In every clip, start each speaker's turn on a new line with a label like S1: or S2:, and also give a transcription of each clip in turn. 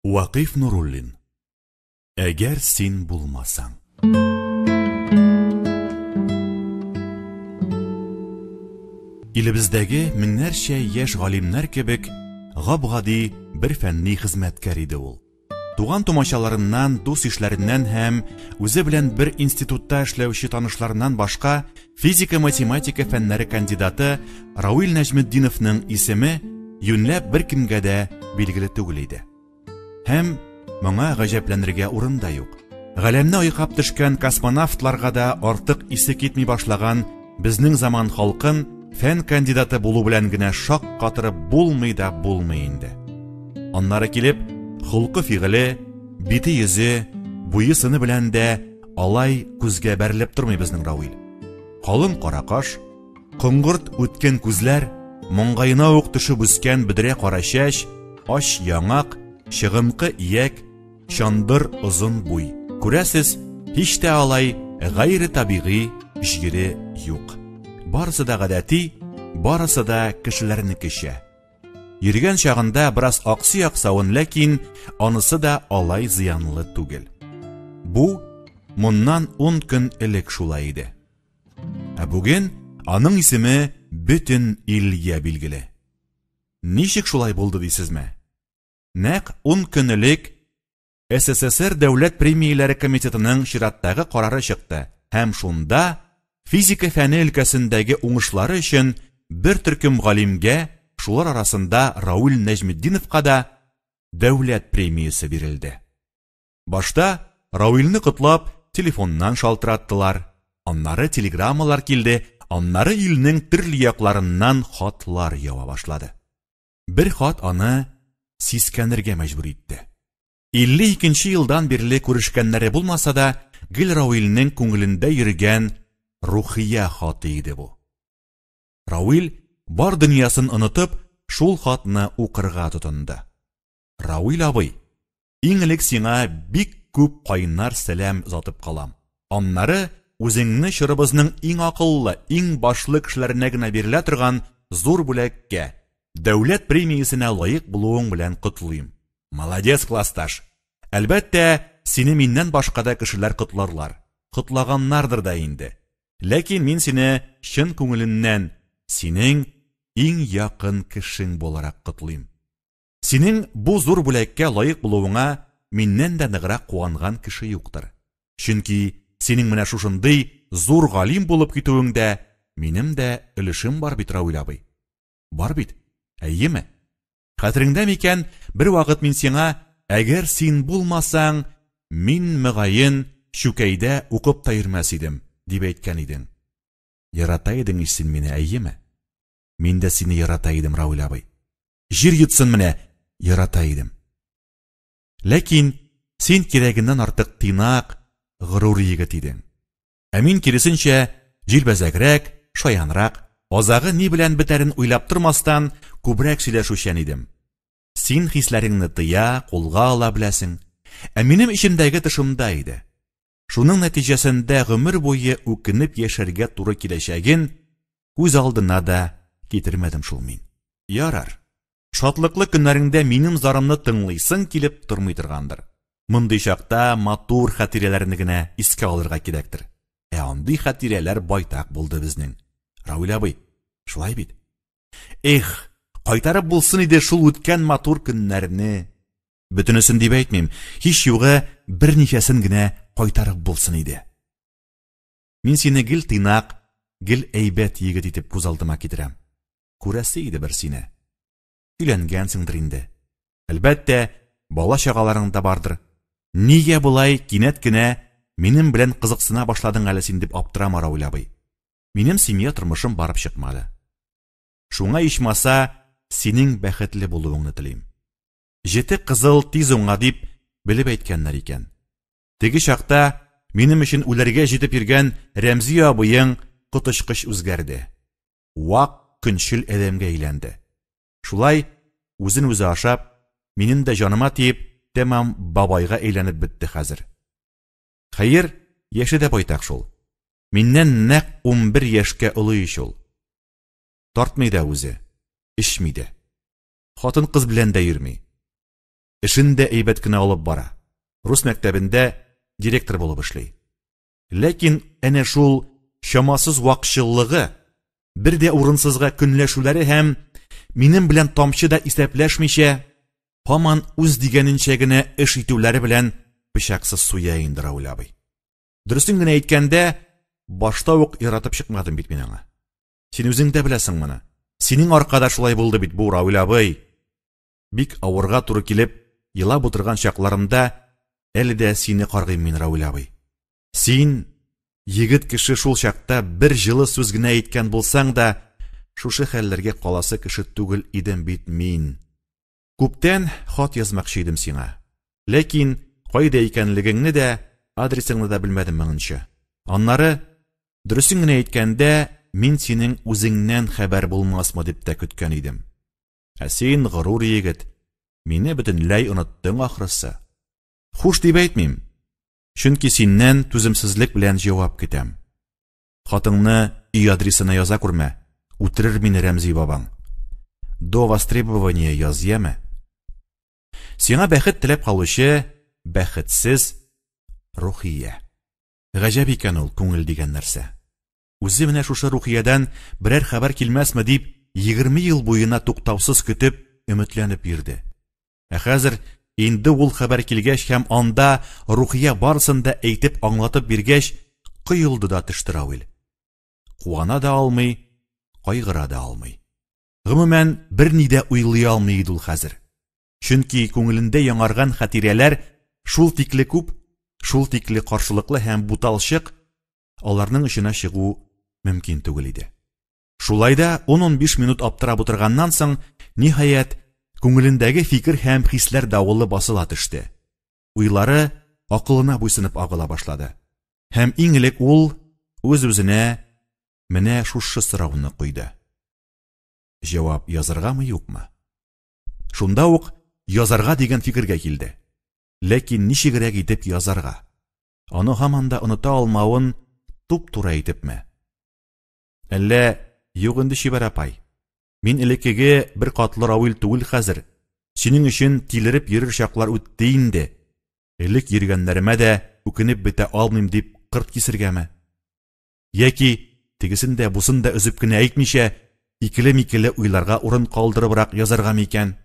S1: Вакыйф Нуруллин. Әгәр син булмасаң. Илебездәге меңнәрчә яшь галимнәр кебек гап-гади бер фәнни хезмәткәр иде ул. Туган тумачаларыннан, дус-ишләреннән һәм үзе белән бер институтта эшләүче танышларыннан башка физика-математика фәннәре кандидаты Рауил Нәҗметдиновның исеме юньләп беркемгә дә билгеле түгел иде. Һәм моңа гаҗәпләнергә урын да юк. Галәмне айкап төшкән космонавтларга да артык исе китми башлаган безнең заман халкын фән кандидаты булу белән генә шак катырып булмый да булмый инде. Аннары килеп, холкы-фигыле, бите-йөзе, буе-сыны белән дә алай күзгә бәрелеп тормый безнең Рауил. Калын кара каш, Коңгырт үткен күзләр, маңгаена ук төшеп үскән бөдрә кара чәч, ач яңак, чыгынкы ияк, чандыр озын буй. Күрәсез, һич тә алай гайре табигый җире юк. Барысы да гадәти, барысы да кешеләрнекечә. Йөргән чагында бераз аксый аксавын, ләкин анысы да алай зыянлы түгел. Бу моннан 10 көн элек шулай иде. Ә бүген аның исеме бөтен илгә билгеле. Ничек шулай булды дисезме? Нәкъ 10 көн элек СССР Дәүләт премияләре комитетының чираттагы карары чыкты һәм шунда физика фәне өлкәсендәге уңышлары өчен бер төркем галимгә, шулар арасында Рауил Нәҗметдиновка да дәүләт премиясе бирелде. Башта Рауилне котлап телефоннан шалтыраттылар, аннары телеграммалар килде, аннары илнең төрле якларыннан хатлар ява башлады. Бер хат аны сискәнергә мәҗбүр итте. 52 елдан бирле күрешкәннәре булмаса да, гел Рауилнең күңелендә йөргән Рухия хаты иде бу. Рауил бар дөньясын онытып, шул хатны укырга тотынды. Рауил абый, иң элек сиңа бик күп кайнар сәлам озатып калам. Аннары үзеңне чорыбызның иң акыллы, иң башлы кешеләренә генә бирелә торган зур бүләккә, дәүләт премиясенә лаек булуың белән котлыйм. Молодец, классташ! Әлбәттә, сине миннән башка да кешеләр котларлар. Котлаганнардыр да инде. Ләкин мин сине чын күңелемнән, синең иң якын кешең буларак котлыйм. Синең бу зур бүләккә лаек булуыңа миннән дә ныграк куанган кеше юктыр. Чөнки синең менә шушындый зур галим булып китүеңдә минем дә өлешем бар бит, Рауил абый. Бар бит, әйеме? Хәтереңдә микән, бер вакыт мин сиңа, әгәр син булмасаң, мин, мөгаен, Чүкәйдә укып та йөрмәс идем, дип әйткән идең. Ярата идең ич син мине, әйеме? Мин дә сине ярата идем, Рауил абый. Җир йотсын менә, ярата идем. Ләкин син кирәгеннән артык тыйнак, горур егет идең. Ә мин киресенчә, җилбәзәгрәк, шаянрак, азагы ни белән бетәрен уйлап тормастан, күбрәк сөйләшүчән идем. Син хисләреңне тыя, кулга ала беләсең. Ә минем эчемдәге тышымда иде. Шуның нәтиҗәсендә гомер буе үкенеп яшәргә туры киләчәген күз алдына да китермәдем шул мин. Ярар. Шатлыклы көннәреңдә минем зарымны тыңлыйсың килеп тормый торгандыр. Мондый чакта матур хатирәләрне генә искә алырга кирәктер. Ә андый хатирәләр байтак булды безнең. Рауил абый, шулай бит? Эх, кайтарып булсын иде шул үткән матур көннәрне. Бөтенесен дип әйтмим, һич югы берничәсен генә кайтарып булсын иде. Мин сине гел тыйнак, гел әйбәт егет итеп күз алдыма китерәм. Күрәсе иде бер сине. Өйләнгәнсеңдер инде. Әлбәттә, бала-чагаларың да бардыр. Нигә болай кинәт кенә минем белән кызыксына башладың әле син дип аптырама, Рауил абый. Минем семья тормышым барып чыкмады. Шуңа ичмаса синең бәхетле булуыңны телим. Җете кызыл тиз уңа дип белеп әйткәннәр икән. Теге чакта минем өчен үләргә җитеп йөргән Рәмзи абыең коточкыч үзгәрде. Вак көнчел адәмгә әйләнде. Шулай үзен үзе ашап, минем дә җаныма тиеп, тәмам бабайга әйләнеп бетте хәзер. Хәер, яше дә байтак шул. Миннән нәкъ 11 яшькә олы ич ул. Тартмый да үзе, эчми дә. Хатын-кыз белән дә йөрми. Эшен дә әйбәт кенә алып бара. Рус мәктәбендә директор булып эшли. Ләкин әнә шул чамасыз вакчыллыгы, бер дә урынсызга көнләшүләре һәм минем белән тамчы да исәпләшмичә, һаман үз дигәненчә генә эш итүләре белән пычаксыз суя инде Рауль абый. Дөресен генә әйткәндә, башта ук яратып чыкмадым бит мин аңа. Син үзең дә беләсең моны. Синең аркада шулай булды бит бу, Рауль абый. Бик авырга туры килеп, елап утырган чакларымда әле дә сине каргыйм мин, Рауль абый. Син, егет кеше, шул чакта бер җылы сүз генә әйткән булсаң да, шушы хәлләргә каласы кеше түгел идем бит мин. Күптән хат язмакчы идем сиңа. Ләкин кайда икәнлегеңне дә, адресыңны да белмәдем моңынчы. Аннары, дөресен генә әйткәндә, мин синең үзеңнән хәбәр булмасмы дип тә көткән идем. Ә син, горур егет, мине бөтенләй оныттың ахрысы. Хуш дип әйтмим, чөнки синнән түземсезлек белән җавап көтәм. Хатыңны өй адресына яза күрмә, үтерер мине Рәмзи бабаң. До востребования яз, яме? Сиңа бәхет теләп калучы бәхетсез Рухия. Гаҗәп икән ул күңел дигән нәрсә. Үзе менә шушы Рухиядән берәр хәбәр килмәсме дип, 20 ел буена туктаусыз көтеп, өметләнеп йөрде. Ә хәзер инде ул хәбәр килгәч һәм анда Рухия барысын да әйтеп аңлатып биргәч, коелды да төште Равил. Куана да алмый, кайгыра да алмый. Гомумән, берни дә уйлый алмый иде ул хәзер. Чөнки күңелендә яңарган хатирәләр шул тикле күп, шул тикле каршылыклы һәм буталчык, аларның очына чыгу мөмкин түгел иде. Шулай да 10-15 минут аптырап утырганнан соң, ниһаять, күңелендәге фикер һәм хисләр давылы басыла төште. Уйлары акылына буйсынып агыла башлады. Һәм иң элек ул үз-үзенә менә шушы сорауны куйды. Җавап язаргамы, юкмы? Шунда ук язарга дигән фикергә килде. Ләкин ничегрәк итеп язарга? Аны һаман да оныта алмавын туп-туры әйтепме? Әллә юк инде, чибәр апай. Мин элеккеге бер катлы Равил түгел хәзер. Синең өчен тилереп йөрер чаклар үтте инде. Элек йөргәннәремә дә үкенеп бетә алмыйм дип кырт кисергәме? Яки тегесен дә бусын да өзеп кенә әйтмичә, икеле-микеле уйларга урын калдырыбрак язарга микән?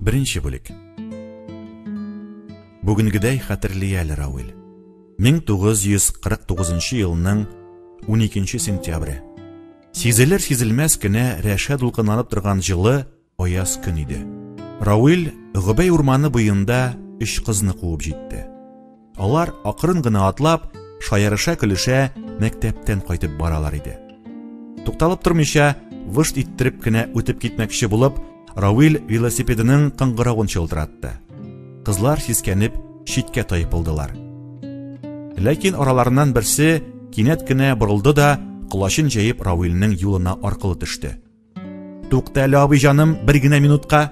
S1: Беренче бүлек. Бүгенгедәй хәтерли әле Рауил. 1949 елның 12 сентябре. Сизелер-сизелмәс кенә рәшә дулкынланып торган җылы аяз көн иде. Рауил Гобәй урманы буенда өч кызны куып җитте. Алар акрын гына атлап, шаярыша-көлешә мәктәптән кайтып баралар иде. Тукталып тормыйча, вышт иттереп кенә үтеп китмәкче булып, Рауил велосипедының кыңгыравын чылтыратты. Кызлар сискәнеп читкә тайпылдылар. Ләкин араларыннан берсе кинәт кенә борылды да, колачын җәеп Рауилнең юлына аркылы төште. Тукта әле, абый җаным, бер генә минутка,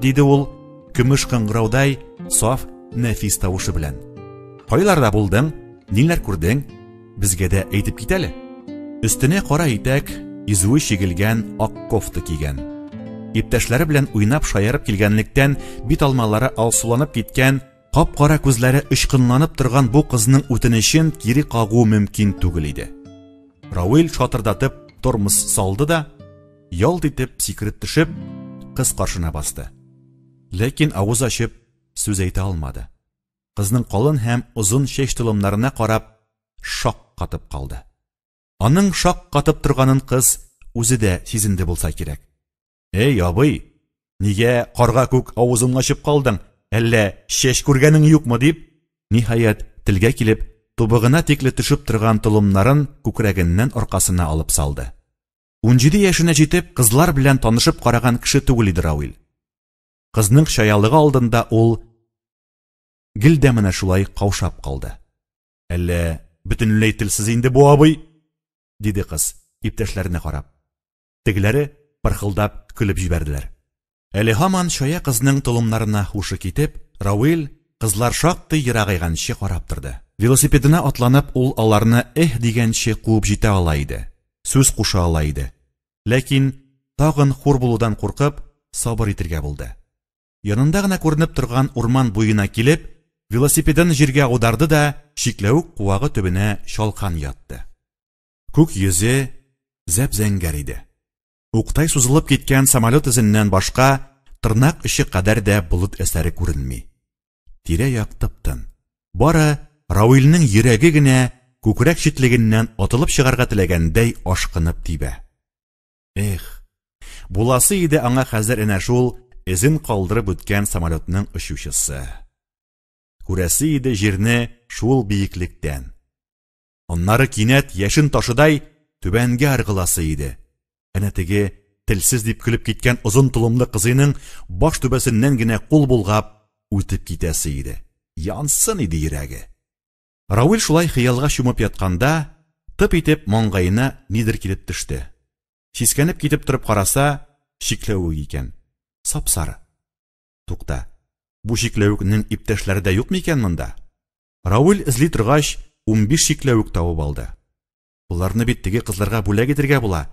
S1: диде ул, көмеш кыңгыраудай саф, нәфис тавышы белән. Кайларда булдың? Ниләр күрдең? Безгә дә әйтеп кит әле. Өстенә кара итәк, изүе чигелгән ак кофта кигән. Иптәшләре белән уйнап шаярып килгәнлектән бит алмалары алсуланып киткән, кап-кара күзләре очкынланып торган бу кызның үтенечен кире кагу мөмкин түгел иде. Рауил шатырдатып тормоз салды да, ялт итеп сикереп төшеп, кыз каршына басты. Ләкин авыз ачып сүз әйтә алмады. Кызның калын һәм озын чәч толымнарына карап, шак катып калды. Аның шак катып торганын кыз үзе дә сизенде булса кирәк. Эй, абый, нигә карга күк авызыңны ачып калдың? Әллә чәч күргәнең юкмы дип, ниһаять, телгә килеп, тубыгына тикле төшеп торган толымнарын күкрәгеннән аркасына алып салды. 17 яшенә җитеп, кызлар белән танышып караган кеше түгел иде Рауил. Кызның чаялыгы алдында ул гел дә менә шулай каушап калды. Әллә бөтенләй телсез инде бу абый? диде кыз, иптәшләренә карап. Тегеләре пырхылдап көлеп җибәрделәр. Әле һаман чая кызның толымнарына һушы китеп, Рауил кызлар шактый ерагайганчы карап торды. Велосипедына атланып, ул аларны эһ дигәнче куып җитә ала иде, сүз куша ала иде. Ләкин тагын хур булудан куркып, сабыр итергә булды. Янында гына күренеп торган урман буена килеп, велосипедын җиргә аударды да чикләвек куагы төбенә чалкан ятты. Күк йөзе зәп-зәңгәр иде. Уктай сузылып киткән самолет эзеннән башка тырнак очы кадәр дә болыт әсәре күренми. Тирә-як тып-тын. Бары Рауилнең йөрәге генә күкрәк читлегеннән атылып чыгарга теләгәндәй ашкынып тибә. Эх, буласы иде аңа хәзер әнә шул эзен калдырып үткән самолетның очучысы. Күрәсе иде җирне шул биеклектән. Аннары кинәт яшен ташыдай түбәнгә ыргыласы иде. Әнә теге телсез дип көлеп киткән озын толымлы кызыйның баш түбәсеннән генә кул болгап үтеп китәсе иде. Янсын иде йөрәге. Рауил шулай хыялга чумып ятканда, тып итеп маңгаена нидер килеп төште. Сискәнеп китеп торып караса, чикләвек икән. Сап-сары. Тукта, бу чикләвекнең иптәшләре дә юк микән монда? Рауил эзли торгач, 15 чикләвек табып алды. Боларны бит теге кызларга бүләк итергә була.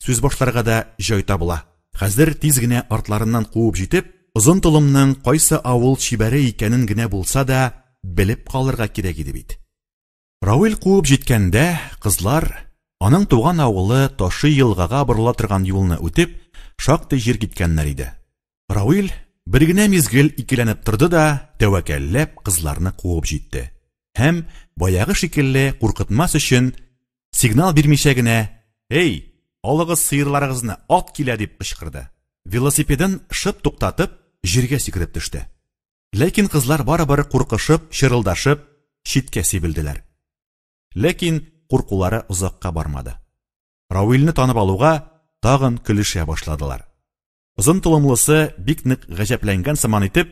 S1: Сүз башларга да җай табыла. Хәзер тиз генә артларыннан куып җитеп, озын толымның кайсы авыл чибәре икәнен генә булса да белеп калырга кирәк иде бит. Рауил куып җиткәндә, кызлар аның туган авылы Таши елгага борыла торган юлны үтеп, шактый җир киткәннәр иде. Рауил бер генә мизгел икеләнеп торды да, тәвәккәлләп кызларны куып җитте. Һәм баягы шикелле куркытмас өчен сигнал бирмичә генә: "Эй, алыгыз сыерларыгызны, ат килә!" дип кычкырды. Велосипедын шып туктатып, җиргә сикереп төште. Ләкин кызлар барыбер куркышып, чырылдашып, читкә сибелделәр. Ләкин куркулары озакка бармады. Рауилне танып алуга тагын көлешә башладылар. Озын толымлысы бик нык гаҗәпләнгән сыман итеп,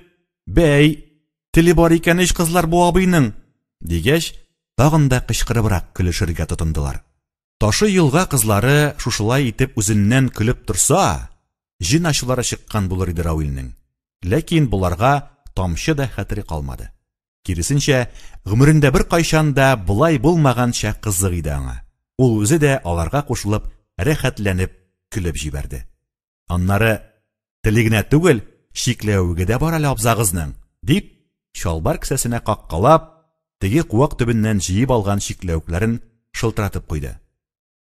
S1: "Бәй, теле бар икән ич кызлар бу абыйның!" дигәч, тагын да кычкырыбрак көлешергә тотындылар. Ташы елга кызлары шушылай итеп үзеннән көлеп торса, җен ачулары чыккан булыр иде Рауилнең. Ләкин боларга тамчы да хәтере калмады. Киресенчә, гомерендә беркайчан да болай булмаганча кызык иде аңа. Ул үзе дә аларга кушылып, рәхәтләнеп көлеп җибәрде. Аннары, теле генә түгел, чикләвеге дә бар әле абзагызның, дип, чалбар кесәсенә каккалап, теге куак төбеннән җыеп алган чикләвекләрен шылтыратып куйды.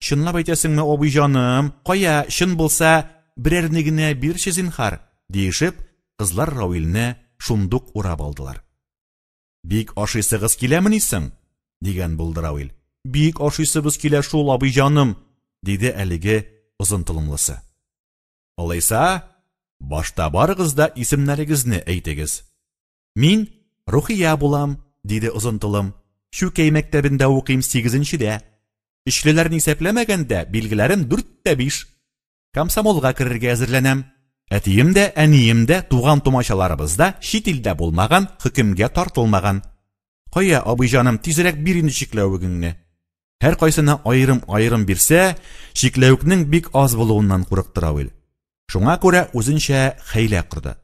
S1: Чынлап әйтәсеңме, абый җаным? Кая, чын булса, берәрне генә бирче зинһар, диешеп, кызлар Рауилне шундук урап алдылар. Бик ашыйсыгыз киләмени соң? дигән булды Рауил. Бик ашыйсыбыз килә шул, абый җаным, диде әлеге озын толымлысы. Алайса, башта барыгыз да исемнәрегезне әйтегез. Мин Рухия булам, диде озын толым. Чүкәй мәктәбендә укыйм сигезенчедә. Өчлеләрне исәпләмәгәндә, билгеләрем дүрт тә биш. Комсомолга керергә әзерләнәм. Әтием дә, әнием дә, туган-тумачаларыбыз да чит илдә булмаган, хөкемгә тартылмаган. Кая, абый җаным, тизрәк бир инде чикләвегеңне. Һәркайсына аерым-аерым бирсә, чикләвекнең бик аз булуыннан курыкты Равил. Шуңа күрә үзенчә хәйлә корды.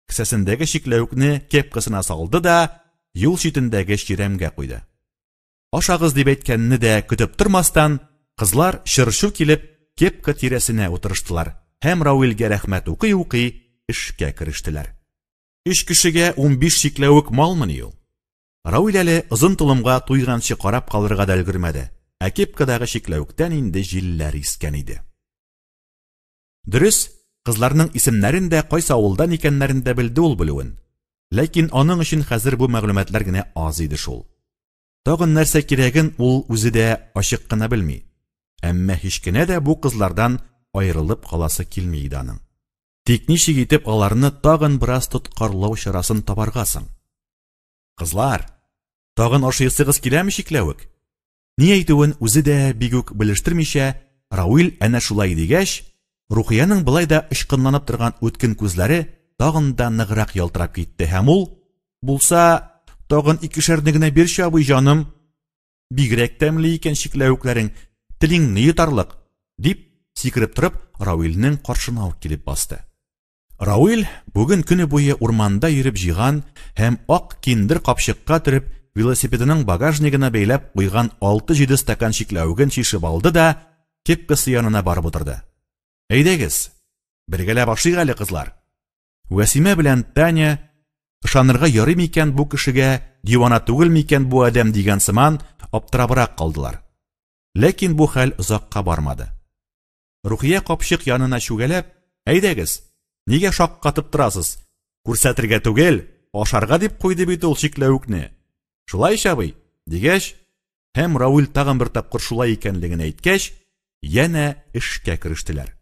S1: Кесәсендәге чикләвекне кепкасына салды да, юл читендәге чирәмгә куйды. Ашагыз дип әйткәнне дә көтеп тормастан, кызлар чыр-чу килеп кепка тирәсенә утырыштылар һәм Рауилгә рәхмәт укый-укый эшкә керештеләр. Өч кешегә 15 чикләвек малмыни ул? Рауил әле озын толымга туйганчы карап калырга да өлгермәде, ә кепкадагы чикләвектән инде җилләр искән иде. Дөрес, кызларның исемнәрен дә, кайсы авылдан икәннәрен дә белде ул белүен. Ләкин аның өчен хәзер бу мәгълүматлар генә аз иде шул. Тагын нәрсә кирәген ул үзе дә ачык кына белми. Әмма һич кенә дә бу кызлардан аерылып каласы килми иде аның. Тик ничек итеп аларны тагын бераз тоткарлау чарасын табарга соң? Кызлар, тагын ашыйсыгыз киләме чикләвек? Ни әйтүен үзе дә бик үк белештермичә, Рауил әнә шулай дигәч, Рухияның болай да очкынланып торган үткен күзләре тагын да ныграк ялтырап китте һәм ул, Булса, тагын икешәрне генә бирче, абый җаным. Бигрәк тәмле икән чикләвекләрең, телеңне йотарлык, дип, сикереп торып, Рауилнең каршына ук килеп басты. Рауил бүген көне буе урманда йөреп җыйган һәм ак киндер капчыкка төреп, велосипедының багажнигына бәйләп куйган алты-җиде стакан чикләвеген чишеп алды да, кепкасы янына барып утырды. Әйдәгез, бергәләп ашыйк әле, кызлар. Вәсимә белән Таня ышанырга ярый микән бу кешегә, дивана түгел микән бу адәм дигән сыман аптырабрак калдылар. Ләкин бу хәл озакка бармады. Рухия капчык янына чүгәләп, "Әйдәгез, нигә шаккатып торасыз? Күрсәтергә түгел, ашарга дип куйды бит ул чикләвекне. Шулай ич, абый?" дигәч, һәм Рауил тагын бер тапкыр шулай икәнлеген әйткәч, янә эшкә керештеләр.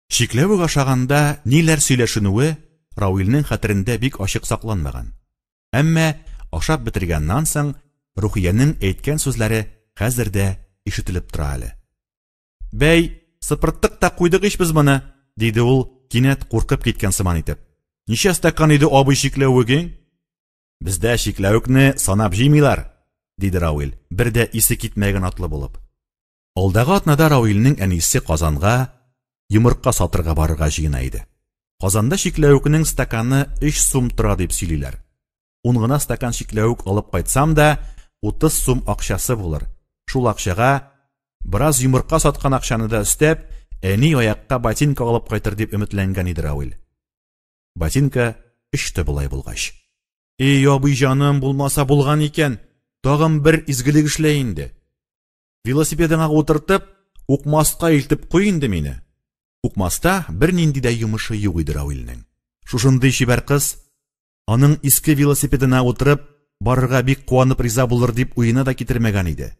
S1: Чикләвек ашаганда ниләр сөйләшенүе Рауилнең хәтерендә бик ачык сакланмаган. Әмма ашап бетергәннән соң Рухиянең әйткән сүзләре хәзер дә ишетелеп тора әле. Бәй, сыпырттык та куйдык ич без моны, диде ул, кинәт куркып киткән сыман итеп. Ничә стакан иде абый чикләвегең? Бездә чикләвекне санап җыймыйлар, диде Рауил, бер дә исе китмәгән атлы булып. Алдагы атнада Рауилнең әнисе Казанга йомырка сатырга барырга җыена иде. Казанда чикләвекнең стаканы 3 сум тора дип сөйлиләр. Ун гына стакан чикләвек алып кайтсам да, 30 сум акчасы булыр. Шул акчага бераз йомырка саткан акчаны да өстәп, әни аякка ботинка алып кайтыр дип өметләнгән иде Рауил. Ботинка өчте болай булгач. Эй, абый җаным, булмаса булган икән, тагын бер изгелек эшлә инде. Велосипедыңа утыртып, Укмаска илтеп куй инде мине. Укмаста бернинди дә йомышы юк иде Рауилнең. Шушындый чибәр кыз аның иске велосипедына утырып барырга бик куанып риза булыр дип уена да китермәгән иде.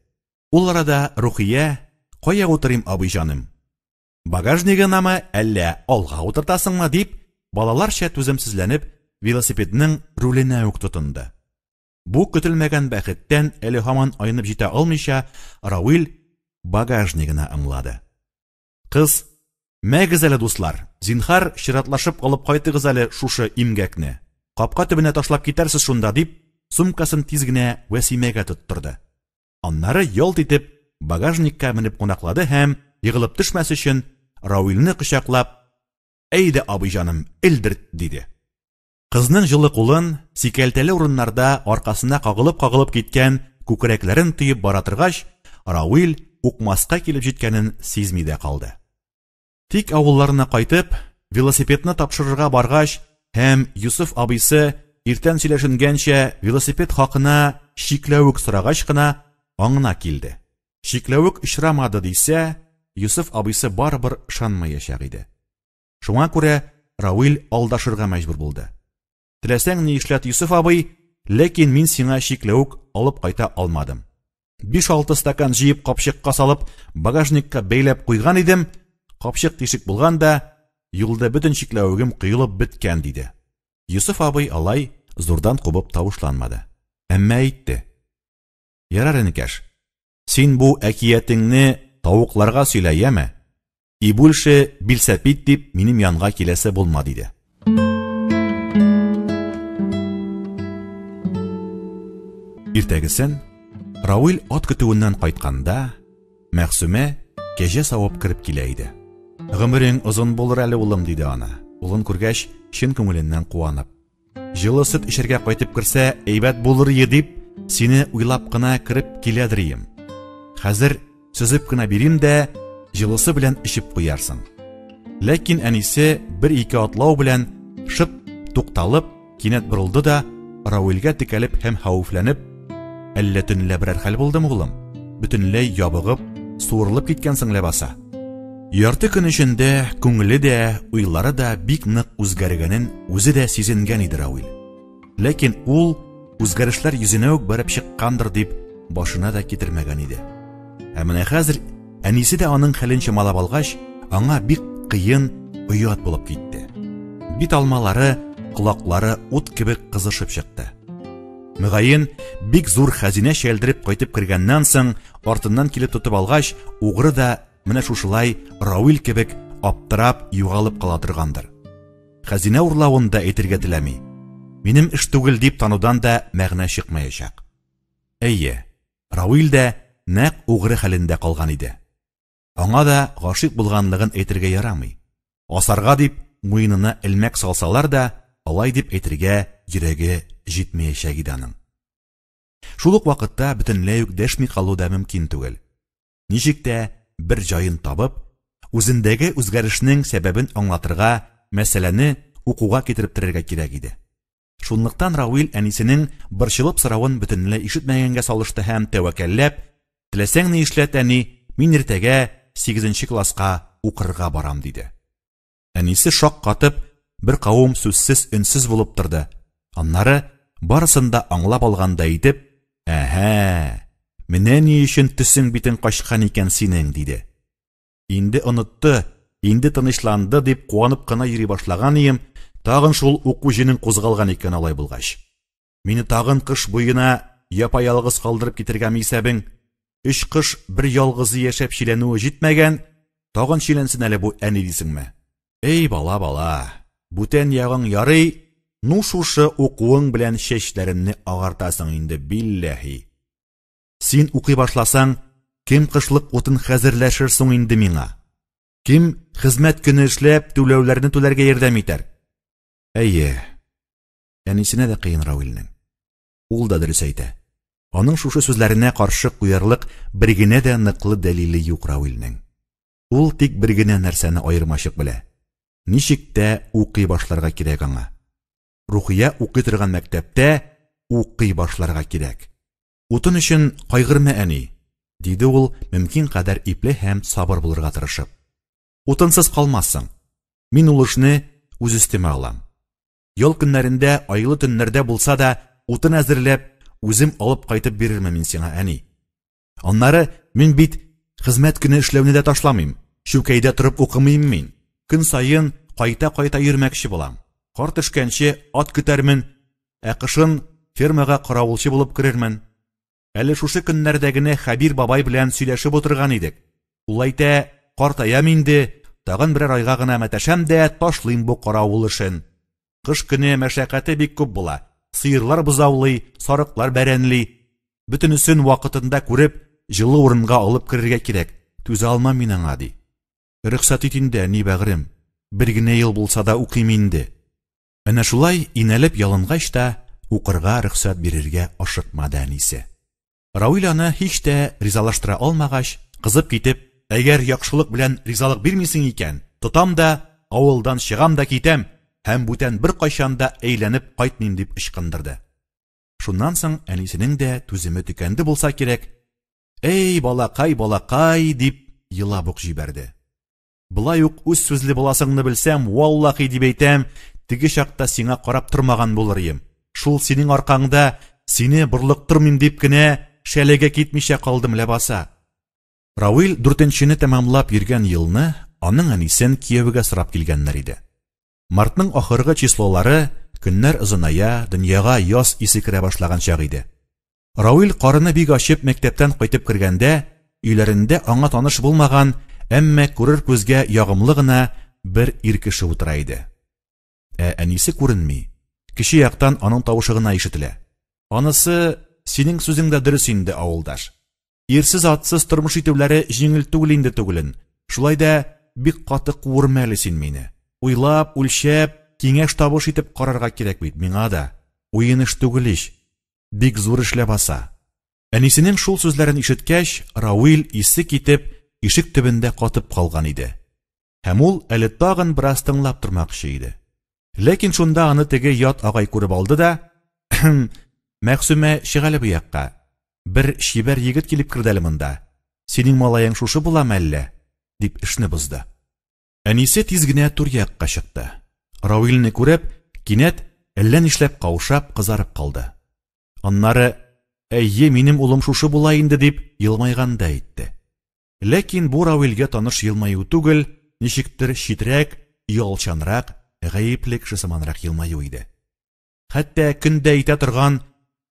S1: Ул арада Рухия, кая утырыйм, абый җаным? Багажнигынамы, әллә алга утыртасыңмы, дип, балаларча түземсезләнеп, велосипедның руленә үк тотынды. Бу көтелмәгән бәхеттән әле һаман айнып җитә алмыйча, Рауил багажнигына ымлады. Кыз, Мәгез әле, дуслар, зинһар, чиратлашып алып кайтыгыз әле шушы имгәкне. Капка төбенә ташлап китәрсез шунда, дип, сумкасын тиз генә Вәсимәгә тоттырды. Аннары ялт итеп багажникка менеп кунаклады һәм, егылып төшмәс өчен, Рауилне кочаклап, Әйдә, абый җаным, элдерт, диде. Кызның җылы кулын, сикәлтәле урыннарда аркасына кагылып-кагылып киткән күкрәкләрен тоеп бара торгач, Рауил Укмаска килеп җиткәнен сизми дә калды. Тик авылларына кайтып, велосипедны тапшырырга баргач һәм Йосыф абыйсы иртән сөйләшенгәнчә велосипед хакына чикләвек сорагач кына аңына килде. Чикләвек очрамады дисә, Йосыф абыйсы барыбер ышанмаячак иде. Шуңа күрә Рауил алдашырга мәҗбүр булды. Теләсәң ни эшләт, Йосыф абый, ләкин мин сиңа чикләвек алып кайта алмадым. 5-6 стакан җыеп капчыкка салып, багажникка бәйләп куйган идем, капчык тишек булган да, юлда бөтен чикләвегем коелып беткән, диде. Йосыф абый алай зурдан кубып тавышланмады. Әмма әйтте. Ярар, энекәш, син бу әкиятеңне тавыкларга сөйлә, яме? И больше билсәпит дип минем янга киләсе булма, диде. Иртәгесен Рауил ат көтүеннән кайтканда, Мәгъсүмә кәҗә савып кереп килә иде. Гомерең озын булыр әле, улым, диде ана. Улын күргәч, чын күңеленнән куанып. Җылы сөт эчәргә кайтып керсә, әйбәт булыр ие дип, сине уйлап кына кереп киләдер ием. Хәзер сөзеп кенә бирим дә, җылысы белән эчеп куярсың. Ләкин әнисе бер-ике атлау белән шып тукталып, кинәт борылды да, Рауилгә текәлеп һәм хәвефләнеп, Әллә төнлә берәр хәл булдымы, улым? Бөтенләй ябыгып, суырылып киткәнсең ләбаса. Ярты көн эчендә күңеле дә, уйлары да бик нык үзгәргәнен үзе дә сизенгән иде Рауил. Ләкин ул үзгәрешләр йөзенә үк бәреп чыккандыр дип башына да китермәгән иде. Ә менә хәзер әнисе дә аның хәлен чамалап алгач, аңа бик кыен, оят булып китте. Бит алмалары, колаклары ут кебек кызышып чыкты. Мөгаен, бик зур хәзинә чәлдереп кайтып кергәннән соң, артыннан килеп тотып алгач, угры да менә шушылай Рауил кебек аптырап югалып кала торгандыр. Хәзинә урлавын да әйтергә теләми. Минем эш түгел дип танудан да мәгънә чыкмаячак. Әйе, Рауил дә нәкъ угры хәлендә калган иде. Аңа да гашыйк булганлыгын әйтергә ярамый. Асарга дип муенына элмәк салсалар да, алай дип әйтергә йөрәге җитмәячәк иде аның. Шул ук вакытта бөтенләй үк дәшми калу да мөмкин түгел. Ничек тә бер җаен табып, Үзендәге үзгәрешнең сәбәбен аңлатырга, мәсьәләне укуга китереп терергә кирәк иде. Шунлыктан Рауил әнисенең борчылып соравын бөтенләй ишетмәгәнгә салышты һәм тәвәккәлләп, "Теләсәң ни эшләт, әни, мин иртәгә 8 класска укырга барам", диде. Әнисе шаккатып, бер кавым сүзсез-өнсез булып торды. Аннары барысын да аңлап алгандай итеп, "Әһә, менә ни өчен төсең битең качкан икән синең", диде. Инде онытты, инде тынычланды дип куанып кына йөри башлаган ием, тагын шул уку җенең кузгалган икән алай булгач. Мине тагын кыш буена япа-ялгыз калдырып китергәме исәбең? Өч кыш бер ялгызы яшәп чиләнүе җитмәгән, тагын чиләнсен әле бу әни дисеңме? Эй, бала, бала, бүтән ягың ярый, ну шушы укуың белән чәчләремне агартасың инде, билләһи. Син укый башласаң, кем кышлык утын хәзерләшер соң инде миңа? Кем хезмәт көне эшләп, түләүләрне түләргә ярдәм итәр? Әйе, әнисенә дә кыен Рауилнең. Ул да дөрес әйтә. Аның шушы сүзләренә каршы куярлык бер генә дә ныклы дәлиле юк Рауилнең. Ул тик бер генә нәрсәне аермачык белә. Ничек тә укый башларга кирәк аңа. Рухия укый торган мәктәптә укый башларга кирәк. Утын өчен кайгырма, әни, диде ул мөмкин кадәр ипле һәм сабыр булырга тырышып. Утынсыз калмассың. Мин ул эшне үз өстемә алам. Ял көннәрендә, айлы төннәрдә булса да, утын әзерләп, үзем алып кайтып бирермен мин сиңа, әни. Аннары мин бит хезмәт көне эшләүне дә ташламыйм. Чүкәйдә торып укымыйм мин. Көн саен кайта-кайта йөрмәкче булам. Кар төшкәнче ат көтәрмен, ә кышын фермага каравылчы булып керермен. Әле шушы көннәрдә генә Хәбир бабай белән сөйләшеп утырган идек. Ул әйтә, картаям инде, тагын берәр айга гына мәтәшәм дә ташлыйм бу каравыл эшен. Кыш көне мәшәкате бик күп була. Сыерлар бозаулый, сарыклар бәрәнли. Бөтенесен вакытында күреп, җылы урынга алып керергә кирәк. Түзә алмам мин аңа, ди. Рөхсәт ит инде, әни бәгърем. Бер генә ел булса да укыйм инде. Әнә шулай инәлеп ялынгач та, укырга рөхсәт бирергә ашыкмады әнисе. Рауил аны һич тә ризалаштыра алмагач, кызып китеп, әгәр яхшылык белән ризалык бирмисең икән, тотам да, авылдан чыгам да китәм һәм бүтән беркайчан да әйләнеп кайтмыйм дип ычкындырды. Шуннан соң әнисенең дә түземе төкәнде булса кирәк, "Эй, балакай, балакай" дип елап ук җибәрде. Болай ук үз сүзле буласыңны белсәм, валлахи дип әйтәм, теге чакта сиңа карап тормаган булыр идем. Шул синең аркаңда сине борлыктырмыйм дип кенә шәлегә китмичә калдым ләбаса. Рауил дүртенчене тәмамлап йөргән елны аның әнисен кияүгә сорап килгәннәр иде. Мартның ахыргы числолары, көннәр озыная, дөньяга яз исе керә башлаган чак иде. Рауил карыны бик ачып мәктәптән кайтып кергәндә, өйләрендә аңа таныш булмаган, әмма күрер күзгә ягымлы гына бер ир кеше утыра иде. Ә әнисе күренми. Кече яктан аның тавышы гына ишетелә. Анысы синең сүзең дә дөрес инде, авылдаш. Ирсез-атсыз тормыш итүләре җиңел түгел инде түгелен. Шулай да бик каты куырма әле син мине. Уйлап, үлчәп, киңәш-табыш итеп карарга кирәк бит миңа да. Уен эш түгел ич. Бик зур эш ләбаса. Әнисенең шул сүзләрен ишеткәч, Рауил исе китеп, ишек төбендә катып калган иде. Һәм ул әле тагын бераз тыңлап тормакчы иде. Ләкин шунда аны теге ят агай күреп алды да, Мәгъсүмә, чык әле бу якка. Бер чибәр егет килеп керде әле монда. Синең малаең шушы буламы әллә? дип эшне бозды. Әнисе тиз генә түр якка чыкты. Рауилне күреп, кинәт әллә нишләп каушап, кызарып калды. Аннары, әйе, минем улым шушы була инде, дип елмайгандай итте. Ләкин бу Рауилгә таныш елмаю түгел, ничектер читрәк, оялчанрак, гаепле кеше сыманрак елмаю иде. Хәтта көндә әйтә торган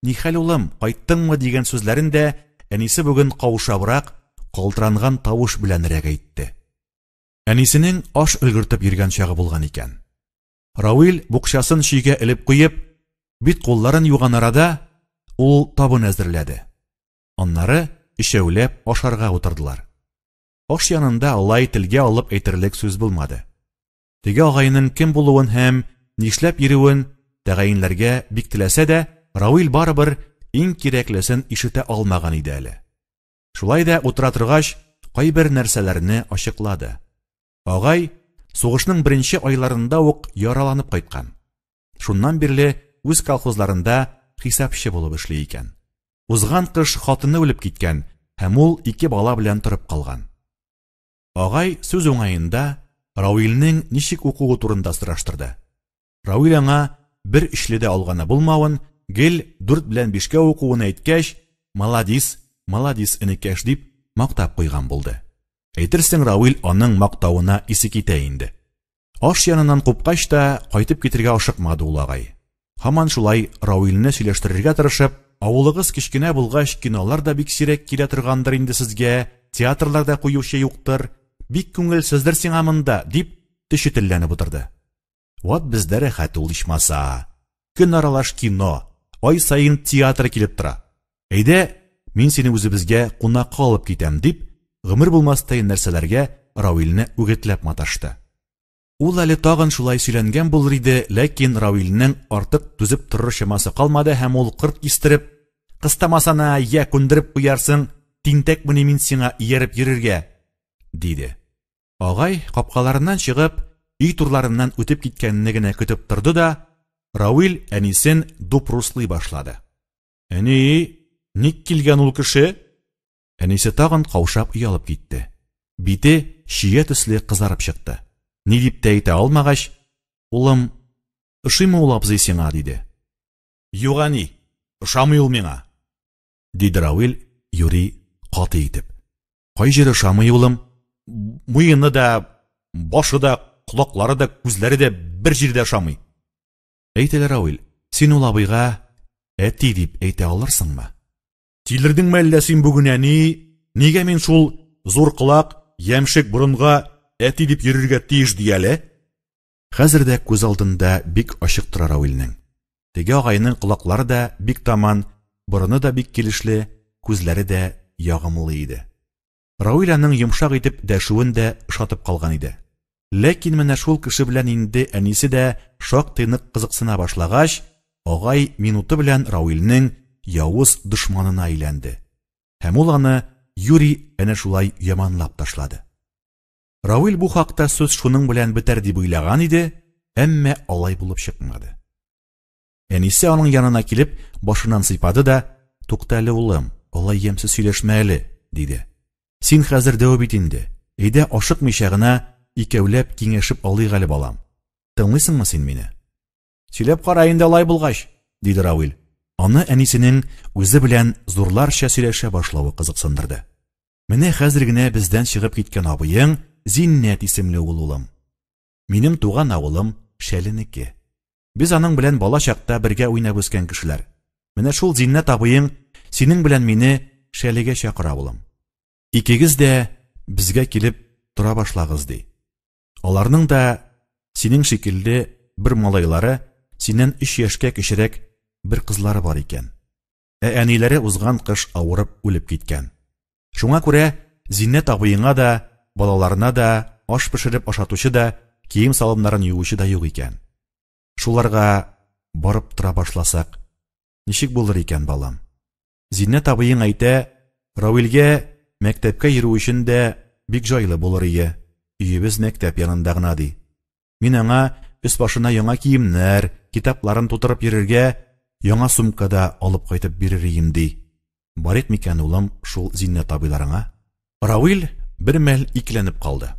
S1: «Нихәл, улым, кайттыңмы?» дигән сүзләрен дә әнисе бүген каушабрак, калтыранган тавыш беләнрәк әйтте. Әнисенең аш өлгертеп йөргән чагы булган икән. Рауил букчасын чөйгә элеп куеп, бит-кулларын юган арада ул табын әзерләде. Аннары өчәүләп ашарга утырдылар. Аш янында алай телгә алып әйтерлек сүз булмады. Теге агайның кем булуын һәм нишләп йөрүен тәгаенләргә бик теләсә дә, Рауил барыбер иң кирәклесен ишетә алмаган иде әле. Шулай да утыра торгач, кайбер нәрсәләрне ачыклады. Агай сугышның беренче айларында ук яраланып кайткан. Шуннан бирле үз колхозларында хисапчы булып эшли икән. Узган кыш хатыны үлеп киткән һәм ул ике бала белән торып калган. Агай сүз уңаенда Рауилнең ничек укуы турында сораштырды. Рауил аңа бер өчле дә алганы булмавын, гел дүрт белән бишкә укуын әйткәч, маладис, маладис, энекәш, дип мактап куйган булды. Әйтерсең, Рауил аның мактавына исе китә инде. Аш яныннан купкач та, кайтып китергә ашыкмады ул агай. Һаман шулай Рауилне сөйләштерергә тырышып, авылыгыз кечкенә булгач, кинолар да бик сирәк килә торгандыр инде сезгә, театрлар да куючы юктыр, бик күңелсездер сиңа монда, дип төче телләнеп утырды. Вот бездә рәхәт ул ичмаса. Көн аралаш кино, ай саен театр килеп тора. Әйдә, мин сине үзебезгә кунакка алып китәм, дип, гомер булмастай нәрсәләргә Рауилне үгетләп маташты. Ул әле тагын шулай сөйләнгән булыр иде, ләкин Рауилнең артык түзеп торыр чамасы калмады һәм ул кырт кистереп, «Кыстамасана, я күндереп куярсың, тинтәкмени мин сиңа ияреп йөрергә?» диде. Агай капкаларыннан чыгып, өй турларыннан үтеп киткәнне генә көтеп торды да, Рауил әнисен дупруслый башлады. Әни, ник килгән ул кеше? Әнисе тагын каушап оялып китте. Бите чия төсле кызарып чыкты. Ни дип тә әйтә алмагач, улым, ошыймы ул абзый сиңа, диде. Юк, әни, ошамый ул миңа, диде Рауил юри каты итеп. Кай җире ошамый, улым? Муены да, башы да, колаклары да, күзләре дә бер җирдә ошамый. Әйт әле, Рауил, син ул абыйга әти дип әйтә алырсыңмы? Тилердеңме әллә син бүген, әни? Нигә мин шул зур колак, ямшек борынга әти дип йөрергә тиеш ди әле? Хәзер дә күз алдында бик ачык тора Рауилнең. Теге агайның колаклары да бик таман, борыны да бик килешле, күзләре дә ягымлы иде. Рауил аның йомшак итеп дәшүен дә ошатып калган иде. Ләкин менә шул кеше белән инде әнисе дә шактый нык кызыксына башлагач, агай минуты белән Рауилнең явыз дошманына әйләнде. Һәм ул аны юри әнә шулай яманлап ташлады. Рауил бу хакта сүз шуның белән бетәр дип уйлаган иде, әмма алай булып чыкмады. Әнисе аның янына килеп, башыннан сыйпады да, «Тукта әле, улым, алай ямьсез сөйләшмә әле», диде. «Син хәзер дәү бит инде. Әйдә, ашыкмыйча гына икәүләп киңәшеп алыйк әле, балам. Тыңлыйсыңмы син мине?» «Сөйләп кара инде алай булгач», диде Рауил. Аны әнисенең үзе белән зурларча сөйләшә башлавы кызыксындырды. Менә хәзер генә бездән чыгып киткән абыең Зиннәт исемле ул, улым. Минем туган авылым Шәленеке. Без аның белән бала чакта бергә уйнап үскән кешеләр. Менә шул Зиннәт абыең синең белән мине Шәлегә чакыра, улым. Икегез дә безгә килеп тора башлагыз, ди. Аларның да синең шикелле бер малайлары, синнән 3 яшькә кечерәк бер кызлары бар икән. Ә әниләре узган кыш авырып үлеп киткән. Шуңа күрә Зиннәт абыеңа да, балаларына да аш пешереп ашатучы да, кием-салымнарын юучы да юк икән. Шуларга барып тора башласак, ничек булыр икән, балам? Зиннәт абыең әйтә, Рауилгә мәктәпкә йөрү өчен дә бик җайлы булыр ие, өебез мәктәп янында гына, ди. Мин аңа өс-башына яңа киемнәр, китапларын тутырып йөрергә яңа сумка да алып кайтып бирер ием, ди. Барыйк микән, улым, шул Зиннәт абыйларыңа? Рауил бер мәл икеләнеп калды.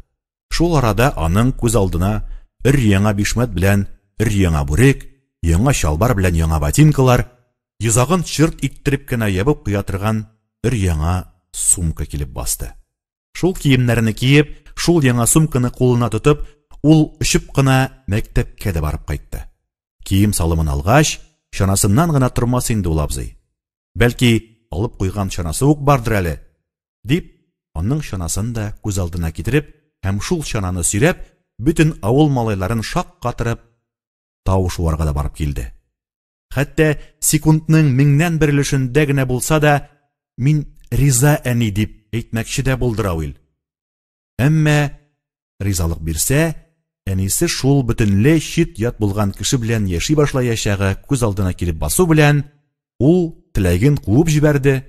S1: Шул арада аның күз алдына өр-яңа бишмәт белән өр-яңа бүрек, яңа чалбар белән яңа ботинкалар, йозагын чырт иттереп кенә ябып куя торган өр-яңа сумка килеп басты. Шул киемнәрне киеп, шул яңа сумканы кулына тотып, ул очып кына мәктәпкә дә барып кайтты. Кием салымын алгач, чанасыннан гына тормас инде ул абзый. Бәлки, алып куйган чанасы ук бардыр әле, дип, аның чанасын да күз алдына китереп һәм шул чананы сөйрәп, бөтен авыл малайларын шаккатырып, тау шуарга да барып килде. Хәтта секундның меңнән бер өлешендә генә булса да, мин риза, әни, дип әйтмәкче дә булды Рауил. Әмма ризалык бирсә, әнисе шул бөтенләй чит-ят булган кеше белән яши башлаячагы күз алдына килеп басу белән, ул теләген куып җибәрде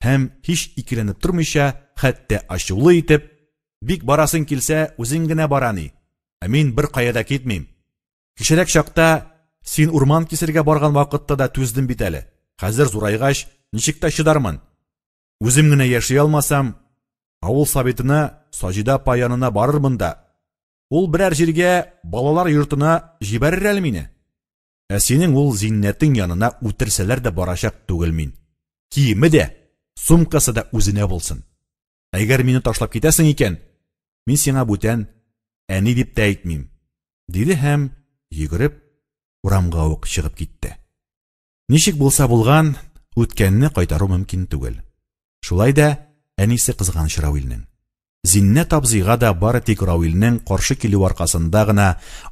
S1: һәм һич икеләнеп тормыйча, хәтта ачулы итеп, Бик барасың килсә, үзең генә бар, әни. Ә мин беркая да китмим. Кечерәк чакта син урман кисергә барган вакытта да түздем бит әле. Хәзер зурайгач, ничек тә чыдармын. Үзем генә яши алмасам, авыл советына Саҗидә апа янына барырмын да, ул берәр җиргә балалар йортына җибәрер әле мине. Ә синең ул Зиннәтең янына үтерсәләр дә барачак түгел мин. Киеме дә, сумкасы да үзенә булсын. Әгәр мине ташлап китәсең икән, мин сиңа бүтән әни дип тә әйтмим, диде һәм йөгереп урамга ук чыгып китте. Ничек булса булган, үткәнне кайтару мөмкин түгел. Шулай да әнисе кызганыч Равилнең. Зиннәт абзыйга да бары тик Равилнең каршы килүе аркасында гына,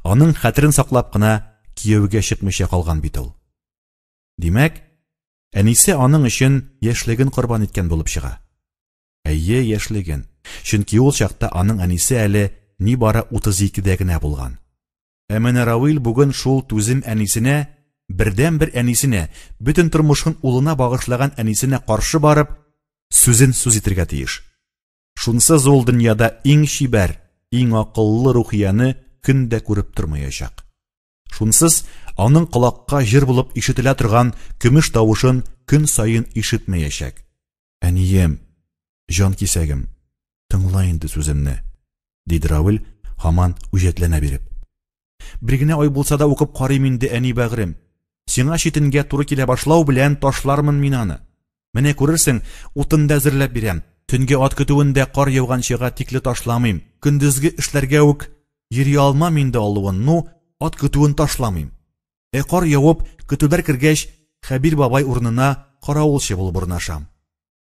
S1: аның хәтерен саклап кына кияүгә чыкмыйча калган бит ул. Димәк, әнисе аның өчен яшьлеген корбан иткән булып чыга. Әйе, яшьлеген. Чөнки ул чакта аның әнисе әле нибары 32-дә генә булган. Ә менә Равил бүген шул түзем әнисенә, бердәнбер әнисенә, бөтен тормышын улына багышлаган әнисенә каршы барып, сүзен сүз итергә тиеш. Шунсыз ул дөньяда иң чибәр, иң акыллы Рухияне көн дә күреп тормаячак. Шунсыз аның колакка җыр булып ишетелә торган көмеш тавышын көн саен ишетмәячәк. Әнием, җан кисәгем, тыңла инде сүземне, диде Равил, һаман үҗәтләнә биреп. Бер генә ай булса да укып карыйм инде, әни бәгърем. Сиңа читенгә туры килә башлау белән ташлармын мин аны. Менә күрерсең, утын да әзерләп бирәм. Төнге ат көтүен дә кар яуганчыга тикле ташламыйм. Көндезге эшләргә үк йөри алмам инде алуын, ну, ат көтүен ташламыйм. Ә кар явып, көтүләр кергәч, Хәбир бабай урынына каравылчы булып урнашам.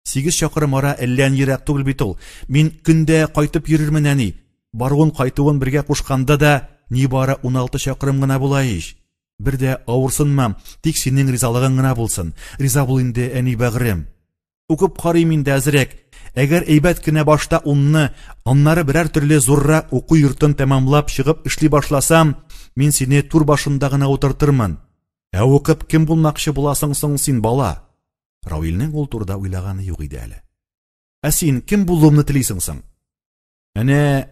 S1: Сигез чакрым ара әллә ни ерак түгел бит ул. Мин көн дә кайтып йөрермен, әни. Баруын-кайтуын бергә кушканда да нибары 16 чакрым гына була ич. Бер дә авырсынмам, тик синең ризалыгың гына булсын. Риза бул инде, әни бәгърем. Укып карыйм инде әзрәк. Әгәр әйбәт кенә башта унны, аннары берәр төрле зуррак уку йортын тәмамлап чыгып эшли башласам, мин сине тур башында гына утыртырмын. Ә укып кем булмакчы буласың соң син, бала? Равилнең ул турыда уйлаганы юк иде әле. Ә син кем булуымны телисең соң? Әнә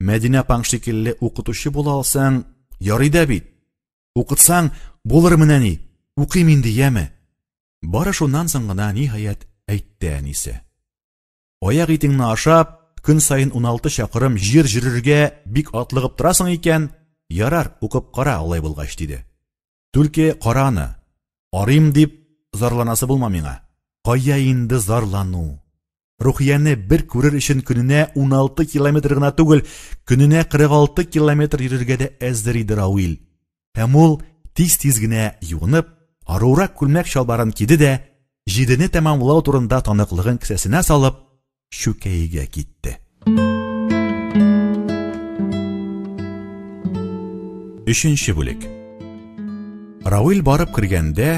S1: Мәдинә апаң шикелле укытучы була алсаң, ярый да бит. Укытсаң, булырмын әни. Укыйм инде, яме. Бары шуннан соң гына ниһаять әйтте әнисе. Аяк итеңне ашап, көн саен 16 чакрым җир җөрергә бик атлыгып торасың икән, ярар, укып кара алай булгач, диде. Түлке кара аны. Арыйм дип зарланасы булма миңа. Кая инде зарлану? Рухияне бер күрер өчен көненә 16 километр гына түгел, көненә 46 километр йөрергә дә әзер иде Рауил. Һәм ул тиз-тиз генә юынып, аруырак күлмәк-чалбарын киде дә, җидене тәмамлау турында таныклыгын кесәсенә салып, Чүкәйгә китте. Өченче бүлек. Рауил барып кергәндә,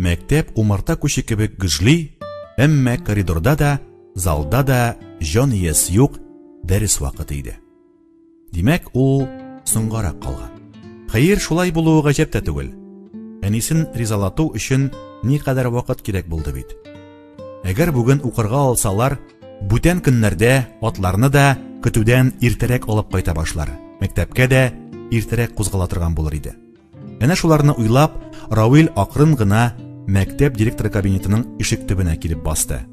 S1: мәктәп умарта күче кебек гөжли, әмма коридорда да, залда да җан иясе юк, дәрес вакыты иде. Димәк, ул соңгарак калган. Хәер, шулай булуы гаҗәп тә түгел. Әнисен ризалату өчен никадәр вакыт кирәк булды бит. Әгәр бүген укырга алсалар, бүтән көннәрдә атларны да көтүдән иртәрәк алып кайта башлар, мәктәпкә дә иртәрәк кузгала торган булыр иде. Әнә шуларны уйлап, Равил акрын гына мәктәп директоры кабинетының ишек төбенә килеп басты.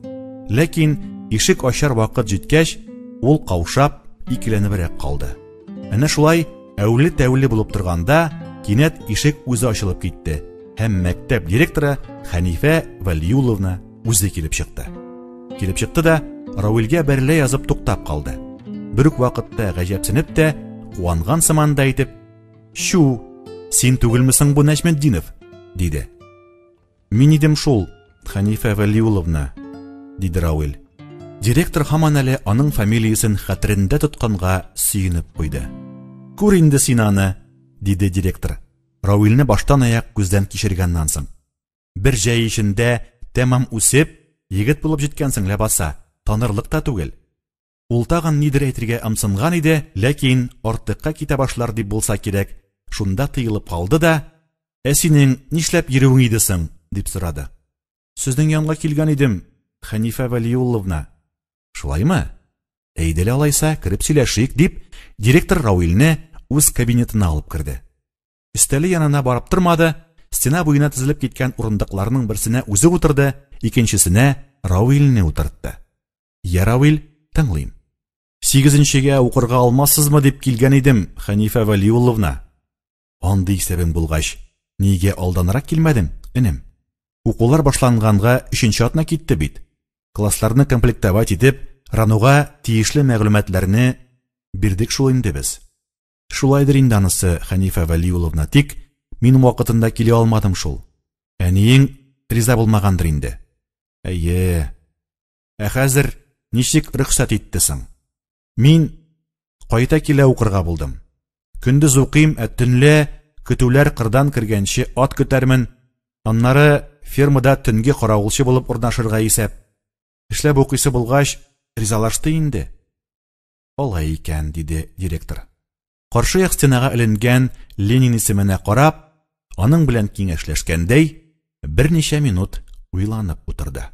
S1: Ләкин ишек ачар вакыт җиткәч, ул каушап, икеләнебрәк калды. Әнә шулай әүле-тәүле булып торганда, кинәт ишек үзе ачылып китте һәм мәктәп директоры Хәнифә Вәлиулловна үзе килеп чыкты. Килеп чыкты да, Равилгә бәрелә язып туктап калды. Бер үк вакытта гаҗәпсенеп тә, куанган сыман да итеп, Чү, син түгелме соң бу Нәҗметдинов? диде. Мин идем шул, Хәнифә Вәлиулловна, диде Рауил. Директор һаман әле аның фамилиясен хәтерендә тотканга сөенеп куйды. Күр инде син аны, диде директор. Рауилне баштан аяк күздән кичергәннән соң. Бер җәй эчендә тәмам үсеп, егет булып җиткәнсең ләбаса, танырлык та түгел. Ул тагын нидер әйтергә ымсынган иде, ләкин артыкка китә башлар дип булса кирәк, шунда тыелып калды да, Ә синең нишләп йөрүең иде соң? дип сорады. Сезнең янга килгән идем, Хәнифә Вәлиулловна. Шулаймы? Әйдә әле алайса, кереп сөйләшик, дип, директор Рауилне үз кабинетына алып керде. Өстәле янына барып тормады, стена буена тезелеп киткән урындыкларның берсенә үзе утырды, икенчесенә Рауилне утыртты. Я, Рауил, тыңлыйм. Сигезенчегә укырга алмассызмы дип килгән идем, Хәнифә Вәлиулловна. Андый исәбең булгач, нигә алданрак килмәдең, энем? Укулар башланганга өченче атна китте бит. Классларны комплектовать итеп, РАНОга тиешле мәгълүматларны бирдек шул инде без. Шулайдыр инде анысы, Хәнифә Вәлиулловна, тик мин вакытында килә алмадым шул. Әниең риза булмагандыр инде. Әйе. Ә хәзер ничек рөхсәт итте соң? Мин кайта килә укырга булдым. Көндез укыйм, ә төнлә көтүләр кырдан кергәнче ат көтәрмен. Аннары фермада төнге каравылчы булып урнашырга исәп. Эшләп укыйсы булгач, ризалашты инде. Алай икән, диде директор. Каршы як стенага эленгән Ленин исеменә карап, аның белән киңәшләшкәндәй, берничә минут уйланып утырды.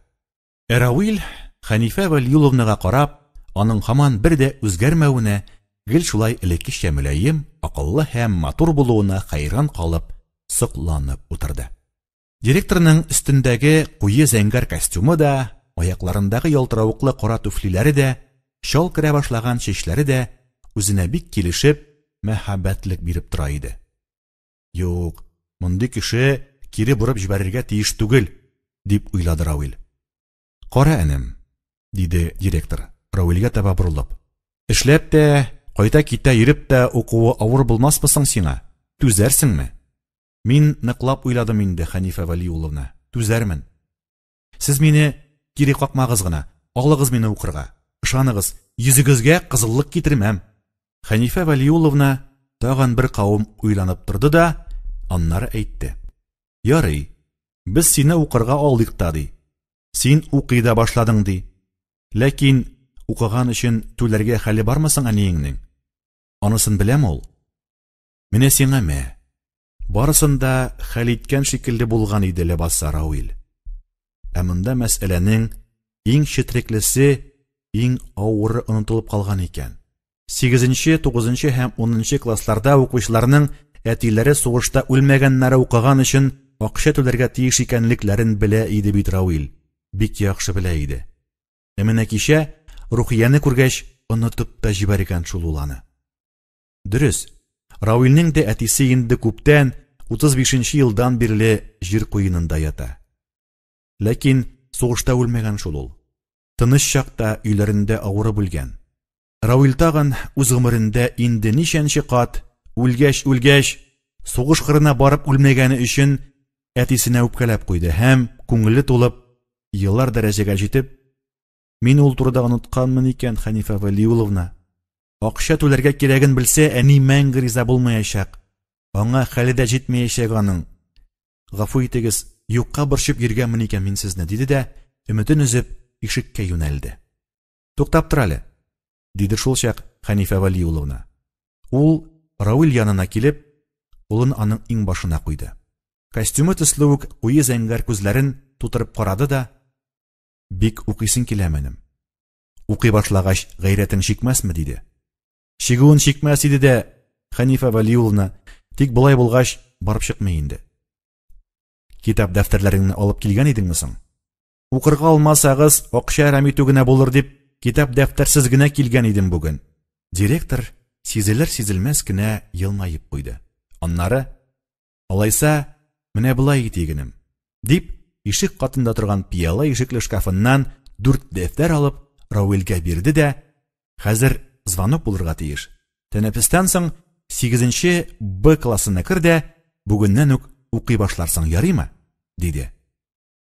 S1: Ә Равил, Хәнифә Вәлиулловнага карап, аның һаман бер дә үзгәрмәвенә, гел шулай элеккечә мөлаем, акыллы һәм матур булуына хәйран калып, сокланып утырды. Директорның өстендәге куе зәңгәр костюмы да, аякларындагы ялтыравыклы кара туфлиләре дә, чал керә башлаган чәчләре дә үзенә бик килешеп, мәһабәтлек биреп тора иде. Юк, мондый кеше кире борып җибәрергә тиеш түгел, дип уйлады Равил. Кара, энем, диде директор, Равилгә таба борылып. Эшләп тә, кайта-китә йөреп тә укуы авыр булмасмы соң сиңа? Түзәрсеңме? Мин ныклап уйладым инде, Хәнифә Вәлиулловна, түзәрмен. Сез мине кире какмагыз гына, алыгыз мине укырга. Ышаныгыз, йөзегезгә кызыллык китермәм. Хәнифә Вәлиулловна тагын бер кавым уйланып торды да, аннары әйтте. Ярый, без сине укырга алдык та, ди. Син укый да башладың, ди. Ләкин укыган өчен түләргә хәле бармы соң әниеңнең? Анысын беләме ул? Менә сиңа мә. Барысын да хәл иткән шикелле булган иде ләбаса Рауил. Ә монда мәсьәләнең иң четреклесе, иң авыры онытылып калган икән. Сигезенче, тугызынчы һәм унынчы классларда укучыларның әтиләре сугышта үлмәгәннәре укыган өчен акча түләргә тиеш икәнлекләрен белә иде бит Рауил. Бик яхшы белә иде. Ә менә кичә Рухияне күргәч, онытып та җибәргән шул ул аны. Дөрес, Рауилнең дә әтисе инде күптән, 35 нче елдан бирле җир куенында ята. Ләкин сугышта үлмәгән шул ул. Тыныч чакта өйләрендә авырып үлгән. Рауил тагын үз гомерендә инде ничәнче кат, үлгәч, үлгәч, сугыш кырына барып үлмәгәне өчен әтисенә үпкәләп куйды һәм, күңеле тулып, елар дәрәҗәгә җитеп, Мин ул турыда онытканмын икән, Хәнифә Вәлиулловна. Акча түләргә кирәген белсә, әни мәңге риза булмаячак. Аңа хәле дә җитмәячәк аның. Гафу итегез, юкка борчып йөргәнмен икән мин сезне, диде дә, өметен өзеп, ишеккә юнәлде. Туктап тор әле, диде шул чак Хәнифә Вәлиулловна. Ул Рауил янына килеп, кулын аның иңбашына куйды. Костюмы төсле үк куе зәңгәр күзләрен тутырып карады да, Бик укыйсың киләме, энем? Укый башлагач, гайрәтең чикмәсме, диде. Чигүен чикмәс иде дә, Хәнифә Вәлиулловна, тик болай булгач, барып чыкмый инде. Китап дәфтәрләреңне алып килгән идеңме соң? Укырга алмасагыз, акча әрәм итү генә булыр дип, китап дәфтәрсез генә килгән идем бүген. Директор сизелер-сизелмәс кенә елмаеп куйды. Аннары, Алайса, менә болай итик, энем, дип, ишек катында торган пыяла ишекле шкафыннан дүрт дәфтәр алып, Рауилгә бирде дә, хәзер звонок булырга тиеш. Тәнәфестән соң сигезенче Б классына кер дә, бүгеннән үк укый башларсың, ярыймы? диде.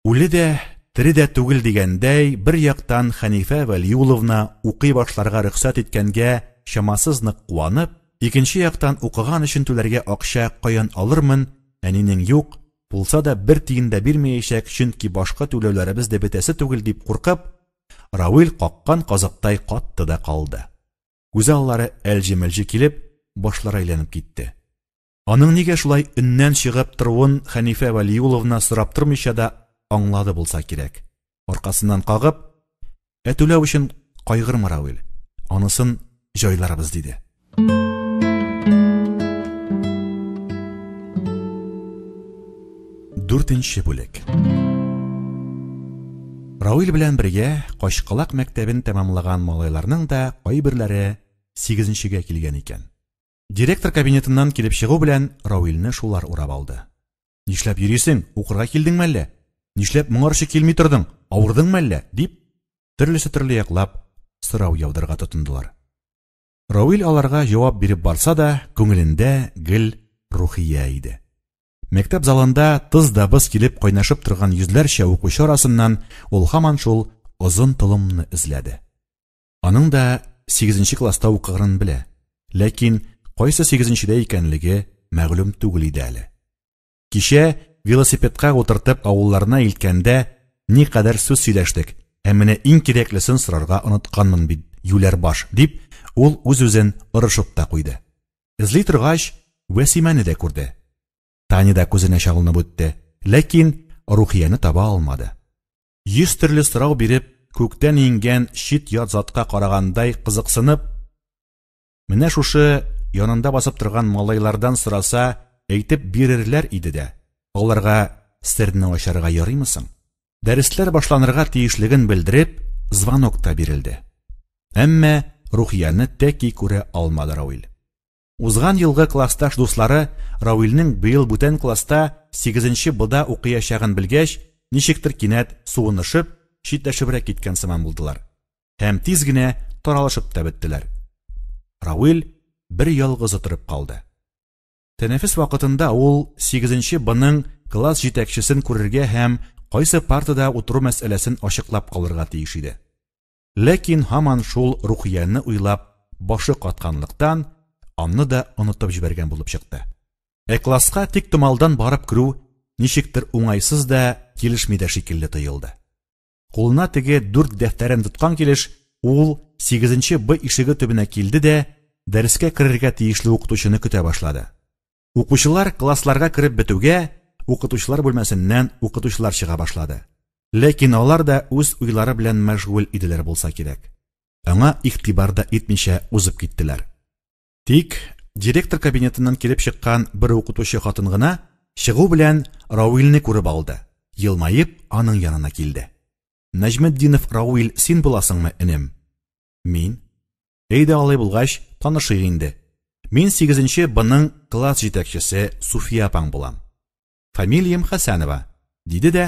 S1: Үле дә, тере дә түгел дигәндәй, бер яктан Хәнифә Вәлиулловна укый башларга рөхсәт иткәнгә чамасыз нык куанып, икенче яктан укыган өчен түләргә акча каян алырмын, әнинең юк, булса да бер тиен дә бирмәячәк, чөнки башка түләүләребез дә бетәсе түгел дип куркып, Равил каккан казыктай катты да калды. Күз аллары әлҗе-мөлҗе килеп, башлары әйләнеп китте. Аның нигә шулай өннән чыгып торуын Хәнифә Вәлиулловна сорап тормыйча да аңлады булса кирәк. Аркасыннан кагып, Ә түләү өчен кайгырма, Равил. Анысын җайларбыз, диде. Дүртенче бүлек. Рауил белән бергә Качкалак мәктәбен тәмамлаган малайларның да кайберләре сигезенчегә килгән икән. Директор кабинетыннан килеп чыгу белән Рауилне шулар урап алды. Нишләп йөрисең? Укырга килдеңме әллә? Нишләп моңарчы килми тордың? Авырдыңмы әллә? дип, төрлесе төрле яклап сорау яудырырга тотындылар. Рауил аларга җавап биреп барса да, күңелендә гел Рухия иде. Мәктәп залында тыз да быз килеп кайнашып торган йөзләрчә укучы арасыннан ул һаман шул озын толымны эзләде. Аның да сигезенче класста укыганын белә, ләкин кайсы сигезенчедә икәнлеге мәгълүм түгел иде әле. Кичә велосипедка утыртып авылларына илткәндә никадәр сүз сөйләштек, ә менә иң кирәклесен сорарга онытканмын бит, юләр баш, дип, ул үз-үзен орышып та куйды. Эзли торгач, Вәсимәне дә күрде. Таня да күзенә чалынып үтте, ләкин Рухияне таба алмады. Йөз төрле сорау биреп, күктән иңгән чит-ят затка карагандай кызыксынып, менә шушы янында басып торган малайлардан сораса, әйтеп бирерләр иде дә, аларга серне ачарга ярыймы соң? Дәресләр башланырга тиешлеген белдереп, звонок та бирелде. Әмма Рухияне тәки күрә алмады Рауил. Узган елгы классташ дуслары Рауилнең быел бүтән класста 8 Бда укыячагын белгәч, ничектер кинәт суынышып, читләшебрәк киткән сыман булдылар. Һәм тиз генә таралышып та беттеләр. Рауил бер ялгызы торып калды. Тәнәфес вакытында ул 8 Бның класс җитәкчесен күрергә һәм кайсы партада утыру мәсьәләсен ачыклап калырга тиеш иде. Ләкин һаман шул Рухияне уйлап башы катканлыктан, аны да онытып җибәргән булып чыкты. Ә класска тик томалдан барып керү ничектер уңайсыз да, килешми дә шикелле тоелды. Кулына теге дүрт дәфтәрен тоткан килеш, ул 8 Б ишеге төбенә килде дә, дәрескә керергә тиешле укытучыны көтә башлады. Укучылар классларга кереп бетүгә, укытучылар бүлмәсеннән укытучылар чыга башлады. Ләкин алар да үз уйлары белән мәшгуль иделәр булса кирәк. Аңа игътибар да итмичә узып киттеләр. Тик директор кабинетыннан килеп чыккан бер укытучы хатын гына чыгу белән Рауилне күреп алды. Елмаеп аның янына килде. Нәҗметдинов Рауил, син буласыңмы, энем? Мин. Әйдә алай булгач, танышыйк инде. Мин 8 Бның класс җитәкчесе Суфия апаң булам. Фамилиям Хәсәнова, диде дә,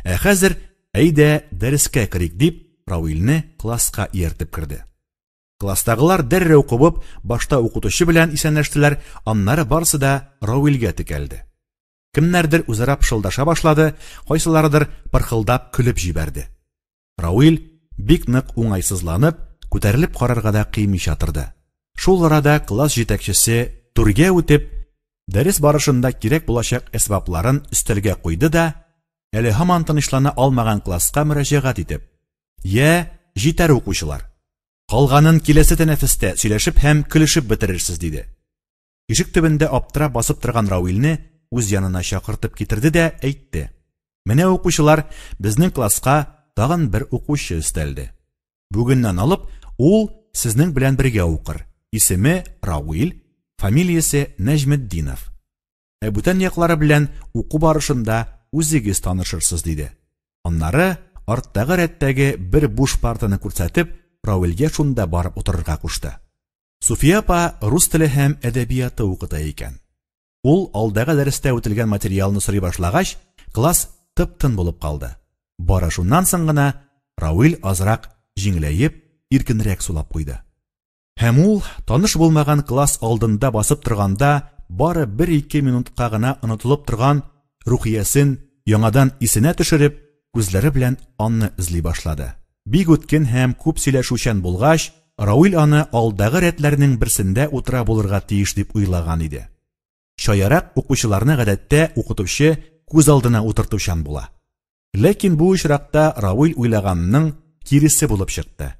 S1: ә хәзер әйдә дәрескә керик дип, Рауилне класска ияртеп керде. Класстагылар дәррәү кубып, башта укытучы белән исәнләштеләр, аннары барысы да Рауилгә текәлде. Кемнәрдер үзара пышылдаша башлады, кайсыларыдыр пырхылдап көлеп җибәрде. Рауил бик нык уңайсызланып, күтәрелеп карарга да кыймыйча торды. Шул арада класс җитәкчесе түргә үтеп, дәрес барышында кирәк булачак әсбапларын өстәлгә куйды да, әле һаман тынычлана алмаган класска мөрәҗәгать итеп: "Йә, җитәр укучылар. Калганын киләсе тәнәфестә сөйләшеп һәм көлешеп бетерерсез", диде. Ишек төбендә аптырап басып торган Рауилне үз янына чакыртып китерде дә әйтте: "Менә укучылар, безнең класска тагын бер укучы өстәлде. Бүгеннән алып ул сезнең белән бергә укыр. Исеме Рауил, фамилиясе Нәҗметдинов. Ә бүтән яклары белән уку барышында үзегез танышырсыз", диде. Аннары арттагы рәттәге бер буш партаны күрсәтеп, Рауилгә шунда барып утырырга кушты. Суфия апа рус теле һәм әдәбияты укыта икән. Ул алдагы дәрестә үтелгән материалны сорый башлагач, класс тып-тын булып калды. Бары шуннан соң гына Рауил азрак җиңеләеп, иркенрәк сулап куйды. Һәм ул таныш булмаган класс алдында басып торганда бары бер-ике минутка гына онытылып торган Рухиясен яңадан исенә төшереп, күзләре белән аны эзли башлады. Бик үткен һәм күп сөйләшүчән булгач, Рауил аны алдагы рәтләрнең берсендә утыра булырга тиеш дип уйлаган иде. Чаярак укучыларны гадәттә укытучы күз алдына утыртучан була. Ләкин бу очракта Рауил уйлаганның киресе булып чыкты.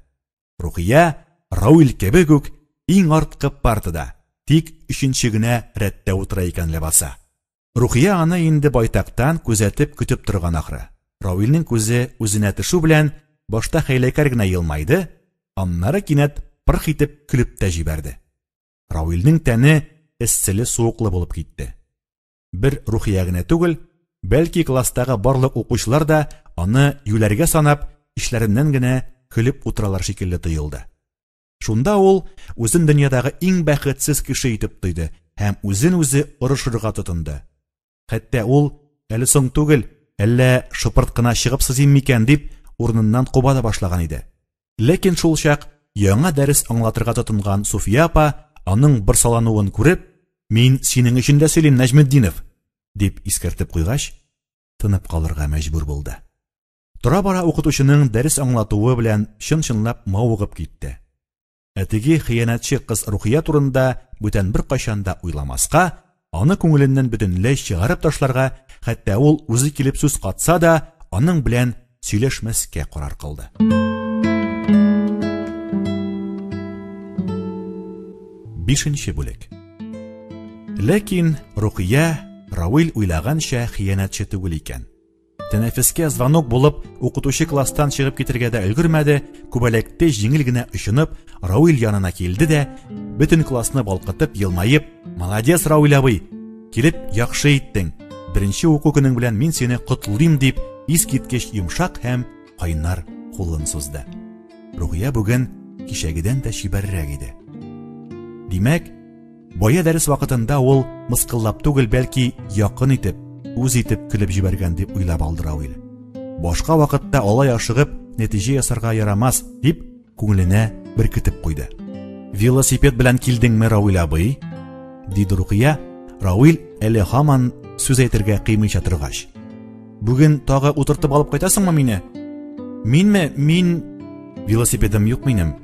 S1: Рухия, Рауил кебек үк, иң арткы партада, тик өченче генә рәттә утыра икән ләбаса. Рухия аны инде байтактан күзәтеп көтеп торган ахры. Рауилнең күзе үзенә төшү белән башта хәйләкәр генә елмайды, аннары кинәт пырх итеп көлеп тә җибәрде. Рауилнең тәне эсселе-суыклы булып китте. Бер Рухия генә түгел, бәлки класстагы барлык укучылар да аны юләргә санап, эчләреннән генә көлеп утыралар шикелле тоелды. Шунда ул үзен дөньядагы иң бәхетсез кеше итеп тойды һәм үзен үзе орышырга тотынды. Хәтта ул, әле соң түгел, әллә шыпырт кына чыгып сызыйм микән дип, урыныннан куба да башлаган иде. Ләкин шул чак яңа дәрес аңлатырга тотынган Суфия апа аның борсалануын күреп, «Мин синең өчен дә сөйлим, Нәҗметдинов!» дип искәртеп куйгач, тынып калырга мәҗбүр булды. Тора-бара укытучының дәрес аңлатуы белән чын-чынлап мавыгып китте. Ә теге хыянәтче кыз Рухия турында бүтән беркайчан да уйламаска, аны күңеленнән бөтенләй чыгарып ташларга, хәтта ул үзе килеп сүз катса да, аның белән сөйләшмәскә карар кылды. Бишенче бүлек. Ләкин Рухия Равил уйлаганча хыянәтче түгел икән. Тәнәфескә звонок булып, укытучы класстан чыгып китергә дә өлгермәде, күбәләкте җиңел генә очынып, Рауил янына килде дә, бөтен классны балкытып, елмаеп, «Молодец, Рауил абый! Килеп яхшы иттең. Беренче уку көнең белән мин сине котлыйм», дип, искиткеч йомшак һәм кайнар кулын сузды. Ругыя бүген кичәгедән дә чибәррәк иде. Димәк, Бая дәрес вакытында ул мыскыллап түгел, бәлки якын итеп, үз итеп көлеп җибәргән дип уйлап алды Рауил. Башка вакытта алай ашыгып нәтиҗә ясарга ярамас, дип күңеленә беркетеп куйды. Велосипед белән килдеңме, Рауил абый? диде Рукия. Рауил әле һаман сүз әйтергә кыймыйча торгач. Бүген тагы утыртып алып кайтасыңмы мине? Минме? Мин велосипедым юк минем.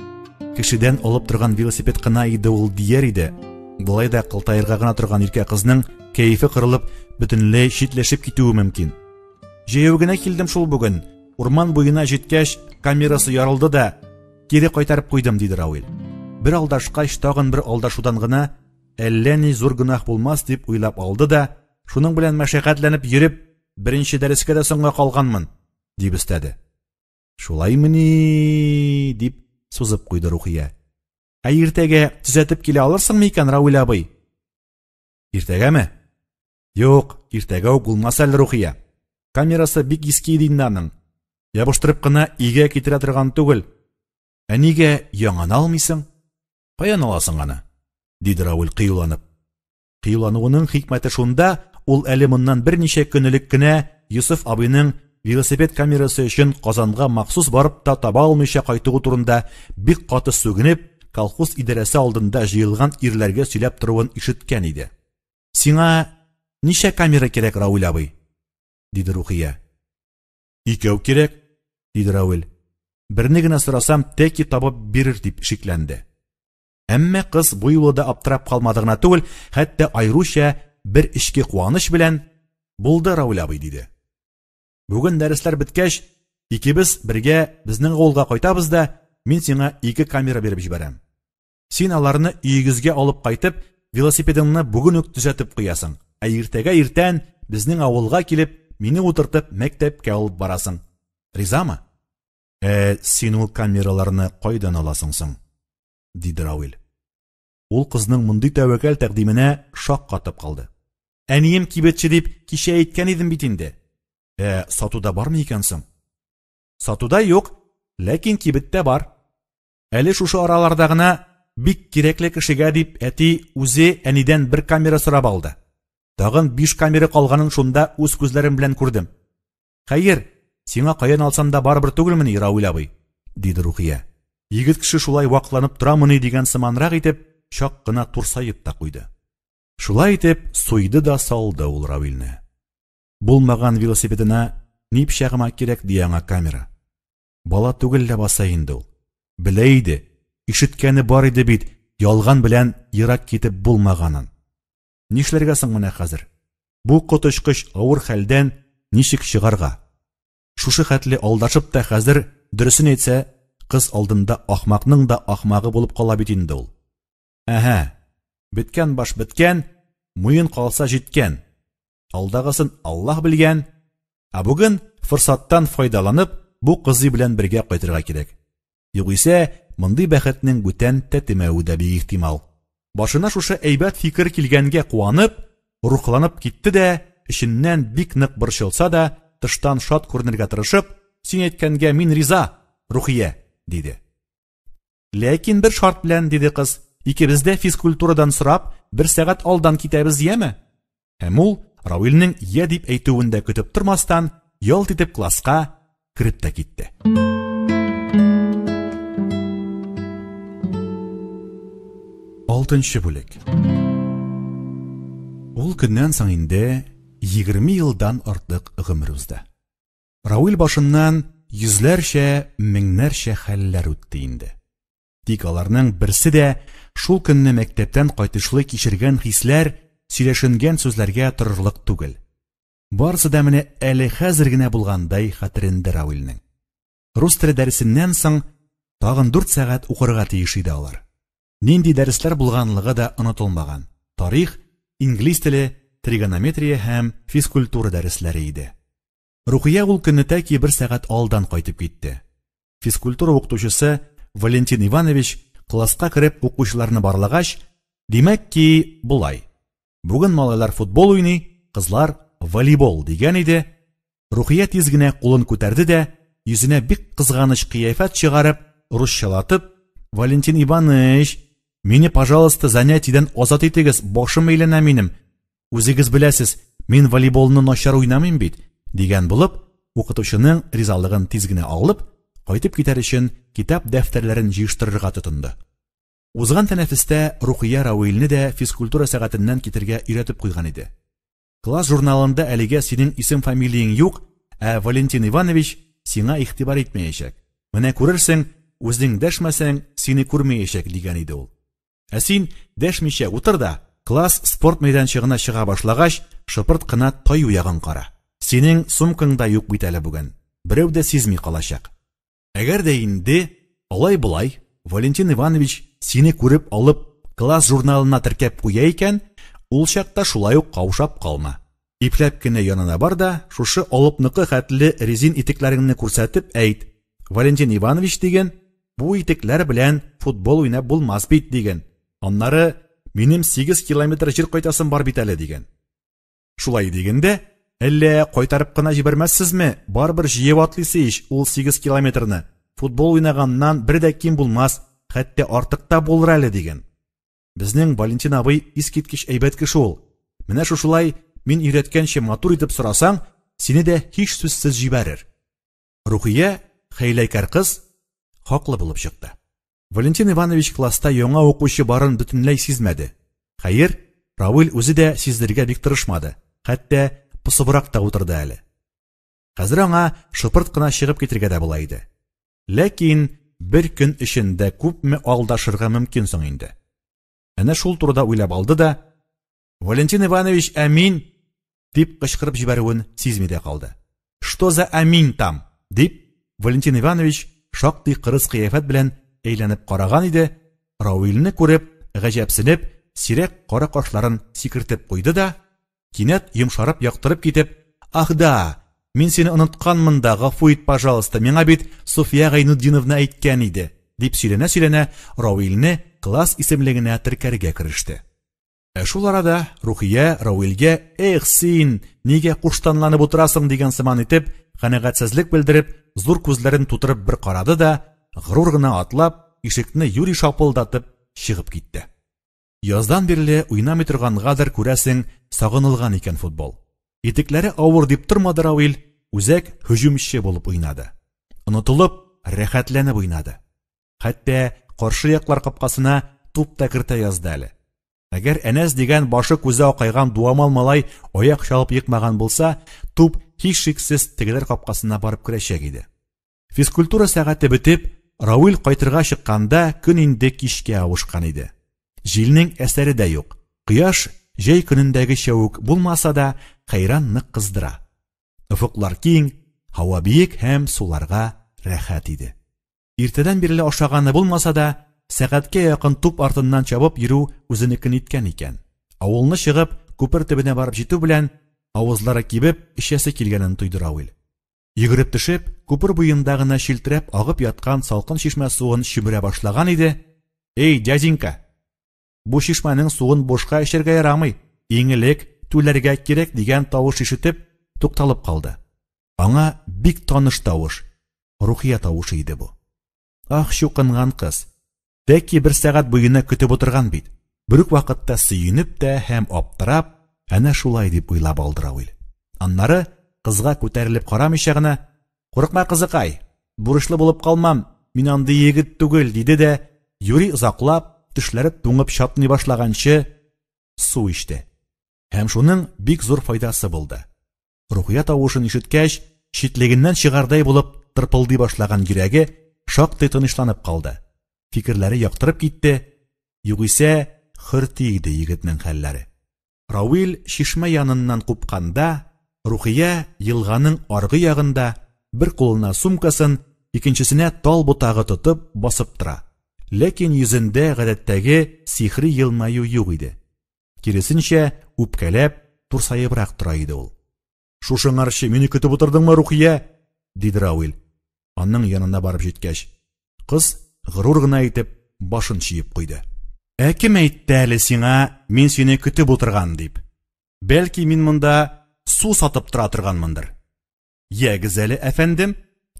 S1: Кешедән алып торган велосипед кына иде ул дияр иде. Болай да кылтаерга гына торган иркә кызның кәефе кырылып, бөтенләй читләшеп китүе мөмкин. Җәяү генә килдем шул бүген. Урман буена җиткәч, камерасы ярылды да, кире кайтарып куйдым, диде Рауил. Бер алдашкач, тагын бер алдашудан гына әллә ни зур гөнаһ булмас дип уйлап алды да, шуның белән мәшәкатьләнеп йөреп, беренче дәрескә дә соңга калганмын, дип өстәде. Шулаймыни? дип сузып куйды Рухия. Ә иртәгә төзәтеп килә алырсыңмы икән, Рауил абый? Иртәгәме? Юк, иртәгә үк булмас әле, Рухия. Камерасы бик иске иде инде аның. Ябыштырып кына өйгә китерә торган түгел. Ә нигә яңаны алмыйсың? Каян аласың аны? диде Рауил кыюланып. Кыюлануының хикмәте шунда, ул әле моннан берничә көн элек кенә Йосыф абыйның велосипед камерасы өчен Казанга махсус барып та таба алмыйча кайтуы турында бик каты сүгенеп, колхоз идарәсе алдында җыелган ирләргә сөйләп торуын ишеткән иде. Сиңа ничә камера кирәк, Рауил абый? диде Рухия. Икәү кирәк, диде Рауил. Берне генә сорасам, тәки табып бирер дип шикләнде. Әмма кыз бу юлы да аптырап калмады гына түгел, хәтта аеруча бер эчке куаныч белән «Булды, Рауль абый», диде. Бүген дәресләр беткәч, икебез бергә безнең авылга кайтабыз да, мин сиңа ике камера биреп җибәрәм. Син аларны өегезгә алып кайтып, велосипедыңны бүген үк төзәтеп куясың, ә иртәгә иртән безнең авылга килеп, мине утыртып мәктәпкә алып барасың. Ризамы? Ә син ул камераларны кайдан аласың соң? диде Рауил. Ул кызның мондый тәвәккәл тәкъдименә шак катып калды. Әнием кибетче дип кичә әйткән идем бит инде. Ә сатуда бармы икән соң? Сатуда юк, ләкин кибеттә бар. Әле шушы араларда гына бик кирәкле кешегә дип әти үзе әнидән бер камера сорап алды. Тагын биш камера калганын шунда үз күзләрем белән күрдем. Хәер, сиңа каян алсам да барыбер түгелмени, Рауил абый? диде Рухия. Егет кеше шулай вакланып торамыни дигән сыманрак итеп, чак кына турсаеп та куйды. Шулай итеп, суйды да салды ул Равилне. Булмаган велосипедына ни пычагыма кирәк ди аңа камера. Бала түгел ләбаса инде ул. Белә иде, ишеткәне бар иде бит, ялган белән ерак китеп булмаганын. Нишләргә соң менә хәзер? Бу коточкыч авыр хәлдән ничек чыгарга? Шушы хәтле алдашып та хәзер, дөресен әйтсә, кыз алдында ахмакның да ахмагы булып кала бит инде ул. Әһә, беткән баш беткән, муен калса җиткән. Алдагысын Аллаһ белгән, ә бүген форсаттан файдаланып, бу кызый белән бергә кайтырга кирәк. Югыйсә, мондый бәхетнең бүтән тәтемәве дә бик ихтимал. Башына шушы әйбәт фикер килгәнгә куанып, рухланып китте дә, эченнән бик нык борчылса да, тыштан шат күренергә тырышып, син әйткәнгә мин риза, Рухия, диде. Ләкин бер шарт белән, диде кыз, икебез дә физкультурадан сорап, бер сәгать алдан китәбез, яме? Һәм ул, Рауилнең я дип әйтүен дә көтеп тормастан, ялт итеп класска кереп тә китте. Алтынчы бүлек. Ул көннән соң инде 20 елдан артык гомер узды. Рауил башыннан йөзләрчә, меңнәрчә хәлләр үтте инде. Тик аларның берсе дә шул көнне мәктәптән кайтышлый кичергән хисләр, сөйләшенгән сүзләргә торырлык түгел. Барысы да менә әле хәзер генә булгандай хәтерендә Рауилнең. Рус теле дәресеннән соң тагын дүрт сәгать укырга тиеш иде алар. Нинди дәресләр булганлыгы да онытылмаган. Тарих, инглиз теле, тригонометрия һәм физкультура дәресләре иде. Рухия ул көнне тәки бер сәгать алдан кайтып китте. Физкультура укытучысы Валентин Иванович класска кереп укучыларны барлагач, димәк ки, болай. Бүген малайлар футбол уйный, кызлар волейбол дигән иде. Рухия тиз генә кулын күтәрде дә, йөзенә бик кызганыч кыяфәт чыгарып, русчалатып, Валентин Иванович, мине, пожалуйста, занятиедән азат итегез, башым әйләнә минем. Үзегез беләсез, мин волейболны начар уйнамыйм бит, дигән булып, укытучының ризалыгын тиз генә алып, кайтып китәр өчен китап-дәфтәрләрен җыештырырга тотынды. Узган тәнәфестә Рухия Рауилне дә физкультура сәгатеннән китергә өйрәтеп куйган иде. Класс журналында әлегә синең исем-фамилияң юк, ә Валентин Иванович сиңа игътибар итмәячәк. Менә күрерсең, үзең дәшмәсәң, сине күрмәячәк, дигән иде ул. Ә син дәшмичә утыр да, класс спорт мәйданчыгына чыга башлагач, шыпырт кына таю ягын кара. Синең сумкаң да юк бит әле бүген. Берәү дә сизми калачак. Әгәр дә инде алай-болай Валентин Иванович сине күреп алып класс журналына теркәп куя икән, ул чакта шулай ук каушап калма. Ипләп кенә янына бар да, шушы алыпныкы хәтле резин итекләреңне күрсәтеп әйт. Валентин Иванович диген, бу итекләр белән футбол уйнап булмас бит диген. Аннары минем 8 километр җир кайтасым бар бит әле диген. Шулай дигәндә, әллә кайтарып кына җибәрмәссезме? Барыбер җыеп атлыйсы ич ул 8 километрны. Футбол уйнаганнан бер дә ким булмас, хәтта артык та булыр әле диген. Безнең Валентин абый искиткеч әйбәт кеше ул. Менә шушылай мин өйрәткәнчә матур итеп сорасаң, сине дә һич сүзсез җибәрер. Рухия, хәйләкәр кыз, хаклы булып чыкты. Валентин Иванович класста яңа укучы барын бөтенләй сизмәде. Хәер, Равил үзе дә сиздерергә бик тырышмады, хәтта посыбрак та утырды әле. Хәзер аңа шыпырт кына чыгып китергә дә була иде. Ләкин бер көн эчендә күпме алдашырга мөмкин соң инде? Әнә шул турыда уйлап алды да, Валентин Иванович, ә мин? дип кычкырып җибәрүен сизми дә калды. Что за аминь там? дип, Валентин Иванович шактый кырыс кыяфәт белән әйләнеп караган иде, Рауилне күреп, гаҗәпсенеп, сирәк кара кашларын сикертеп куйды да, кинәт йомшарып яктырып китеп, Ах да, мин сине онытканмын да, гафу ит, пожалуйста, миңа бит София Гайнутдиновна әйткән иде, дип сөйләнә-сөйләнә Рауилне класс исемлегенә теркәргә кереште. Ә шул арада Рухия Рауилгә «Эх син, нигә куштанланып утырасың?» дигән сыман итеп, канәгатьсезлек белдереп, зур күзләрен тутырып бер карады да, горур гына атлап, ишекне юри шапылдатып чыгып китте. Яздан бирле уйнамый торгангадыр, күрәсең, сагынылган икән футбол. Итекләре авыр дип тормады Рауил, үзәк һөҗүмче булып уйнады. Онытылып, рәхәтләнеп уйнады. Хәтта каршы яклар капкасына туп та кертә язды әле. Әгәр Әнәс дигән башы күзе акайган дуамал малай аяк чалып екмаган булса, туп һичшиксез тегеләр капкасына барып керәчәк иде. Физкультура сәгате бетеп, Рауил кайтырга чыкканда көн инде кичкә авышкан иде. Җилнең әсәре дә юк. Кояш җәй көнендәгечә үк булмаса да, хәйран нык кыздыра. Офыклар киң, һава биек һәм суларга рәхәт иде. Иртәдән бирле ашаганы булмаса да, сәгатькә якын туп артыннан чабып йөрү үзенекен иткән икән. Авылны чыгып, күпер төбенә барып җитү белән, авызлары кибеп, эчәсе килгәнен тойды Рауил. Йөгереп төшеп, күпер буенда гына челтерәп агып яткан салкын чишмә суын чөмерә башлаган иде. «Эй, дяденька! Бу чишмәнең суын бушка эчәргә ярамый, иң элек түләргә кирәк», дигән тавыш ишетеп, тукталып калды. Аңа бик таныш тавыш, Рухия тавышы иде бу. Ах, чукынган кыз! Тәки бер сәгать буена көтеп утырган бит. Бер үк вакытта сөенеп тә һәм аптырап, әнә шулай дип уйлап алды Равил. Аннары кызга күтәрелеп карамыйча гына, «Курыкма, кызыкай, бурычлы булып калмам, мин андый егет түгел», диде дә, юри озаклап, тешләре туңып чатный башлаганчы су эчте. Һәм шуның бик зур файдасы булды. Рухия тавышын ишеткәч, читлегеннән чыгардай булып тырпылдый башлаган йөрәге шактый тынычланып калды. Фикерләре яктырып китте, югыйсә хөрти иде егетнең хәлләре. Равил чишмә яныннан купканда, Рухия елганың аргы ягында бер кулына сумкасын, икенчесенә тал ботагы тотып басып тора. Ләкин йөзендә гадәттәге сихри елмаю юк иде. Киресенчә, үпкәләп, турсаебрак тора иде ул. «Шушыңарчы мине көтеп утырдыңмы, Рухия?» диде Равил, аның янына барып җиткәч. Кыз горур гына итеп башын чөеп куйды. «Ә кем әйтте әле сиңа, мин сине көтеп утырган дип? Бәлки мин монда су сатып тора торганмындыр? Ягез әле, әфәндем,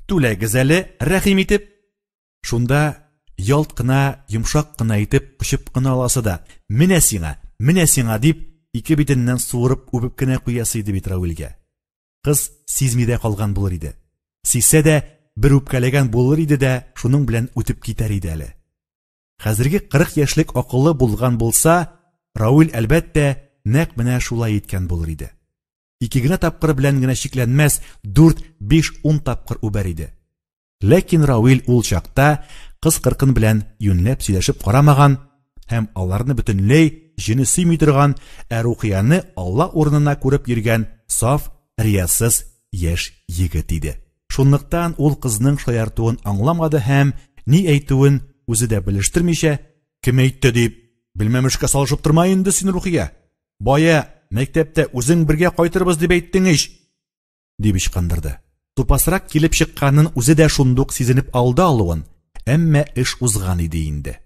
S1: түләгез әле, рәхим итеп!» Шунда ялт кына, йомшак кына итеп кочып кына аласы да, «Менә сиңа, менә сиңа!» дип, ике битеннән суырып үбеп кенә куясы иде бит Равилгә. Кыз сизми дә калган булыр иде. Сизсә дә, бер үпкәләгән булыр иде дә, шуның белән үтеп китәр иде әле. Хәзерге 40 яшьлек акыллы булган булса, Равил, әлбәттә, нәкъ менә шулай иткән булыр иде. Ике генә тапкыр белән генә чикләнмәс, 4, 5, 10 тапкыр үбәр иде. Ләкин Равил ул чакта кыз-кыркын белән юньләп сөйләшеп карамаган һәм аларны бөтенләй җене сөйми торган, ә Рухияне Алла урынына күреп йөргән саф, риясыз яшь егет иде. Шунлыктан ул кызның шаяртуын аңламады һәм ни әйтүен үзе дә белештермичә, «Кем әйтте дип, белмәмешкә салышып торма инде син, Рухия. Бая мәктәптә үзең бергә кайтырбыз дип әйттең ич», дип ычкындырды. Тупасрак килеп чыкканын үзе дә шундук сизенеп алды алуын, әмма эш узган иде инде.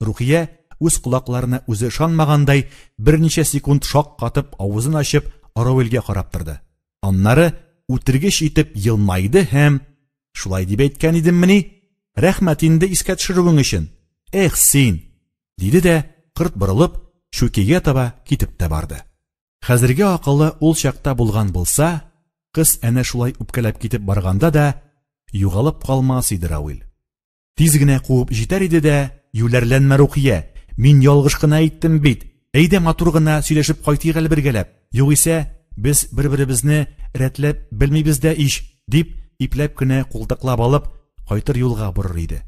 S1: Рухия үз колакларына үзе ышанмагандай, берничә секунд шаккатып, авызын ачып, Равилгә карап торды. Аннары үтергеч итеп елмайды һәм: «Шулай дип әйткән идеммени? Рәхмәт инде искә төшерүең өчен. Эх син!» диде дә, кырт борылып, Чүкигә таба китеп тә барды. Хәзерге акылы ул чакта булган булса, кыз әнә шулай үпкәләп китеп барганда да югалып калмас иде Равил. Тиз генә куып җитәр иде дә, «Юләрләнмә, Рухия, мин ялгыш кына әйттем бит. Әйдә матур гына сөйләшеп кайтыйк әле бергәләп. Югыйсә, без бер-беребезне рәтләп белмибез дә ич», дип, ипләп кенә култыклап алып, кайтыр юлга борыр иде.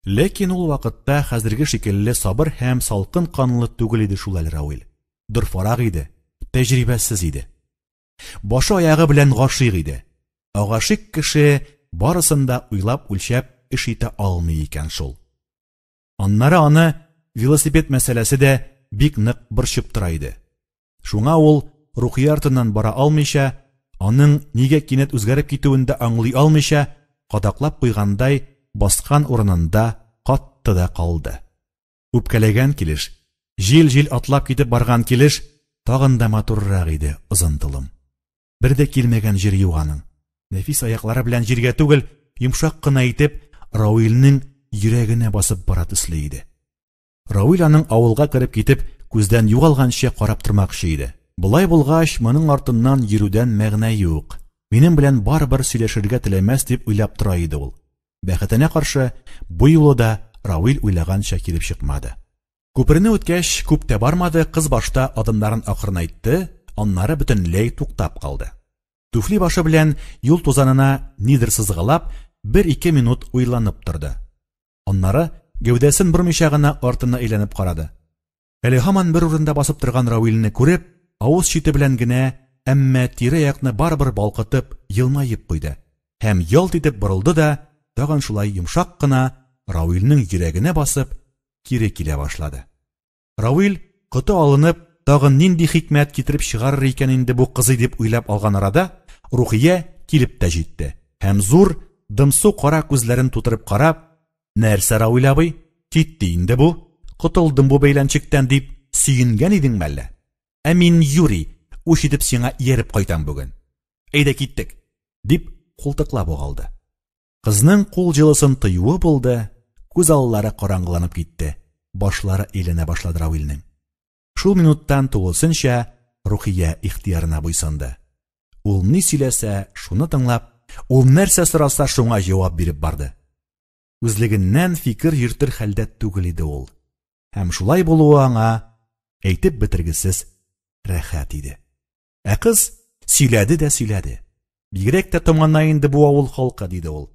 S1: Ләкин ул вакытта хәзерге шикелле сабыр һәм салкын канлы түгел иде шул әле Равил. Дорфарак иде, тәҗрибәсез иде. Башы аягы белән гашыйк иде. Ә гашыйк кеше барысын да уйлап-үлчәп эш итә алмый икән шул. Аннары аны велосипед мәсьәләсе дә бик нык борчып тора иде. Шуңа ул Рухия артыннан бара алмыйча, аның нигә кинәт үзгәреп китүен дә аңлый алмыйча, кадаклап куйгандай баскан урынында катты да калды. Үпкәләгән килеш, җил-җил атлап китеп барган килеш, тагын да матуррак иде озын толым. Бер дә килмәгән җир юк аның. Нәфис аяклары белән җиргә түгел, йомшак кына итеп, Рауилнең йөрәгенә басып бара төсле иде. Рауил аның авылга кереп китеп, күздән югалганчы карап тормакчы иде. Болай булгач, моның артыннан йөрүдән мәгънә юк. Минем белән барыбер сөйләшергә теләмәс дип уйлап тора иде ул. Бәхетенә каршы, бу юлы да Рауил уйлаганча килеп чыкмады. Күперне үткәч, күп тә бармады, кыз башта адымнарын акрынайтты, аннары бөтенләй туктап калды. Туфли башы белән юл тузанына нидер сызгалап, бер-ике минут уйланып торды. Аннары гәүдәсен бормыйча гына артына әйләнеп карады. Әле һаман бер урында басып торган Рауилне күреп, авыз чите белән генә, әмма тирә-якны барыбер балкытып, елмаеп куйды. Һәм ялт итеп борылды да, тагын шулай йомшак кына Рауилнең йөрәгенә басып, кире килә башлады. Рауил, коты алынып, тагын нинди хикмәт китереп чыгарыр икән инде бу кызый дип уйлап алган арада, Рухия килеп тә җитте һәм зур, дымсу кара күзләрен тутырып карап, Нәрсә, Равил абый, китте инде бу, котылдым бу бәйләнчектән дип сөенгән идеңме әллә? Ә мин юри, үч итеп сиңа ияреп кайтам бүген. Әйдә киттек, дип култыклап ук алды. Кызның кул җылысын тоюы булды, күз аллары караңгыланып китте, башлары әйләнә башлады Равилнең. Шул минуттан тулысынча Рухия ихтыярына буйсынды. Ул ни сөйләсә, шуны тыңлап, ул нәрсә сораса, шуңа җавап биреп барды. Үзлегеннән фикер йөртер хәлдә түгел иде ул. Һәм шулай булуы аңа әйтеп бетергесез рәхәт иде. Ә кыз сөйләде дә сөйләде. Бигрәк тә томана инде бу авыл халкы, диде ул.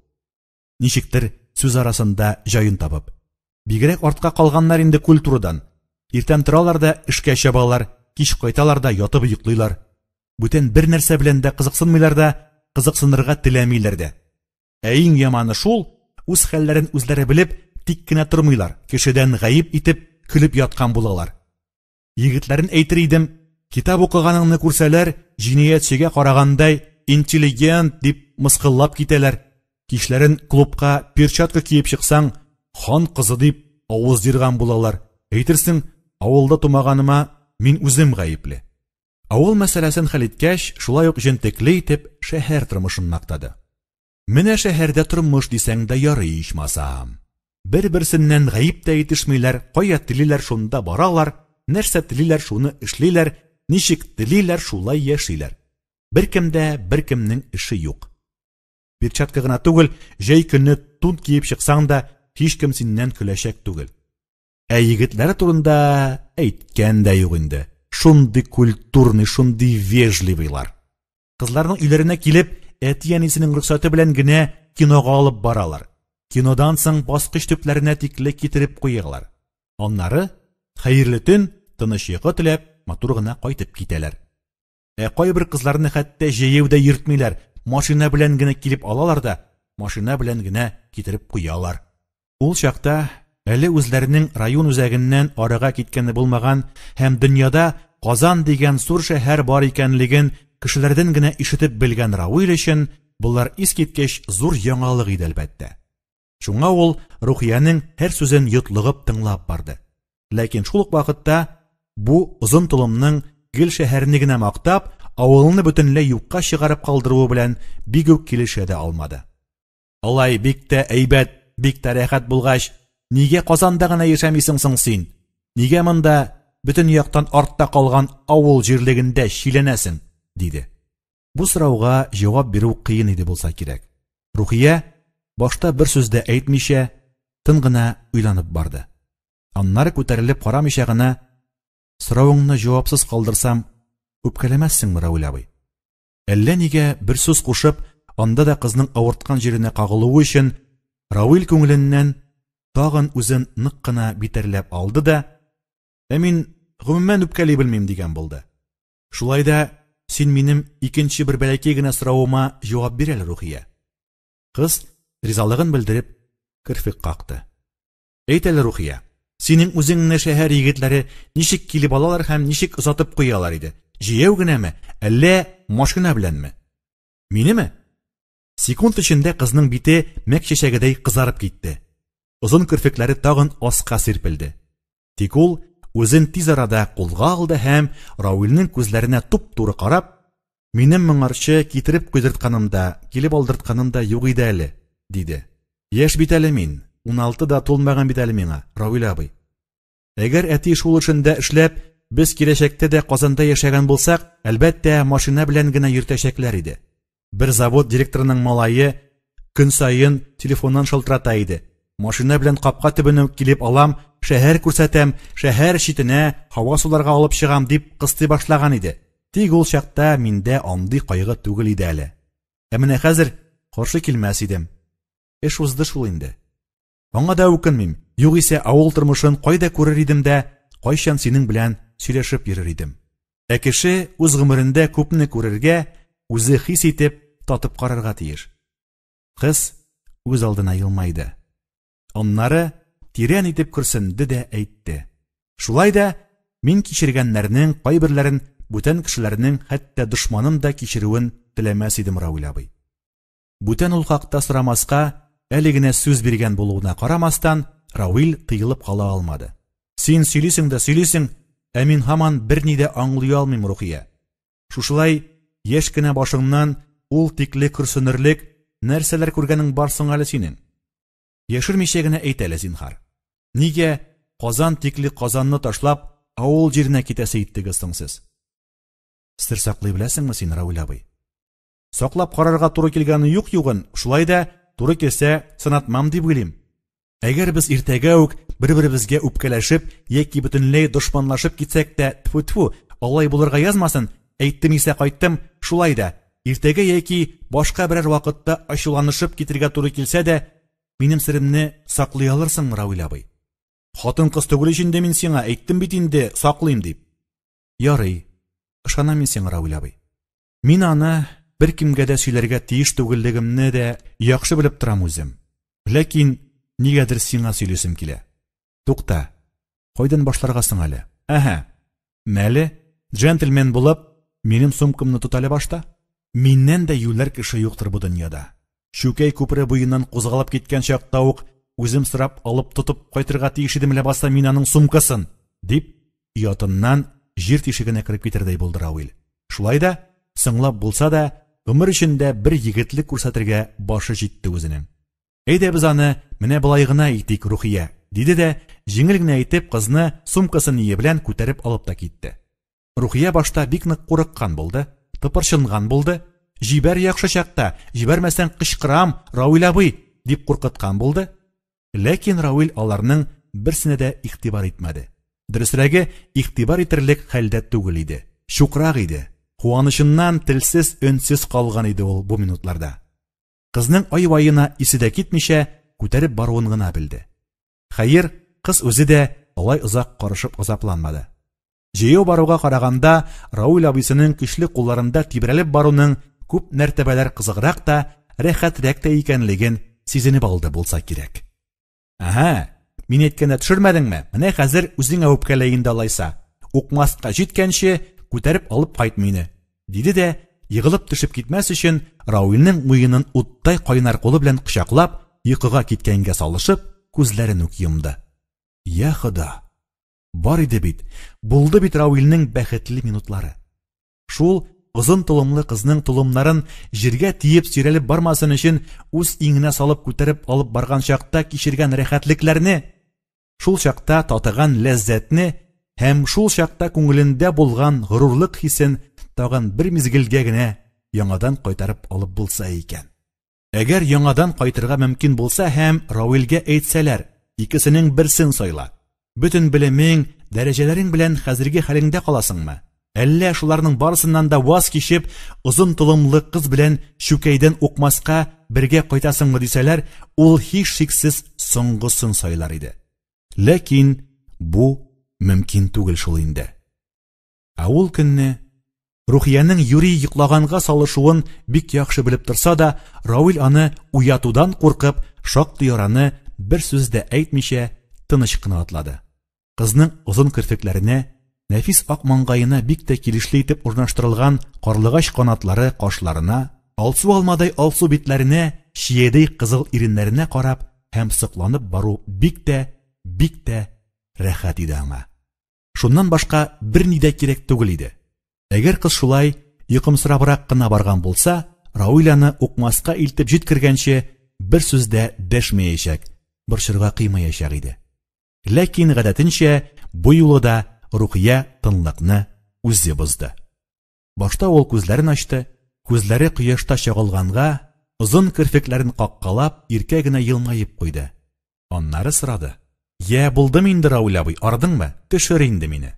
S1: Ничектер сүз арасында җаен табып. Бигрәк артка калганнар инде культурадан. Иртән торалар да эшкә чабалар, кич кайталар да ятып йоклыйлар. Бүтән бер нәрсә белән дә кызыксынмыйлар да, кызыксынырга теләмиләр дә. Ә иң яманы шул, үз хәлләрен үзләре белеп, тик кенә тормыйлар, кешедән гаеп итеп, көлеп яткан булалар. Егетләрен әйтер идем, китап укыганыңны күрсәләр, җинаятьчегә карагандай интеллигент дип мыскыллап китәләр. Кичләрен клубка перчатка киеп чыксаң, хан кызы дип авыз җырган булалар. Әйтерсең, авылда тумаганыма мин үзем гаепле. Авыл мәсьәләсен хәл иткәч, шулай ук җентекле итеп шәһәр тормышын мактады. Менә шәһәрдә тормыш дисәң дә ярый ичмасам. Бер-берсеннән гаеп тә итешмиләр, кая телиләр шунда баралар, нәрсә телиләр шуны эшлиләр, ничек телиләр шулай яшиләр. Беркемдә беркемнең эше юк. Перчатка гына түгел, җәй көне тун киеп чыксаң да, һичкем синнән көләчәк түгел. Ә егетләр турында әйткән дә юк инде. Шундый культурный, шундый вежливыйлар. Кызларның өйләренә килеп, әти-әнисенең рөхсәте белән генә кинога алып баралар. Кинодан соң баскыч төпләренә тикле китереп куялар. Аннары, хәерле төн, тыныч йокы теләп, матур гына кайтып китәләр. Ә кайбер кызларны хәтта җәяү дә йөртмиләр, машина белән генә килеп алалар да, машина белән генә китереп куялар. Ул чакта әле үзләренең район үзәгеннән арыга киткәне булмаган һәм дөньяда Казан дигән зур шәһәр бар икәнлеген кешеләрдән генә ишетеп белгән Равил өчен болар искиткеч зур яңалык иде, әлбәттә. Шуңа ул Рухиянең һәр сүзен йотлыгып тыңлап барды. Ләкин шул ук вакытта бу озын толымның гел шәһәрне генә мактап, авылны бөтенләй юкка чыгарып калдыруы белән бик үк килешә дә алмады. Алай бик тә әйбәт, бик тә рәхәт булгач, нигә Казанда гына яшәмисең соң син? Нигә монда бөтен яктан артта калган авыл җирлегендә чиләнәсең? диде. Бу сорауга җавап бирү кыен иде булса кирәк. Рухия башта бер сүз дә әйтмичә, тын гына уйланып барды. Аннары күтәрелеп карамыйча гына, Соравыңны җавапсыз калдырсам, үпкәләмәссеңме, Равил абый? Әллә нигә бер сүз кушып, анда да кызның авырткан җиренә кагылуы өчен Равил күңеленнән тагын үзен нык кына битәрләп алды да, Ә мин гомумән үпкәли белмим дигән булды. Шулай да син минем икенче бер бәләкәй генә соравыма җавап бир әле, Рухия. Кыз ризалыгын белдереп керфек какты. Әйт әле, Рухия, синең үзеңне шәһәр егетләре ничек килеп алалар һәм ничек озатып куялар иде? Җәяү генәме, әллә машина беләнме? Минеме? Секунд эчендә кызның бите мәк чәчәгедәй кызарып китте. Озын керфекләре тагын аска сирпелде. Тик ул үзен тиз арада кулга алды һәм Рауилнең күзләренә туп-туры карап, Минем моңарчы китереп куйдыртканым да, килеп алдыртканым да юк иде әле, диде. Яшь бит әле мин, 16 да тулмаган бит әле миңа, Равил абый. Әгәр әти шул эшендә эшләп, без киләчәктә дә Казанда яшәгән булсак, әлбәттә, машина белән генә йөртәчәкләр иде. Бер завод директорының малае көн саен телефоннан шалтырата иде. Машина белән капка төбенә үк килеп алам, шәһәр күрсәтәм, шәһәр читенә һава суларга алып чыгам дип кыстый башлаган иде. Тик ул чакта миндә андый кайгы түгел иде әле. Ә менә хәзер каршы килмәс идем. Эш узды шул инде. Аңа да үкенмим, югыйсә авыл тормышын кайда күрер идем дә, кайчан синең белән сөйләшеп йөрер идем. Ә кеше үз гомерендә күпне күрергә, үзе хис итеп, татып карарга тиеш. Кыз үз алдына елмайды. Аннары тирән итеп көрсенде дә әйтте. Шулай да мин кичергәннәрнең кайберләрен бүтән кешеләрнең, хәтта дошманым да кичерүен теләмәс идем, Равил абый. Бүтән ул хакта сорамаска әле генә сүз биргән булуына карамастан, Рауил тыелып кала алмады. Син сөйлисең дә сөйлисең, ә мин һаман берни дә аңлый алмыйм, Рухия. Шушылай яшь кенә башыңнан ул тикле көрсенерлек нәрсәләр күргәнең бар соң әле синең? Яшермичә генә әйт әле, зинһар. Нигә Казан тикле Казанны ташлап, авыл җиренә китәсе иттегез соң сез? Сер саклый беләсеңме син, Рауил абый? Саклап карарга туры килгәне юк югын, шулай да туры килсә, сынатмам дип уйлыйм. Әгәр без иртәгә үк бер-беребезгә үпкәләшеп яки бөтенләй дошманлашып китсәк тә, тфү-тфү, алай булырга язмасын, әйттем исә кайттым, шулай да, иртәгә яки башка берәр вакытта ачуланышып китергә туры килсә дә, минем серемне саклый алырсыңмы, Равил абый? Хатын-кыз түгел ич инде мин сиңа, әйттем бит инде, саклыйм дип. Ярый, ышанам мин сиңа, Равил абый. Мин аны беркемгә дә сөйләргә тиеш түгеллегемне дә яхшы белеп торам үзем. Ләкин нигәдер сиңа сөйлисем килә. Тукта, кайдан башларга соң әле? Әһә, мәле, джентльмен булып, минем сумкамны тот әле башта. Миннән дә юләр кеше юктыр бу дөньяда. Чүкәй күпере буеннан кузгалып киткән чакта ук үзем сорап алып тотып кайтырга тиеш идем ләбаса мин аның сумкасын, дип, оятыннан җир тишегенә кереп китердәй булды Рауил. Шулай да, соңлап булса да, гомер эчендә бер егетлек күрсәтергә башы җитте үзенең. Әйдә без аны менә болай гына итик, Рухия, диде дә, җиңел генә итеп кызны сумкасы ние белән күтәреп алып та китте. Рухия башта бик нык курыккан булды, тыпырчынган булды. Җибәр яхшы чакта, җибәрмәсәң кычкырам, Рауил абый, дип куркыткан булды. Ләкин Рауил аларның берсенә дә игътибар итмәде. Дөресрәге, игътибар итерлек хәлдә түгел иде. Чукрак иде. Куанычыннан телсез-өнсез калган иде ул бу минутларда. Кызның ай-ваена исе дә китмичә, күтәреп баруын гына белде. Хәер, кыз үзе дә алай озак карышып азапланмады. Җәяү баруга караганда, Рауил абыйсының көчле кулларында тибрәлеп баруның күп мәртәбәләр кызыграк та, рәхәтрәк тә икәнлеген сизенеп алды булса кирәк. Әһә, мин әйткәндә төшермәдеңме? Менә хәзер үзеңә үпкәлә инде алайса. Укмаска җиткәнче, күтәреп алып кайт мине, диде дә, егылып төшеп китмәс өчен, Рауилнең муенын уттай кайнар кулы белән кочаклап, йокыга киткәнгә салышып, күзләрен үк йомды. Я Хода! Бар иде бит, булды бит Рауилнең бәхетле минутлары. Шул озын толымлы кызның толымнарын җиргә тиеп сөйрәлеп бармасын өчен үз иңенә салып күтәреп алып барган чакта кичергән рәхәтлекләрне, шул чакта татыган ләззәтне һәм шул чакта күңелендә булган горурлык хисен тагын бер мизгелгә генә яңадан кайтарып алып булса икән. Әгәр яңадан кайтырга мөмкин булса һәм Рауилгә әйтсәләр, икесенең берсен сайла. Бөтен белемең, дәрәҗәләрең белән хәзерге хәлеңдә каласыңмы? Әллә шуларның барысыннан да ваз кичеп, озын толымлы кыз белән чүкәйдән укмаска бергә кайтасыңмы дисәләр, ул һичшиксез соңгысын сайлар иде. Ләкин бу мөмкин түгел шул инде. Ә ул көнне Рухиянең юри йоклаганга салышуын бик яхшы белеп торса да, Рауил аны уятудан куркып, шактый араны бер сүз дә әйтмичә, тыныч кына атлады. Кызның озын керфекләренә, нәфис ак маңгаена бик тә килешле итеп урнаштырылган карлыгач канатлары кашларына, алсу алмадай алсу битләренә, чиядәй кызыл иреннәренә карап һәм сокланып бару бик тә, бик тә рәхәт иде аңа. Шуннан башка берни дә кирәк түгел иде. Әгәр кыз шулай йокымсырабрак кына барган булса, Рауил аны укмаска илтеп җиткергәнче бер сүз дә дәшмәячәк, борчырга кыймаячак иде. Ләкин гадәтенчә бу юлы да Рухия тынлыкны үзе бозды. Башта ул күзләрен ачты, күзләре кояшта чагылганга, озын керфекләрен каккалап, иркә генә елмаеп куйды. Аннары сорады. Йә, булдымы инде, Рауль абый, ардыңмы? Төшер инде мине.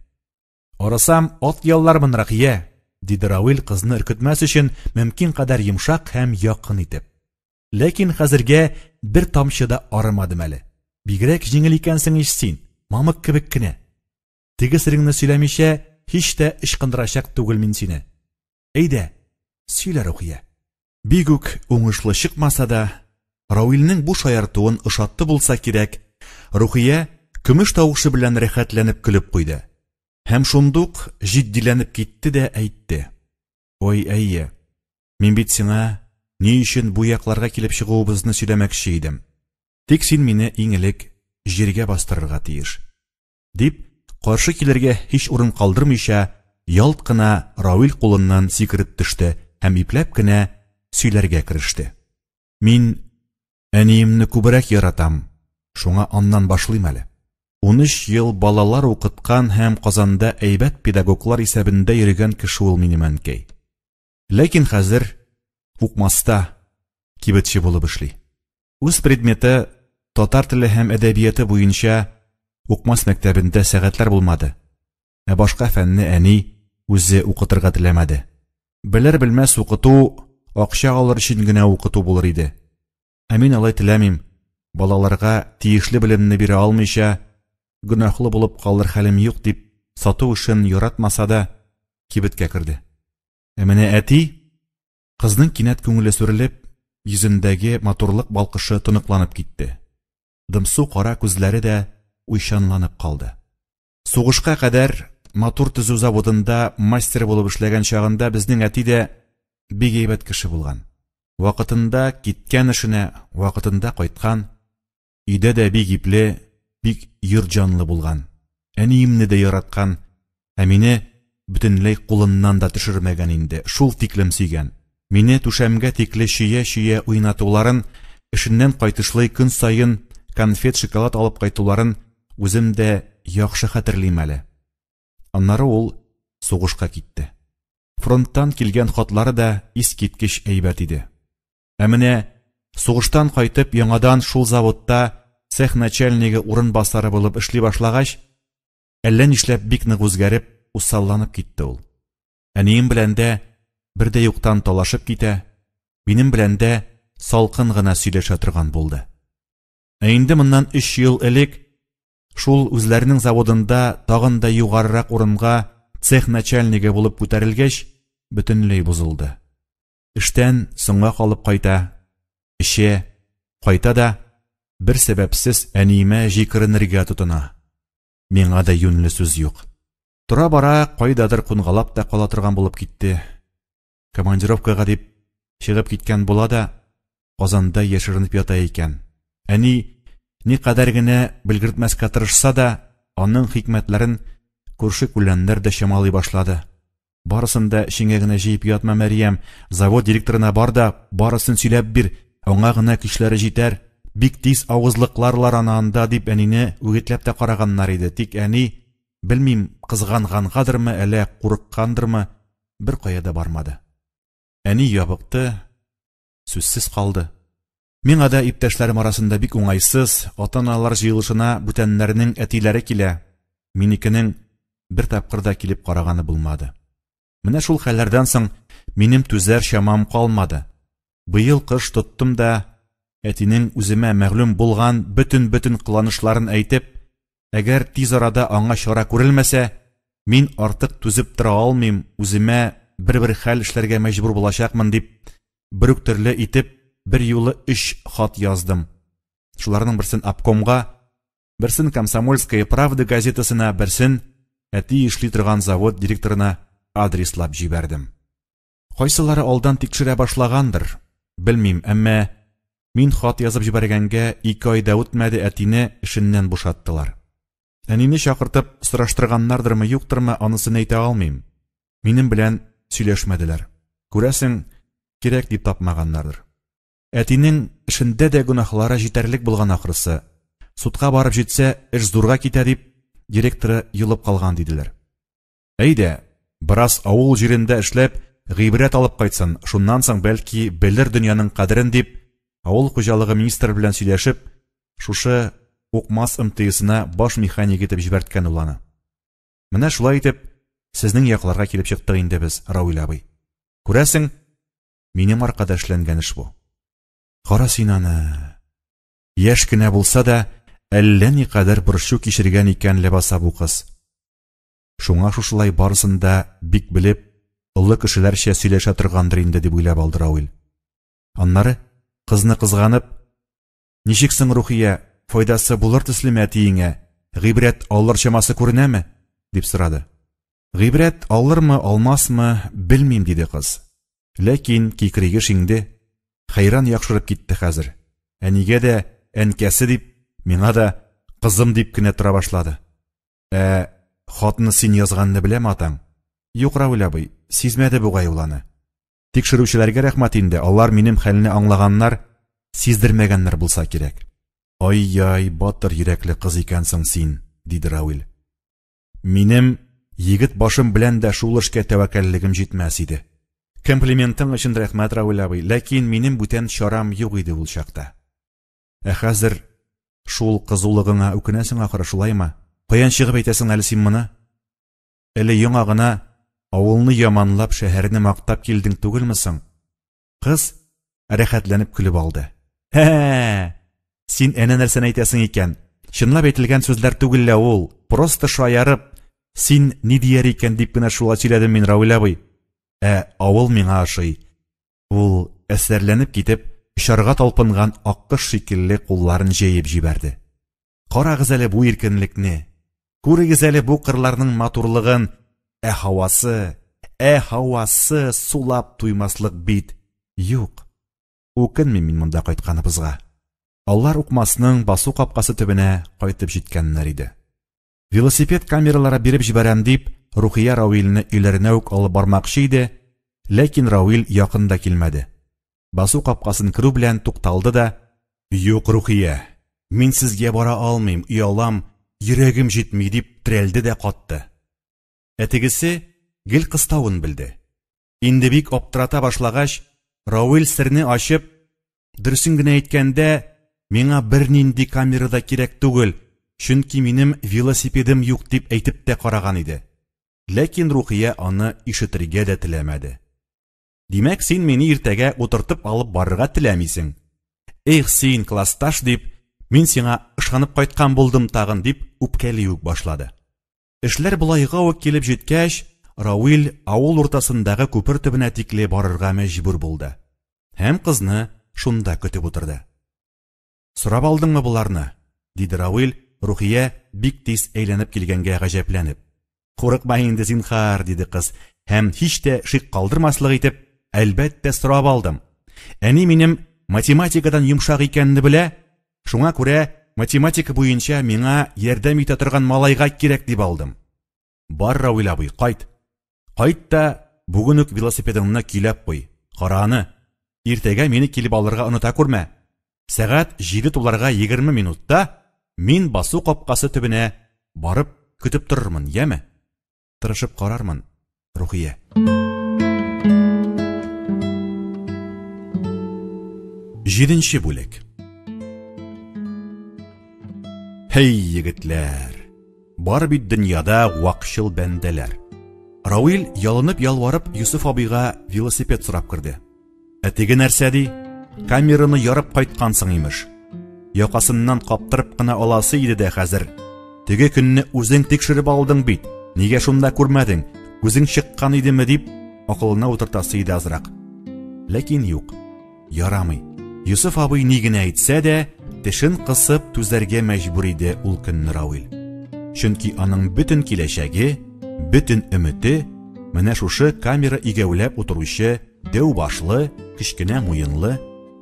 S1: Арысам, ат яллармын, Рәхия, диде Рауил кызны өркетмәс өчен мөмкин кадәр йомшак һәм якын итеп. Ләкин хәзергә бер тамчы да арымадым әле. Бигрәк җиңел икәнсең ич син, мамык кебек кенә. Теге сереңне сөйләмичә, һич тә ычкындырачак түгел мин сине. Әйдә, сөйлә, Рухия. Бик үк уңышлы чыкмаса да, Рауилнең бу шаяртуын ошатты булса кирәк, Рухия көмеш тавышы белән рәхәтләнеп көлеп куйды. Һәм шундук җитдиләнеп китте дә әйтте. Ой, әйе, мин бит сиңа ни өчен бу якларга килеп чыгуыбызны сөйләмәкче идем. Тик син мине иң элек җиргә бастырырга тиеш. Дип, каршы килергә һич урын калдырмыйча, ялт кына Равил кулыннан сикереп төште һәм ипләп кенә сөйләргә кереште. Мин әниемне күбрәк яратам, шуңа аннан башлыйм әле. 13 ел балалар укыткан һәм Казанда әйбәт педагоглар исәбендә йөргән кеше ул минем әнкәй. Ләкин хәзер Укмаста кибетче булып эшли. Үз предметы татар теле һәм әдәбияты буенча Укмас мәктәбендә сәгатьләр булмады. Ә башка фәнне әни үзе укытырга теләмәде. Белер-белмәс укыту акча алыр өчен генә укыту булыр иде. Ә мин алай теләмим. Балаларга тиешле белемне бирә алмыйча, гөнаһлы булып калыр хәлем юк дип, сату эшен яратмаса да, кибеткә керде. Ә менә әти, кызның кинәт күңеле сүрелеп, йөзендәге матурлык балкышы тоныкланып китте. Дымсу кара күзләре дә уйчанланып калды. Сугышка кадәр мотор төзү заводында мастер булып эшләгән чагында безнең әти дә бик әйбәт кеше булган. Вакытында киткән эшенә, вакытында кайткан. Өйдә дә бик ипле, бик йорт җанлы булган. Әниемне дә яраткан, ә мине бөтенләй кулыннан да төшермәгән инде, шул тиклем сөйгән. Мине түшәмгә тикле чөя-чөя уйнатуларын, эшеннән кайтышлый көн саен конфет-шоколад алып кайтуларын үзем дә яхшы хәтерлим әле. Аннары ул сугышка китте. Фронттан килгән хатлары да искиткеч әйбәт иде. Ә менә сугыштан кайтып яңадан шул заводта цех начальнигы урынбасары булып эшли башлагач, әллә нишләп бик нык үзгәреп, усалланып китте ул. Әнием белән дә бер дә юктан талашып китә, минем белән дә салкын гына сөйләшә торган булды. Ә инде моннан өч ел элек шул үзләренең заводында тагын да югарырак урынга цех начальнигы булып күтәрелгәч, бөтенләй бозылды. Эштән соңга калып кайта, эчә, кайта да бер сәбәпсез әниемә җикеренергә тотына. Миңа да юньле сүз юк. Тора-бара кайдадыр кунгалап та кала торган булып китте. Командировкага дип чыгып киткән була да, Казанда яшеренеп ята икән. Әни никадәр генә белгертмәскә тырышса да, аның хикмәтләрен күрше-күләннәр дә чамалый башлады. Барысын да эчеңә генә җыеп ятма, Мәрьям. Завод директорына бар да, барысын сөйләп бир. Аңа гына көчләре җитәр. Бик тиз авызлыкларлар аны анда, дип әнине үгетләп тә караганнар иде. Тик әни, белмим, кызгангангадырмы, әллә курыккандырмы, беркая да бармады. Әни ябыкты, сүзсез калды. Миңа да иптәшләрем арасында бик уңайсыз, ата-аналар җыелышына бүтәннәрнең әтиләре килә, минекенең бер тапкыр да килеп караганы булмады. Менә шул хәлләрдән соң минем түзәр чамам калмады. Быел кыш тоттым да, әтинең үземә мәгълүм булган бөтен-бөтен кыланышларын әйтеп, әгәр тиз арада аңа чара күрелмәсә, мин артык түзеп тора алмыйм, үземә бер-бер хәл эшләргә мәҗбүр булачакмын дип, бер үк төрле итеп, бер юлы өч хат яздым. Шуларның берсен обкомга, берсен Комсомольская правда газетасына, берсен әти эшли торган завод директорына адреслап җибәрдем. Кайсылары алдан тикшерә башлагандыр, белмим, әмма мин хат язып җибәргәнгә ике ай да үтмәде, әтине эшеннән бушаттылар. Әнине чакыртып сораштырганнардырмы, юктырмы, анысын әйтә алмыйм. Минем белән сөйләшмәделәр. Күрәсең, кирәк дип тапмаганнардыр. Әтинең эшендә дә гөнаһлары җитәрлек булган ахрысы. Судка барып җитсә, эш зурга китә дип, директоры йолып калган диделәр. Әйдә, бераз авыл җирендә эшләп, гыйбрәт алып кайтсын, шуннан соң бәлки белер дөньяның кадерен дип, авыл хуҗалыгы министры белән сөйләшеп, шушы Укмас МТСына баш механик итеп җибәрткән ул аны. Менә шулай итеп, сезнең якларга килеп чыктык инде без, Рауил абый. Күрәсең, минем аркада эшләнгән эш бу. Кара син аны. Яшь кенә булса да, әллә никадәр борчу кичергән икән ләбаса бу кыз. Шуңа шушылай барысын да бик белеп, олы кешеләрчә сөйләшә торгандыр инде дип уйлап алды Рауил. Аннары кызны кызганып, Ничек соң, Рухия, файдасы булыр төслеме әтиеңә? Гыйбрәт алыр чамасы күренәме? дип сорады. Гыйбрәт алырмы, алмасмы, белмим, диде кыз. Ләкин кикриге шиңде. Хәйран яхшырып китте хәзер. Әнигә дә әнкәсе дип, миңа да кызым дип кенә тора башлады. Ә хатны син язганны беләме атаң? Юк, Равил абый, сизмәде бугай ул аны. Тикшерүчеләргә рәхмәт инде, алар минем хәлне аңлаганнар, сиздермәгәннәр булса кирәк. Ай-яй, батыр йөрәкле кыз икәнсең син, диде Равил. Минем егет башым белән дә шул эшкә тәвәккәллегем җитмәс иде. Комплиментың өчен рәхмәт, Равил абый, ләкин минем бүтән чарам юк иде ул чакта. Ә хәзер шул кызулыгыңа үкенәсең ахры, шулаймы? Каян чыгып әйтәсең әле син моны? Әле яңа гына авылны яманлап, шәһәрне мактап килдең түгелме соң? Кыз рәхәтләнеп көлеп алды. Һә! Син әнә нәрсәне әйтәсең икән. Чынлап әйтелгән сүзләр түгел лә ул. Просто шаярып, син ни дияр икән дип кенә шулай сөйләдем мин, Равил абый. Ә авыл миңа ошый. Ул әсәрләнеп китеп, очарга талпынган аккош шикелле кулларын җәеп җибәрде. Карагыз әле бу иркенлекне. Күрегез әле бу кырларның матурлыгын. Ә һавасы, ә һавасы сулап туймаслык бит. Юк. Үкенмим мин монда кайтканыбызга. Алар Укмасның басу капкасы төбенә кайтып җиткәннәр иде. Велосипед камералары биреп җибәрәм дип, Рухия Рауилне өйләренә үк алып бармакчы иде, ләкин Рауил якын да килмәде. Басу капкасын керү белән тукталды да, «Юк, Рухия, мин сезгә бара алмыйм, оялам, йөрәгем җитми», дип терәлде дә катты. Ә тегесе гел кыставын белде. Инде бик аптырата башлагач, Рауил серне ачып, дөресен генә әйткәндә, миңа бернинди камера да кирәк түгел, чөнки минем велосипедым юк дип әйтеп тә караган иде. Ләкин Рухия аны ишетергә дә теләмәде. Димәк, син мине иртәгә утыртып алып барырга теләмисең. Эх, син, классташ, дип, мин сиңа ышанып кайткан булдым тагын, дип үпкәли үк башлады. Эшләр болайга ук килеп җиткәч, Рауил авыл уртасындагы күпер төбенә тикле барырга мәҗбүр булды. Һәм кызны шунда көтеп утырды. Сорап алдыңмы боларны? диде Рауил, Рухия бик тиз әйләнеп килгәнгә гаҗәпләнеп. Курыкма инде, зинхар, диде кыз, һәм һич тә шик калдырмаслык итеп, әлбәттә, сорап алдым. Әни минем математикадан йомшак икәнне белә, шуңа күрә математика буенча миңа ярдәм итә торган малайга кирәк дип алдым. Бар, Рауил абый, кайт. Кайт та бүген үк велосипедыңны көйләп куй. Кара аны. Иртәгә мине килеп алырга оныта күрмә. Сәгать 7 туларга 20 минутта мин басу капкасы төбенә барып көтеп торырмын, яме? Тырышып карармын, Рухия. Җиденче бүлек. Һей, егетләр! Бар бит дөньяда вакчыл бәндәләр. Рауил ялынып-ялварып Юсуф абыйга велосипед сорап керде. Ә теге нәрсә ди? Камераны ярып кайткансың имеш. Якасыннан каптырып кына аласы иде дә хәзер. Теге көнне үзең тикшереп алдың бит. Нигә шунда күрмәдең? Үзең чыккан идеме дип, акылына утыртасы иде азрак. Ләкин юк. Ярамый. Юсуф абый ни генә әйтсә дә, тешен кысып түзәргә мәҗбүр иде ул көнне Рауил. Чөнки аның бөтен киләчәге, бөтен өмете менә шушы камера игәүләп утыручы дәү башлы, кечкенә муенлы,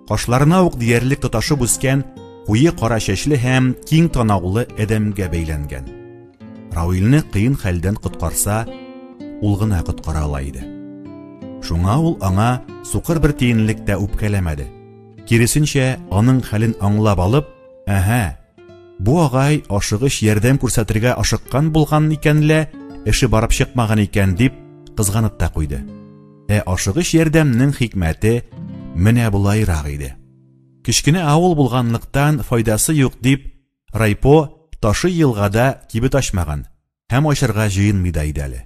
S1: кашларына ук диярлек тоташып үскән куе кара чәчле һәм киң танаулы адәмгә бәйләнгән. Рауилне кыен хәлдән коткарса, ул гына коткара ала иде. Шуңа ул аңа сукыр бер тиенлек тә үпкәләмәде. Киресенчә, аның хәлен аңлап алып, әһә, бу агай ашыгыч ярдәм күрсәтергә ашыккан булган икән лә, эше барып чыкмаган икән дип кызганып та куйды. Ә ашыгыч ярдәмнең хикмәте менә болайрак иде. Кечкенә авыл булганлыктан файдасы юк дип, райпо Ташый елгада кибет ачмаган һәм ачарга җыенмый да иде әле.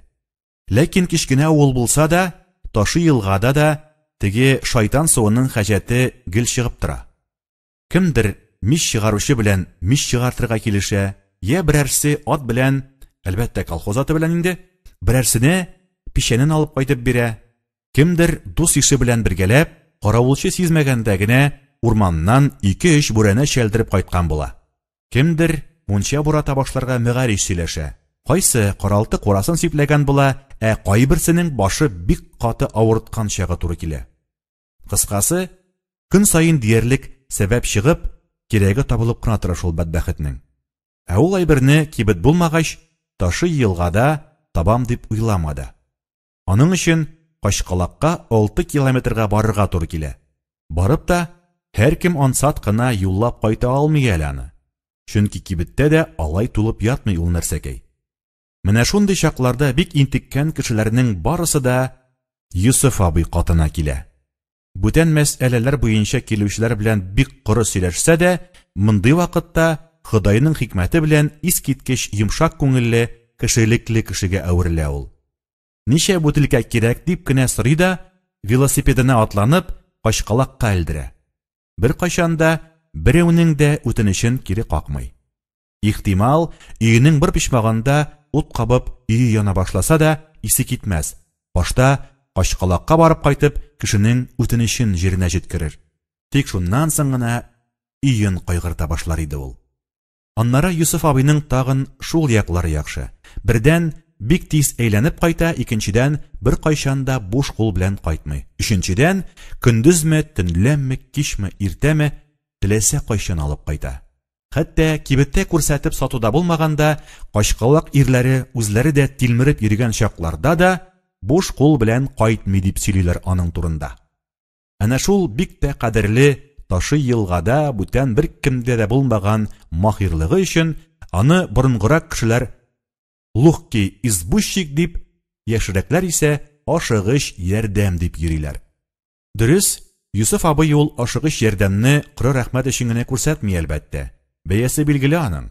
S1: Ләкин кечкенә авыл булса да, Ташый елгада да теге шайтан суының хаҗәте гел чыгып тора. Кемдер мич чыгаручы белән мич чыгартырга килешә, я берәрсе ат белән, әлбәттә, колхоз аты белән инде, берәрсенә печәнен алып кайтып бирә, кемдер дус ише белән бергәләп, каравылчы сизмәгәндә генә урманнан ике-өч бүрәнә чәлдереп кайткан була. Кемдер мунча бурата башларга мөгариш сөйләшә. Кайсы каралты курасын сипләгән була, ә кайберсенең башы бик каты авырткан чагы туры килә. Кыскасы, Көн саен диярлек сәбәп чыгып, кирәге табылып кына тора шул бәдбәхетнең. Ә ул әйберне кибет булмагач, Ташый елгада табам дип уйламады. Аның өчен Качкалакка 6 километрга барырга туры килә. Барып та, һәркем ансат кына юллап кайта алмый әле аны. Чөнки кибеттә дә алай тулып ятмый ул нәрсәкәй. Менә шундый чакларда бик интеккән кешеләрнең барысы да Йосыф абый катына килә. Бүтән мәсьәләләр буенча килүчеләр белән бик коры сөйләшсә дә, мондый вакытта Ходайның хикмәте белән искиткеч йомшак күңелле, кешелекле кешегә әверелә ул. Ничә бутылка кирәк дип кенә сорый да, велосипедына атланып, качкалакка элдерә. Беркайчан да берәүнең дә үтенечен кире какмый. Ихтимал, өенең бер почмагында ут кабып, өе яна башласа да, исе китмәс. Башта Качкалакка барып кайтып, кешенең үтенечен җиренә җиткерер. Тик шуннан соң гына өен кайгырта башлар иде ул. Аннары Йосыф абыйның тагын шул яклары яхшы. Бердән, бик тиз әйләнеп кайта, икенчедән, беркайчан да буш кул белән кайтмый. Өченчедән, көндезме, төнләме, кичме, иртәме, теләсә кайчан алып кайта. Хәтта кибеттә күрсәтеп сатуда булмаганда, качкалак ирләре үзләре дә тилмереп йөргән чакларда да буш кул белән кайтмый дип сөйлиләр аның турында. Әнә шул бик тә кадерле Ташый елгада бүтән беркемдә дә булмаган маһирлыгы өчен аны борынгырак кешеләр лухкий избущик дип, яшьрәкләр исә ашыгыч ярдәм дип йөриләр. Дөрес, Йосыф абый ул ашыгыч ярдәмне коры рәхмәт өчен генә күрсәтми, әлбәттә. Бәясе билгеле аның.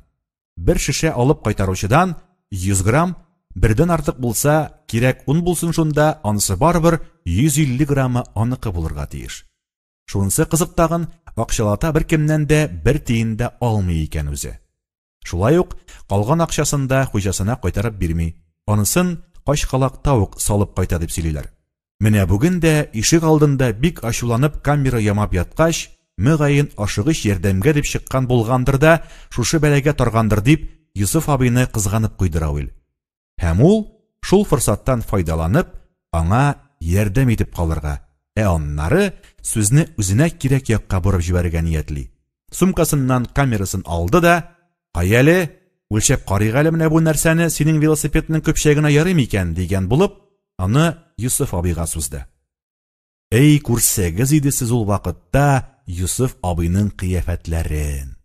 S1: Бер шешә алып кайтаручыдан 100 грамм, бердән артык булса, кирәк он булсын шунда, анысы барыбер 150 граммы аныкы булырга тиеш. Шунысы кызык тагын, акчалата беркемнән дә бер тиен дә алмый икән үзе. Шулай ук калган акчасын да хуҗасына кайтарып бирми. Анысын качкалакта ук салып кайта дип сөйлиләр. Менә бүген дә ишек алдында бик ачуланып камера ямап яткач, мөгаен ашыгыч ярдәмгә дип чыккан булгандыр да, шушы бәлагә таргандыр дип, Йосыф абыйны кызганып куйды Равил. Һәм ул шул форсаттан файдаланып, аңа ярдәм итеп калырга, ә аннары сүзне үзенә кирәк якка борып җибәрергә ниятли. Сумкасыннан камерасын алды да, "Кая әле, үлчәп карыйк әле менә бу нәрсәне, синең велосипедның көпчәгенә ярый микән?" дигән булып, аны Йосыф абыйга сузды. Эй, күрсәгез иде сез ул вакытта Йосыф абыйның кыяфәтләрен.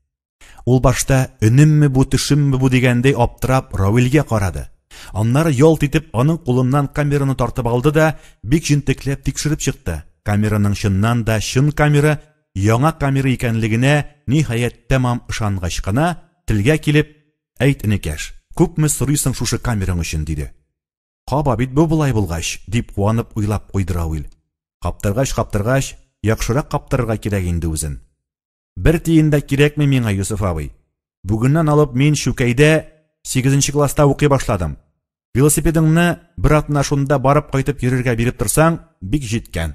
S1: Ул башта өнемме бу, төшемме бу дигәндәй аптырап Равилгә карады. Аннары ялт итеп аның кулыннан камераны тартып алды да, бик җентекләп тикшереп чыкты. Камераның чыннан да чын камера, яңа камера икәнлегенә ниһаять тәмам ышангач кына, телгә килеп, "Әйт, энекәш, күпме сорыйсың шушы камераң өчен?" диде. Каба бит бу болай булгач, дип куанып уйлап куйды Равил. Каптыргач, каптыргач, яхшырак каптырырга кирәк инде үзен. Бер тиен дә кирәкми миңа, Йосыф абый. Бүгеннән алып мин Чүкәйдә 8 класста укый башладым. Велосипедыңны бер атна шунда барып кайтып йөрергә биреп торсаң, бик җиткән.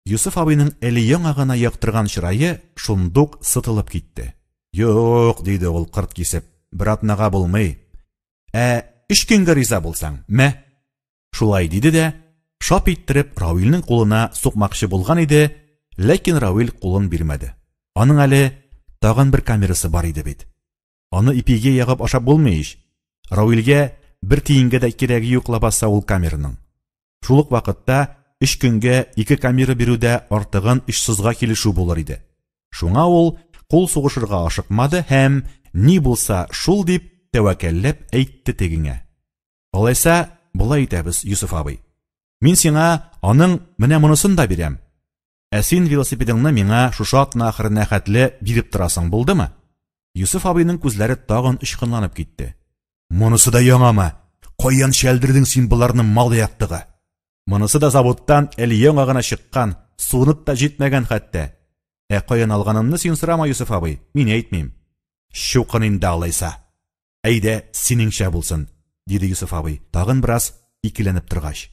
S1: Йосыф абыйның әле яңа гына яктырган чырае шундук сытылып китте. Юк, диде ул кырт кисеп, бер атнага булмый. Ә өч көнгә риза булсаң, мә. Шулай диде дә, шап иттереп Равилнең кулына сукмакчы булган иде, ләкин Равил кулын бирмәде. Аның әле тагын бер камерасы бар иде бит. Аны ипигә ягып ашап булмый ич. Равилгә бер тиенгә дә кирәге юк лабаса ул камераның. Шул ук вакытта өч көнгә ике камера бирү дә артыгын очсызга килешү булыр иде. Шуңа ул кул сугышырга ашыкмады һәм ни булса шул дип тәвәккәлләп әйтте тегеңә. Алайса, болай итәбез, Йосыф абый. Мин сиңа аның менә монысын да бирәм. Ә син велосипедыңны миңа шушы атна ахырына хәтле биреп торасың, булдымы? Йосыф абыйның күзләре тагын очкынланып китте. Монысы да яңамы? Каян чәлдердең син боларны, мал яктыгы? Монысы да заводтан әле яңа гына чыккан, суынып та җитмәгән хәтта. Ә каян алганымны син сорама, Йосыф абый, мин әйтмим. Чукын инде алайса. Әйдә, синеңчә булсын, диде Йосыф абый, тагын бераз икеләнеп торгач.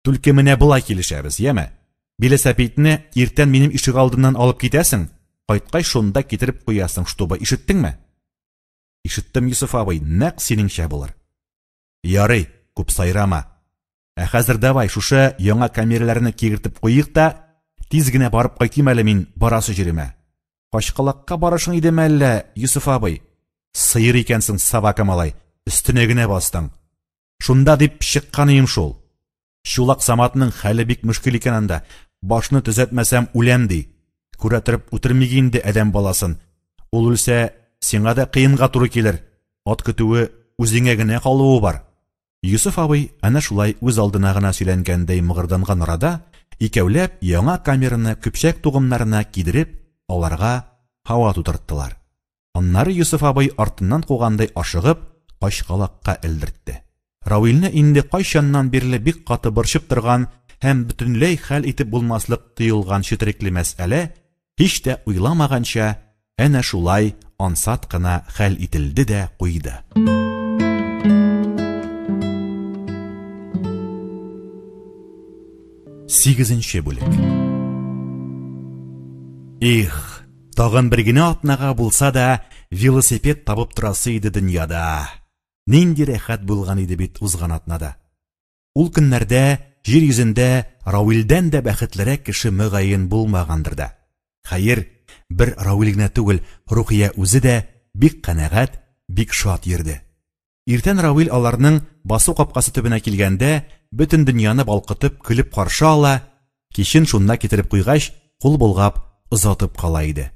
S1: Түлке менә болай килешәбез, яме? Биләсәпитне иртән минем ишегалдыннан алып китәсең, кайткач шунда китереп куясың, чтобы, ишеттеңме? Ишеттем, Йосыф абый, нәкъ синеңчә булыр. Ярый, күп сайрама. Ә хәзер давай шушы яңа камераларны кигертеп куйыйк та, Тиз генә барып кайтыйм әле мин барасы җиремә. Качкалакка барышың идеме әллә, Йосыф абый? Сыер икәнсең, собака малай, өстенә генә бастың. Шунда дип чыкканыем шул. Чулак Саматның хәле бик мөшкел икән анда. Башны төзәтмәсәм, үләм ди. Күрә торып үтермик инде адәм баласын. Ул үлсә, сиңа да кыенга туры килер. Ат көтүе үзеңә генә калуы бар. Йосыф абый әнә шулай үз алдына гына сөйләнгәндәй мыгырданган арада, икәүләп яңа камераны көпчәк тугымнарына кидереп, аларга һава тутырттылар. Аннары Йосыф абый артыннан кугандай ашыгып, качкалакка элдертте. Равилне инде кайчаннан бирле бик каты борчып торган һәм бөтенләй хәл итеп булмаслык тоелган четерекле мәсьәлә, һич тә уйламаганча, әнә шулай ансат кына хәл ителде дә куйды. Сигезенче бүлек. Их, тагын бер генә атнага булса да велосипед табып торасы иде дөньяда. Нинди рәхәт булган иде бит узган атнада. Ул көннәрдә җир йөзендә Равилдән дә бәхетлерәк кеше мөгаен булмагандыр да. Хәер, бер Равил генә түгел, Рухия үзе дә бик канәгать, бик шат йөрде. Иртән Равил аларның басу капкасы төбенә килгәндә, бөтен дөньяны балкытып көлеп каршы ала, кичен шунда китереп куйгач, кул болгап озатып кала иде.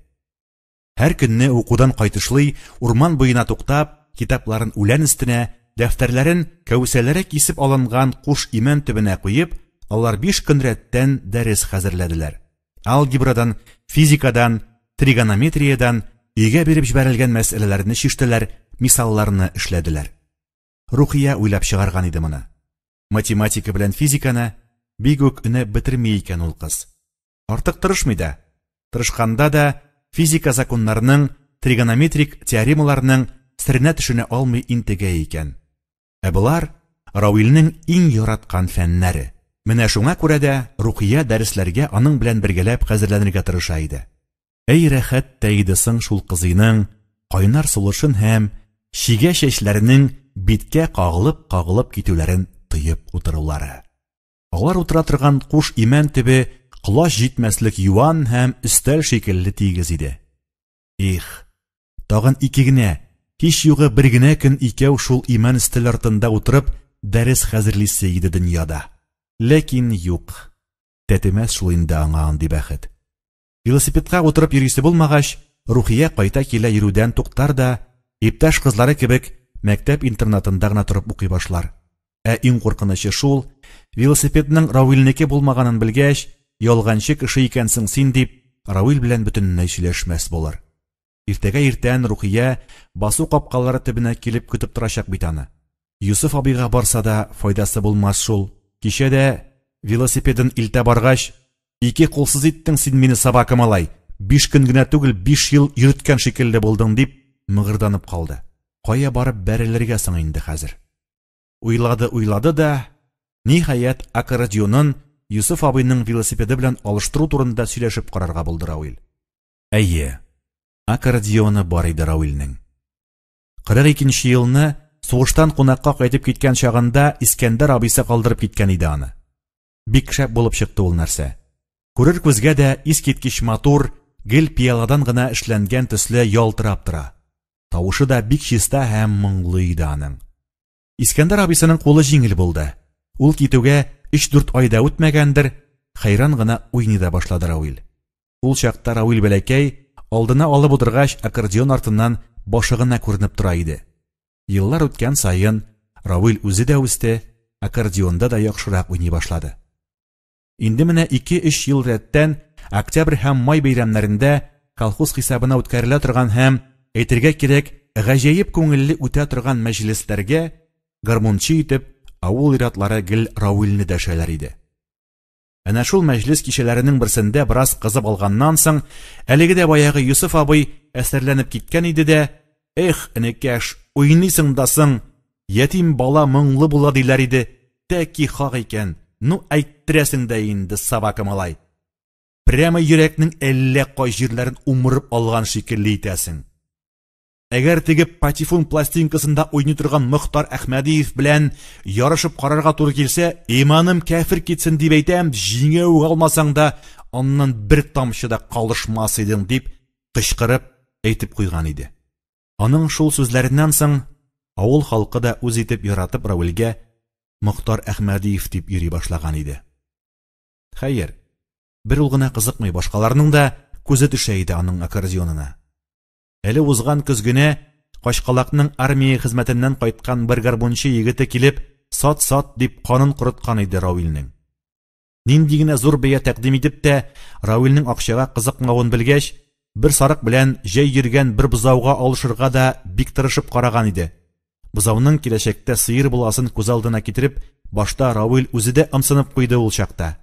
S1: Һәр көнне укудан кайтышлый урман буена туктап, китапларын үлән өстенә, дәфтәрләрен кәүсәләре кисеп алынган куш имән төбенә куеп, алар биш көн рәттән дәрес хәзерләделәр. Алгебрадан, физикадан, тригонометриядән өйгә биреп җибәрелгән мәсьәләләрне чиштеләр, мисалларны эшләделәр. Рухия уйлап чыгарган иде моны. Математика белән физиканы бик үк өнәп бетерми икән ул кыз. Артык тырышмый да. Тырышканда да физика законнарының, тригонометрик теоремаларның серенә төшенә алмый интегә икән. Ә болар Рауилнең иң яраткан фәннәре. Менә шуңа күрә дә Рухия дәресләргә аның белән бергәләп хәзерләнергә тырыша иде. Әй рәхәт тә иде соң шул кызыйның кайнар сулышын һәм чигә чәчләренең биткә кагылып-кагылып китүләрен тоеп утырулары. Алар утыра торган куш имән төбе колач җитмәслек юан һәм өстәл шикелле тигез иде. Их, тагын ике генә, һич югы бер генә көн икәү шул имән өстәл артында утырып дәрес хәзерлисе иде дөньяда. Ләкин юк, тәтемәс шул инде аңа андый бәхет. Велосипедка утырып йөрисе булмагач, Рухия кайта-килә йөрүдән туктар да, иптәш кызлары кебек, мәктәп интернатында гына торып укый башлар. Ә иң куркынычы шул, велосипедның Равилнеке булмаганын белгәч, ялганчы кеше икәнсең син дип, Равил белән бөтенләй сөйләшмәс булыр. Иртәгә иртән Рухия басу капкалары төбенә килеп көтеп торачак бит аны. Йосыф абыйга барса да файдасы булмас шул. Кичә дә велосипедын илтә баргач, ике кулсыз иттең син мине, собака малай, биш көн генә түгел, биш ел йөрткән шикелле булдың, дип мыгырданып калды. Кая барып бәрелергә соң инде хәзер? Уйлады, уйлады да, ниһаять, аккордеонын Йосыф абыйның велосипеды белән алыштыру турында сөйләшеп карарга булды Равил. Әйе, аккордеоны бар иде Равилнең. 42 нче елны сугыштан кунакка кайтып киткән чагында Искәндәр абыйсы калдырып киткән иде аны. Бик шәп булып чыкты ул нәрсә. Күрер күзгә дә искиткеч матур, гел пиаладан гына эшләнгән төсле ялтырап тора. Тавышы да бик чиста һәм моңлы иде аның. Искәндәр абыйсының кулы җиңел булды. Ул китүгә өч-дүрт ай да үтмәгәндер, хәйран гына уйный да башлады Рауил. Ул чакта Рауил бәләкәй, алдына алып утыргач, аккордеон артыннан башы гына күренеп тора иде. Еллар үткән саен Рауил үзе дә үсте, аккордеонда да яхшырак уйный башлады. Инде менә ике-өч ел рәттән октябрь һәм май бәйрәмнәрендә колхоз хисабына үткәрелә торган һәм, әйтергә кирәк, гаҗәеп күңелле үтә торган мәҗлесләргә гармунчы итеп авыл ир-атлары гел Рауилне дәшәләр иде. Әнә шул мәҗлес кичәләренең берсендә бераз кызып алганнан соң, әлеге дә баягы Йосыф абый әсәрләнеп киткән иде дә, Эх, энекәш, уйныйсың да соң, ятим бала моңлы була диләр иде, тәки хак икән, ну әйттерәсең дә инде, собака малай. Прямо йөрәкнең әллә кай җирләрен умырып алган шикелле итәсең. Әгәр теге патефон пластинкасында уйный торган Мохтар Әхмәдиев белән ярышып карарга туры килсә, иманым кәфер китсен дип әйтәм, җиңә үк алмасаң да, аннан бер тамчы да калышмас идең, дип кычкырып әйтеп куйган иде. Аның шул сүзләреннән соң авыл халкы да үз итеп яратып Равилгә Мохтар Әхмәдиев дип йөри башлаган иде. Хәер, бер ул гына кызыкмый, башкаларның да күзе төшә иде аның аккордеонына. Әле узган көз генә Качкалакның армия хезмәтеннән кайткан бер гармунчы егете килеп, сат-сат дип канын корыткан иде Равилнең. Нинди генә зур бәя тәкъдим итеп тә, Равилнең акчага кызыкмавын белгәч, бер сарык белән җәй йөргән бер бозауга алышырга да бик тырышып караган иде. Бозауның киләчәктә сыер буласын күз алдына китереп, башта Равил үзе дә ымсынып куйды ул чакта.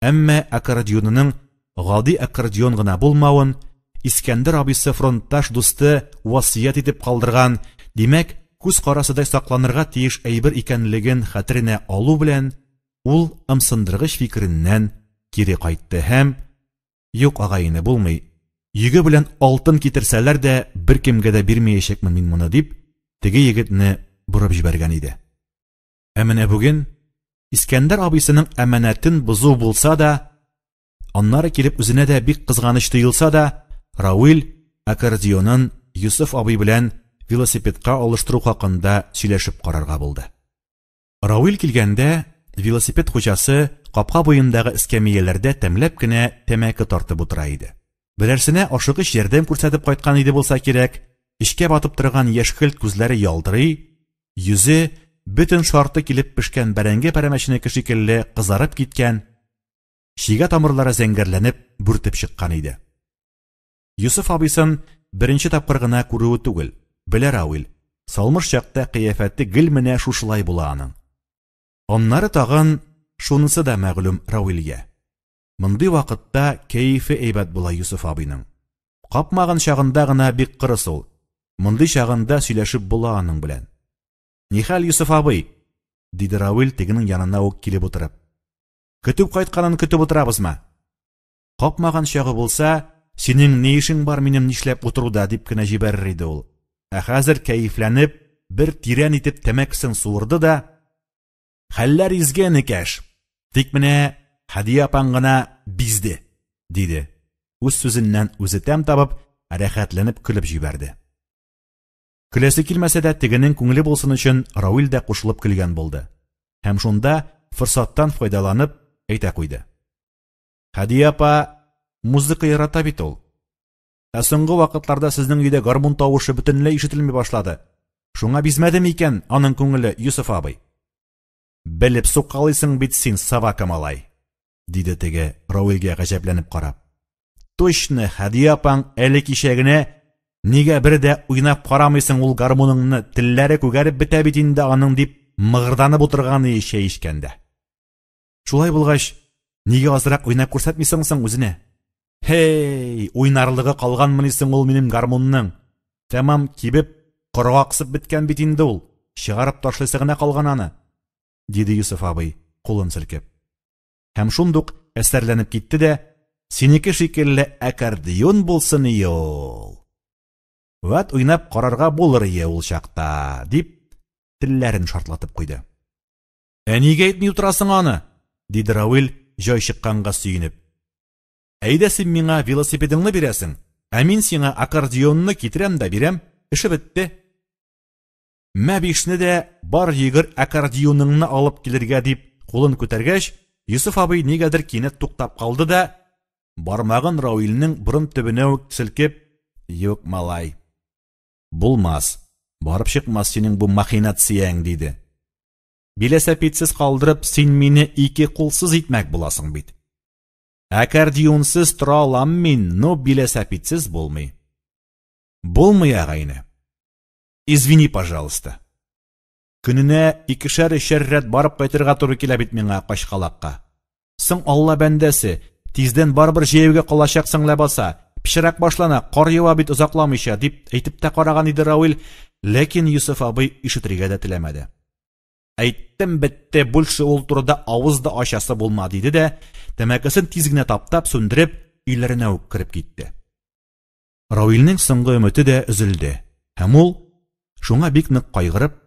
S1: Әмма аккордеонының гади аккордеон гына булмавын, Искәндәр абыйсы фронтташ дусты васыять итеп калдырган, димәк, күз карасыдай сакланырга тиеш әйбер икәнлеген хәтеренә алу белән, ул ымсындыргыч фикереннән кире кайтты һәм, Юк, агай-эне, булмый, йөге белән алтын китерсәләр дә, беркемгә дә бирмәячәкмен мин моны, дип, теге егетне борып җибәргән иде. Ә менә бүген Искәндәр абыйсының әманәтен бозу булса да, аннары килеп үзенә дә бик кызганыч тоелса да, Рауил аккордеонын Йосыф абый белән велосипедка алыштыру хакында сөйләшеп карарга булды. Рауил килгәндә, велосипед хуҗасы капка буендагы эскәмияләрдә тәмләп кенә тәмәке тартып утыра иде. Берәрсенә ашыгыч ярдәм күрсәтеп кайткан иде булса кирәк, эчкә батып торган яшькелт күзләре ялтырый, йөзе бөтен шарты килеп пешкән бәрәңге пәрәмәченеке шикелле кызарып киткән, чигә тамырлары зәңгәрләнеп бүртеп чыккан иде. Йосыф абыйсын беренче тапкыр гына күрүе түгел, белә Рауил, салмыш чакта кыяфәте гел менә шушылай була аның. Аннары тагын шунысы да мәгълүм Рауилгә. Мондый вакытта кәефе әйбәт була Йосыф абыйның. Капмаган чагында гына бик кырыс ул. Мондый чагында сөйләшеп була аның белән. Нихәл, Йосыф абый? диде Рауил тегенең янына ук килеп утырып. Көтеп кайтканын көтеп утырабызмы? Капмаган чагы булса, синең ни эшең бар минем нишләп утыруда, дип кенә җибәрер иде ул. Ә хәзер кәефләнеп, бер тирән итеп тәмәкесен суырды да, Хәлләр изге, энекәш. Тик менә Һәдия апаң гына бизде, диде. Үз сүзеннән үзе тәм табып, рәхәтләнеп көлеп җибәрде. Көләсе килмәсә дә, тегенең күңеле булсын өчен Рауил дә кушылып көлгән булды. Һәм шунда форсаттан файдаланып әйтә куйды. Һәдия апа музыка ярата бит ул. Ә соңгы вакытларда сезнең өйдә гармун тавышы бөтенләй ишетелми башлады. Шуңа бизмәде микән аның күңеле, Йосыф абый? Белеп сукалыйсың бит син, собака малай, диде теге Рауилгә гаҗәпләнеп карап. Точно, Һәдия апаң әле кичә генә нигә бер дә уйнап карамыйсың ул гармуныңны, телләре күгәреп бетә бит инде аның дип мыгырданып утырган иде чәй эчкәндә. Шулай булгач, нигә азрак уйнап күрсәтмисең соң үзенә? Һей, уйнарлыгы калганмыни соң ул минем гармунның? Тәмам кибеп, коргаксып беткән бит инде ул. Чыгарып ташлыйсы гына калган аны, диде Йосыф абый, кулын селкеп. Һәм шундук әсәрләнеп китте дә, синеке шикелле аккордеон булсын ие ул. Вәт уйнап карарга булыр ие ул чакта, дип телләрен шартлатып куйды. Ә нигә әйтми утырасың аны? диде Рауил, җай чыкканга сөенеп. Әйдә син миңа велосипедыңны бирәсең, ә мин сиңа аккордеонны китерәм дә бирәм, эше бетте. Мә бишне дә бар йөгер аккордеоныңны алып килергә дип кулын күтәргәч, Йосыф абый нигәдер кинәт туктап калды да, бармагын Рауилнең борын төбенә үк селкеп, Юк, малай, булмас, барып чыкмас синең бу махинацияң, диде. Биләсәпитсез калдырып, син мине ике кулсыз итмәк буласың бит. Аккордеонсыз тора алам мин, но биләсәпитсез булмый. Булмый, агайне. Извини, пожалуйста. Көненә икешәр-өчәр рәт барып кайтырга туры килә бит миңа Качкалакка. Соң Алла бәндәсе, тиздән барыбер җәяүгә калачаксың ләбаса. Пычрак башлана, кар ява бит озакламыйча, дип әйтеп тә караган иде Рауил, ләкин Йосыф абый ишетергә дә теләмәде. Әйттем бетте, больше ул турыда авыз да ачасы булма, диде дә, тәмәкесен тиз генә таптап сүндереп, өйләренә үк кереп китте. Рауилнең соңгы өмете дә өзелде, һәм ул, шуңа бик нык кайгырып,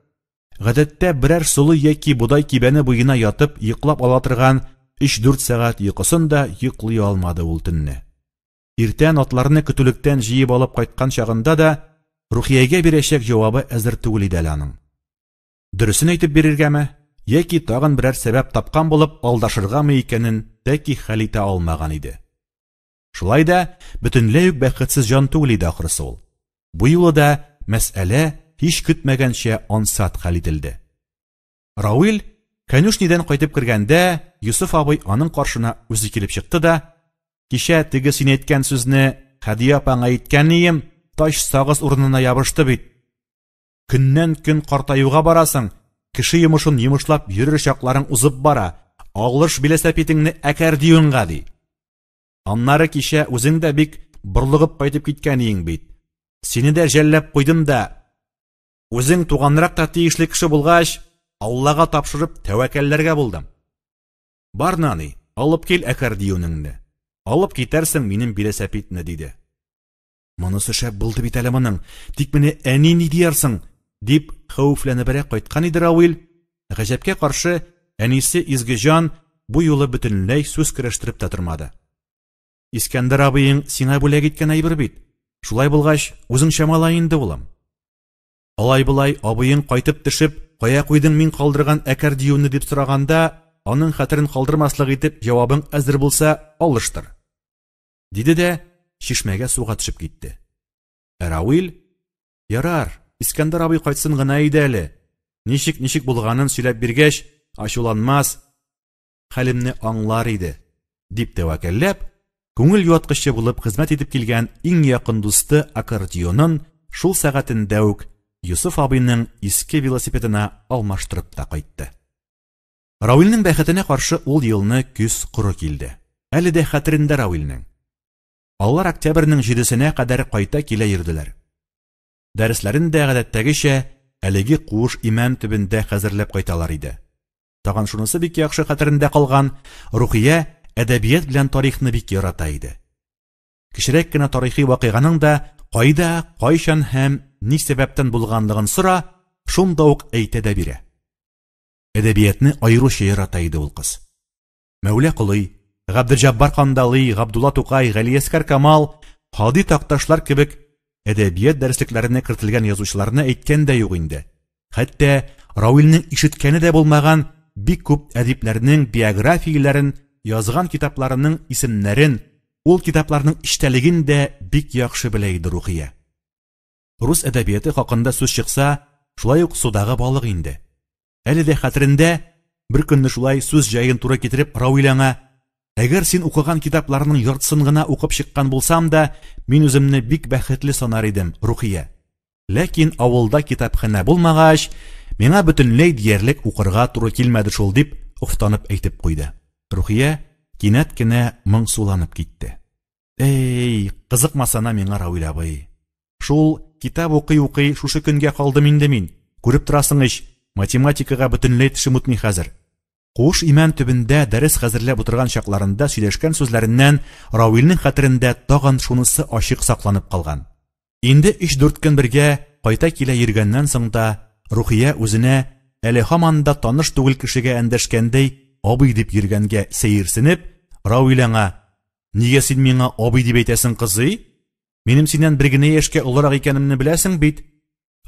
S1: гадәттә берәр солы яки бодай кибәне буена ятып йоклап ала торган Өч-дүрт сәгать йокысын да йоклый алмады ул төнне. Иртән атларны көтүлектән җыеп алып кайткан чагында да Рухиягә бирәчәк җавабы әзер түгел иде әле аның. Дөресен әйтеп бирергәме, яки тагын берәр сәбәп тапкан булып алдашыргамы икәнен тәки хәл итә алмаган иде. Шулай да бөтенләй үк бәхетсез җан түгел иде ахрысы ул. Бу юлы да мәсьәлә һич көтмәгәнчә ансат хәл ителде. Рауил конюшнидан кайтып кергәндә, Йосыф абый аның каршына үзе килеп чыкты да, Кичә теге син әйткән сүзне Хәдия апаңа әйткәнием, тач сагыз урынына ябышты бит. Көннән-көн картаюга барасың, кеше йомышын йомышлап йөрер чакларың узып бара, алыш биләсәпитеңне әкәрдиюнга, ди. Аннары кичә үзең дә бик борлыгып кайтып киткән иең бит. Сине дә жәлләп куйдым да, үзең туганрак та тиешле кеше булгач, Аллага тапшырып тәвәккәлләргә булдым. Бар, нани, алып кил әкәрдиюнеңне. Алып китәрсең минем биләсәпитне, диде. Монысы шәп булды бит әле моның. Тик менә әни ни диярсең? дип хәвефләнебрәк кайткан иде Рауил. Гаҗәпкә каршы, әнисе Изгеҗан бу юлы бөтенләй сүз көрәштереп тә тормады. Искәндәр абыең сиңа бүләк иткән әйбер бит. Шулай булгач, үзең чамала инде, улым. Алай-болай абыең кайтып төшеп, кая куйдың мин калдырган әкәрдиюне дип сораганда, аның хәтерен калдырмаслык итеп җавабың әзер булса, алыштыр. Диде дә чишмәгә суга төшеп китте. Ә Рауил, ярар, Искәндәр абый кайтсын гына иде әле. Ничек-ничек булганын сөйләп биргәч, ачуланмас, хәлемне аңлар иде, дип тәвәккәлләп, күңел юаткычы булып хезмәт итеп килгән иң якын дусты аккордеонын шул сәгатендә үк Йосыф абыйның иске велосипедына алмаштырып та кайтты. Рауилнең бәхетенә каршы ул елны көз коры килде. Әле дә хәтерендә Рауилнең. Алар октябрьнең җидесенә кадәр кайта-килә йөрделәр. Дәресләрен дә гадәттәгечә әлеге куыш имән төбендә хәзерләп кайталар иде. Тагын шунысы бик яхшы хәтерендә калган, Рухия әдәбият белән тарихны бик ярата иде. Кечерәк кенә тарихи вакыйганың да кайда, кайчан һәм ни сәбәптән булганлыгын сора, шунда ук әйтә дә бирә. Әдәбиятны аеруча ярата иде ул кыз. Мәүлә Колый, Габделҗаббар Кандалый, Габдулла Тукай, Галиәскәр Камал, Һади Такташлар кебек әдәбият дәреслекләренә кертелгән язучыларны әйткән дә юк инде. Хәтта Рауилнең ишеткәне дә булмаган бик күп әдипләрнең биографияләрен, язган китапларының исемнәрен, ул китапларның эчтәлеген дә бик яхшы белә иде Рухия. Рус әдәбияты хакында сүз чыкса, шулай ук судагы балык инде. Әле дә хәтерендә, бер көнне шулай сүз җаен туры китереп Рауил аңа, Әгәр син укыган китапларның яртысын гына укып чыккан булсам да, мин үземне бик бәхетле санар идем, Рухия. Ләкин авылда китапханә булмагач, миңа бөтенләй диярлек укырга туры килмәде шул, дип офтанып әйтеп куйды. Рухия кинәт кенә моңсуланып китте. Эй, кызыкмасана миңа, Рауил абый. Шул китап укый-укый шушы көнгә калдым инде мин. Күреп торасың ич, математикага бөтенләй тешем үтми хәзер. Куыш имән төбендә дәрес хәзерләп утырган чакларында сөйләшкән сүзләреннән Рауилнең хәтерендә тагын шунысы ачык сакланып калган. Инде өч-дүрт көн бергә кайта-килә йөргәннән соң да Рухия үзенә әле һаман да таныш түгел кешегә эндәшкәндәй абый дип йөргәнгә сәерсенеп, Рауил аңа, Нигә син миңа абый дип әйтәсең, кызый? Минем синнән бер генә яшькә олырак икәнемне беләсең бит.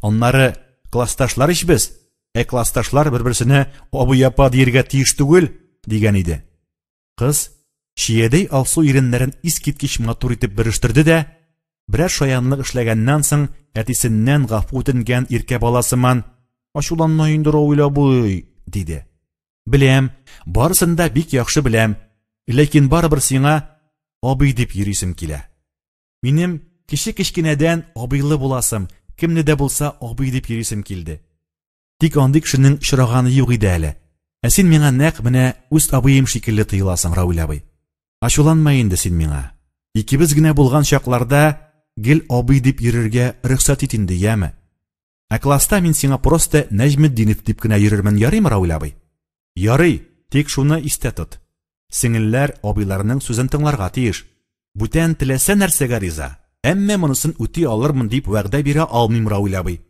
S1: Аннары классташлар ич без. Ә классташлар бер-берсенә абый апа диергә тиеш түгел, дигән иде. Кыз чиядәй алсу иреннәрен искиткеч матур итеп бөрештерде дә, берәр шаянлык эшләгәннән соң әтисеннән гафу үтенгән иркә бала сыман, Ачуланма инде, Равил абый, диде. Беләм, барысын да бик яхшы беләм, ләкин барыбер сиңа абый дип йөрисем килә. Минем кече кечкенәдән абыйлы буласым, кемне дә булса абый дип йөрисем килде. Тик андый кешенең очраганы юк иде әле. Ә син миңа нәкъ менә үз абыем шикелле тоеласың, Равил абый. Ачуланма инде син миңа. Икебез генә булган чакларда гел абый дип йөрергә рөхсәт ит инде, яме? Ә класста мин сиңа просто Нәҗметдинов дип кенә йөрермен, ярыймы, Равил абый? Ярый, тик шуны истә тот. Сеңелләр абыйларының сүзен тыңларга тиеш. Бүтән теләсә нәрсәгә риза, әмма монысын үти алырмын дип вәгъдә бирә алмыйм, Равил абый.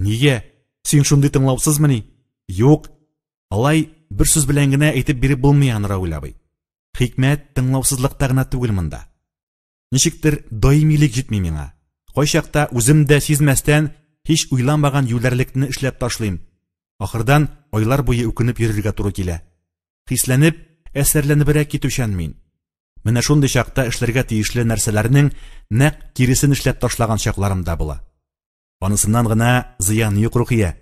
S1: Нигә? Син шундый тыңлаусызмыни? Юк. Алай бер сүз белән генә әйтеп биреп булмый аны, Равил абый. Хикмәт тыңлаусызлыкта гына түгел монда. Ничектер даимилек җитми миңа. Кайчакта үзем дә сизмәстән һич уйламаган юләрлекне эшләп ташлыйм. Ахырдан айлар буе үкенеп йөрергә туры килә. Хисләнеп, әсәрләнебрәк китүчән мин. Менә шундый чакта эшләргә тиешле нәрсәләрнең нәкъ киресен эшләп ташлаган чакларым да була. Анысыннан гына зыян юк, Рухия.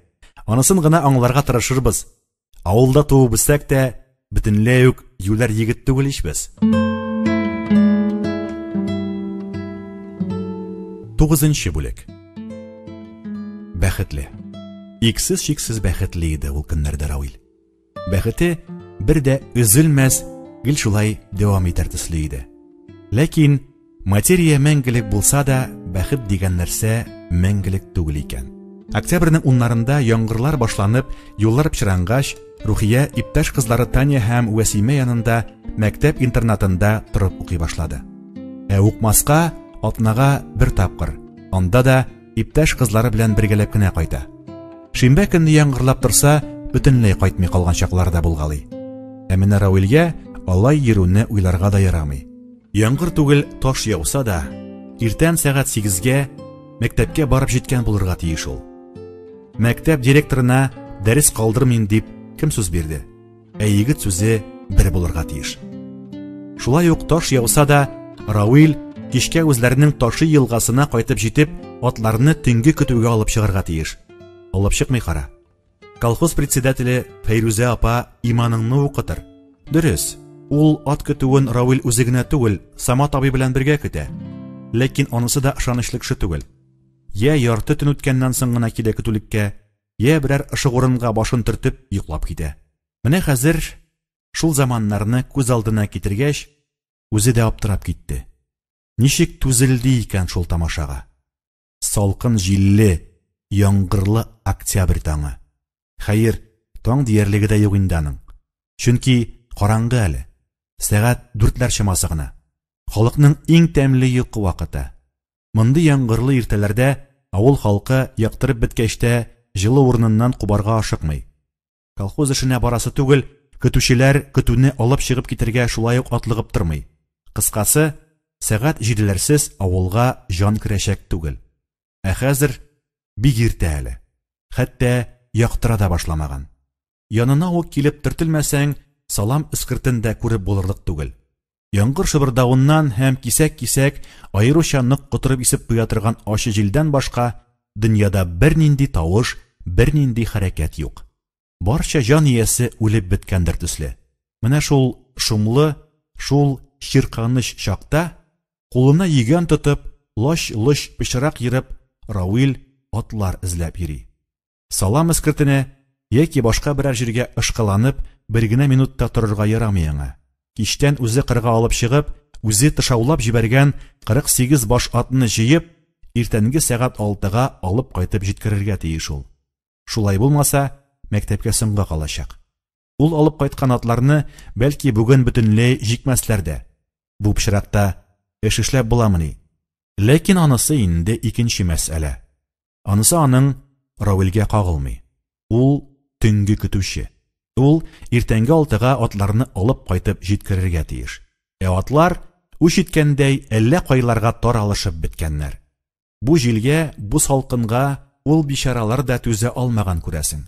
S1: Анысын гына аңларга тырышырбыз. Авылда туып үссәк тә, бөтенләй үк юләр егет түгел ич без. Тугызынчы бүлек. Бәхетле. Иксез-чиксез бәхетле иде ул көннәрдә Равил. Бәхете бер дә өзелмәс, гел шулай дәвам итәр төсле иде. Ләкин материя мәңгелек булса да, бәхет дигән нәрсә мәңгелек түгел икән. Октябрьнең уннарында яңгырлар башланып, юллар пычрангач, Рухия иптәш кызлары Таня һәм Вәсимә янында мәктәп интернатында торып укый башлады. Ә укмаска атнага бер тапкыр, анда да иптәш кызлары белән бергәләп кенә кайта. Шимбә көнне яңгырлап торса, бөтенләй кайтмый калган чаклары да булгалый. Ә менә Равилгә алай йөрүне уйларга да ярамый. Яңгыр түгел, таш яуса да, иртән сәгать 8-гә мәктәпкә барып җиткән булырга тиеш ул. Мәктәп директорына дәрес калдырмыйм дип кем сүз бирде? Ә егет сүзе бер булырга тиеш. Шулай ук таш яуса да, Рауил кичкә үзләренең Таши елгасына кайтып җитеп, атларны төнге көтүгә алып чыгарга тиеш. Алып чыкмый кара. Колхоз председателе Фәйрүзә апа иманыңны укытыр. Дөрес, ул ат көтүен Рауил үзе генә түгел, Самат абый белән бергә көтә. Ләкин анысы да ышанычлы кеше түгел. Я ярты төн үткәннән соң гына килә көтүлеккә, я берәр ышык урынга башын төртеп йоклап китә. Менә хәзер шул заманнарны күз алдына китергәч, үзе дә аптырап китте. Ничек түзелде икән шул тамашага? Салкын җилле, яңгырлы октябрь таңы. Хәер, таң диярлеге дә юк инде аның. Чөнки караңгы әле. Сәгать дүртләр чамасы гына. Халыкның иң тәмле йокы вакыты. Мондый яңгырлы иртәләрдә авыл халкы яктырып беткәч тә җылы урыныннан кубарга ашыкмый. Колхоз эшенә барасы түгел, көтүчеләр көтүне алып чыгып китәргә шулай ук атлыгып тормый. Кыскасы, сәгать җиделәрсез авылга җан керәчәк түгел. Ә хәзер бик иртә әле. Хәтта яктыра да башламаган. Янына ук килеп төртелмәсәң, салам эскертен дә күреп булырлык түгел. Яңгыр шыбырдавыннан һәм кисәк-кисәк аеруча нык котырып исеп куя торган ачы җилдән башка дөньяда бернинди тавыш, бернинди хәрәкәт юк. Барча җан иясе үлеп беткәндер төсле. Менә шул шомлы, шул чирканыч чакта, кулына йөгән тотып, лач-лоч пычрак ерып, Рауил атлар эзләп йөри. Салам эскертенә яки башка берәр җиргә ышкыланып, бер генә минут та торырга ярамый аңа. Кичтән үзе кырга алып чыгып, үзе тышаулап җибәргән 48 баш атны җыеп, иртәнге сәгать алтыга алып кайтып җиткерергә тиеш ул. Шулай булмаса, мәктәпкә соңга калачак. Ул алып кайткан атларны, бәлки, бүген бөтенләй җикмәсләр дә. Бу пычракта эш эшләп буламыни? Ләкин анысы инде икенче мәсьәлә. Анысы аның Равилгә кагылмый. Ул төнге көтүче. Ул иртәнге алтыга атларны алып кайтып җиткерергә тиеш. Ә атлар, үч иткәндәй, әллә кайларга таралышып беткәннәр. Бу җилгә, бу салкынга ул бичаралар да түзә алмаган, күрәсең.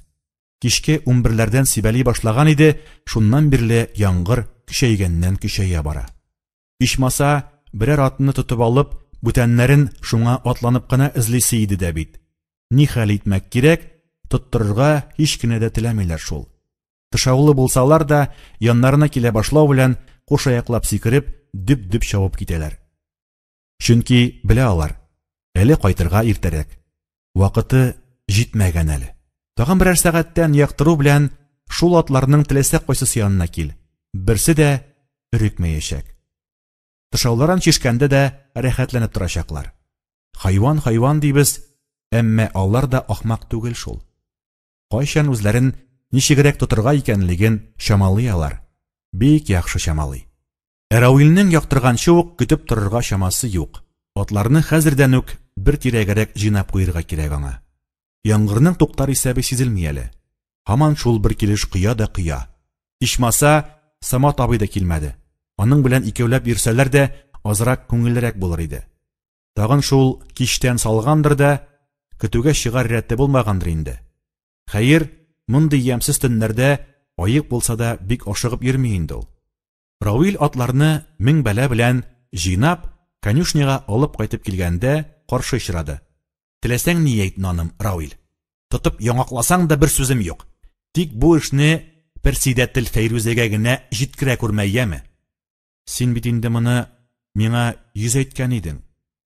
S1: Кичке унберләрдән сибәли башлаган иде, шуннан бирле яңгыр көчәйгәннән-көчәя бара. Ичмаса, берәр атны тотып алып, бүтәннәрен шуңа атланып кына эзлисе иде дә бит. Ни хәл итмәк кирәк, тоттырырга һич кенә дә теләмиләр шул. Тышаулы булсалар да, яннарына килә башлау белән, кушаяклап сикереп, дөп-дөп чабып китәләр. Чөнки белә алар, әле кайтырга иртәрәк. Вакыты җитмәгән әле. Тагын берәр сәгатьтән яктыру белән шул атларның теләсә кайсысы янына кил, берсе дә өрекмәячәк. Тышауларын чишкәндә дә рәхәтләнеп торачаклар. Хайван хайван дибез, әмма алар да ахмак түгел шул. Кайчан үзләрен ничегрәк тотырга икәнлеген чамалый алар. Бик яхшы чамалый. Ә Рауилнең яктырганчы ук көтеп торырга чамасы юк. Атларны хәзердән үк бер тирәгәрәк җыйнап куерга кирәк аңа. Яңгырның туктар исәбе сизелми әле. Һаман шул бер килеш коя да коя. Ичмаса, Самат абый да килмәде. Аның белән икәүләп йөрсәләр дә, азрак күңеллерәк булыр иде. Тагын шул кичтән салгандыр да, көтүгә чыгар рәте булмагандыр инде. Хәер, мондый ямьсез төннәрдә аек булса да бик ашыгып йөрми инде ул. Равил атларны мең бәла белән җыйнап, конюшняга алып кайтып килгәндә каршы очрады. Теләсәң ни әйт, наным, Равил. Тотып яңакласаң да бер сүзем юк. Тик бу эшне персидәтел Фәйрүзәгә генә җиткерә күрмә, яме. Син бит инде моны миңа йөз әйткән идең.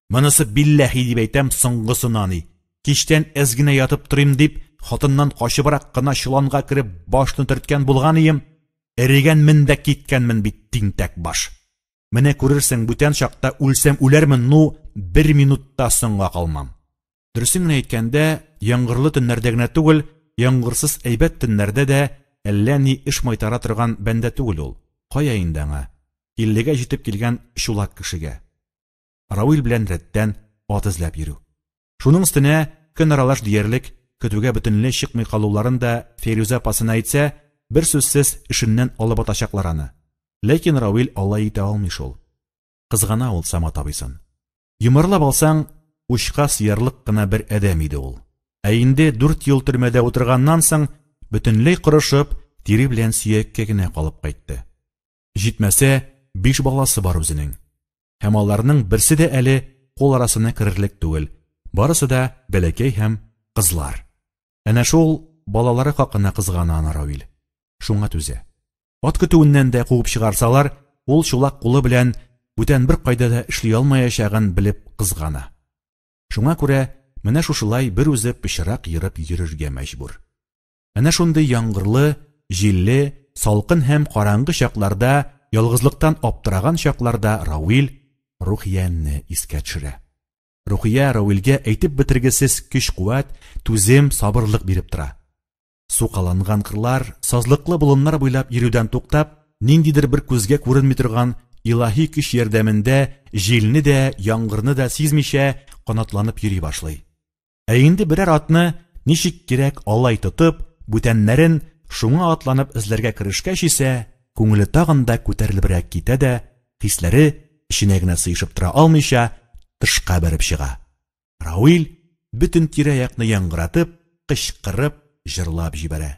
S1: Монысы билләһи дип әйтәм, соңгысы нани. Кичтән әз генә ятып торыйм дип, хатыннан качыбрак кына чоланга кереп башны төрткән булган ием, эрегәнмен дә киткәнмен бит, тинтәк баш. Менә күрерсең, бүтән чакта үлсәм үләрмен, ну, бер минутта соңга калмам. Дөресен генә әйткәндә, яңгырлы төннәрдә генә түгел, яңгырсыз әйбәт төннәрдә дә әллә ни эш майтара торган бәндә түгел ул. Кая инде аңа, иллегә җитеп килгән чулак кешегә. Равил белән рәттән ат эзләп йөрү. Шуның өстенә көн аралаш диярлек көтүгә бөтенләй чыкмый калуларын да Фәйрүзә апасына әйтсә, бер сүзсез эшеннән алып атачаклар аны. Ләкин Равил алай итә алмый шул. Кызгана ул Самат абыйсын. Йомарлап алсаң, учка сыярлык кына бер адәм иде ул. Ә инде дүрт ел төрмәдә утырганнан соң, бөтенләй корышып, тире белән сөяккә генә калып кайтты. Җитмәсә, биш баласы бар үзенең. Һәм аларның берсе дә әле кул арасына керерлек түгел, барысы да бәләкәй һәм кызлар. Әнә шул балалары хакына кызгана аны Равил. Шуңа түзә. Ат көтүеннән дә куып чыгарсалар, ул чулак кулы белән бүтән беркайда да эшли алмаячагын белеп кызгана. Шуңа күрә менә шушылай бер үзе пычрак ерып йөрергә мәҗбүр. Әнә шундый яңгырлы, җилле, салкын һәм караңгы чакларда, ялгызлыктан аптыраган чакларда Рауил Рухияне искә төшерә. Рухия Рауилгә әйтеп бетергесез көч-куәт, түзем, сабырлык биреп тора. Сукаланган кырлар, сазлыклы болыннар буйлап йөрүдән туктап, ниндидер бер күзгә күренми торган илаһи көч ярдәмендә җилне дә, яңгырны да сизмичә канатланып йөри башлый. Ә инде берәр атны ничек кирәк алай тотып, бүтәннәрен шуңа атланып эзләргә керешкәч исә, күңеле тагын да күтәрелебрәк китә дә, хисләре эченә генә сыешып тора алмыйча, тышка бәреп чыга. Рауил бөтен тирә-якны яңгыратып, кычкырып, җырлап җибәрә.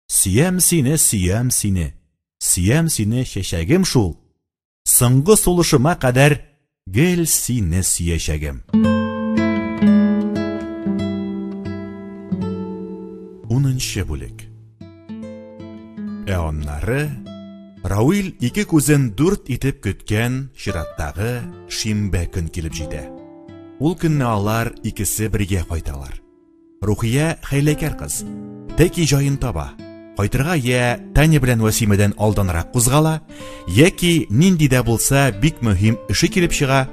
S1: Сөям сине, сөям сине, сөям сине, чәчәгем шул. Соңгы сулышыма кадәр гел сине сөячәгем. Унынчы бүлек. Ә аннары Рауил ике күзен дүрт итеп көткән чираттагы шимбә көн килеп җитә. Ул көнне алар икесе бергә кайталар. Рухия хәйләкәр кыз. Тәки җаен таба. Кайтырга я Таня белән Вәсимәдән алданрак кузгала, яки нинди дә булса бик мөһим эше килеп чыга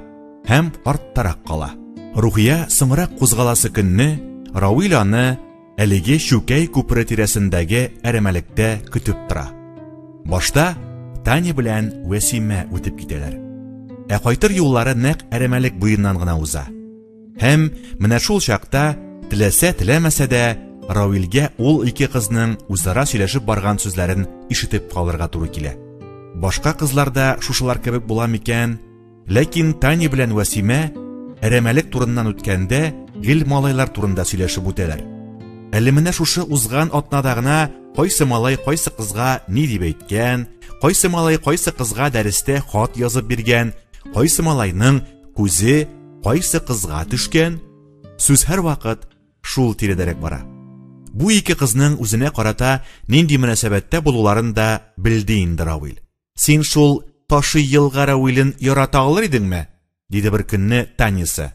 S1: һәм арттарак кала. Рухия соңрак кузгаласы көнне Рауил аны әлеге Чүкәй күпере тирәсендәге әрәмәлектә көтеп тора. Башта Таня белән Вәсимә үтеп китәләр. Ә кайтыр юллары нәкъ әрәмәлек буеннан гына уза. Һәм менә шул чакта, теләсә-теләмәсә дә, Рауилгә ул ике кызның үзара сөйләшеп барган сүзләрен ишетеп калырга туры килә. Башка кызлар да шушылар кебек була микән? Ләкин Таня белән Вәсимә әрәмәлек турыннан үткәндә гел малайлар турында сөйләшеп үтәләр. Әле менә шушы узган атнада гына кайсы малай кайсы кызга ни дип әйткән, кайсы малай кайсы кызга дәрестә хат язып биргән, кайсы малайның күзе кайсы кызга төшкән? Сүз һәрвакыт шул тирәдәрәк бара. Бу ике кызның үзенә карата нинди мөнәсәбәттә булуларын да белде инде Равил. Син шул Ташый елга Равилен ярата алыр идеңме? диде бер көнне Таниса.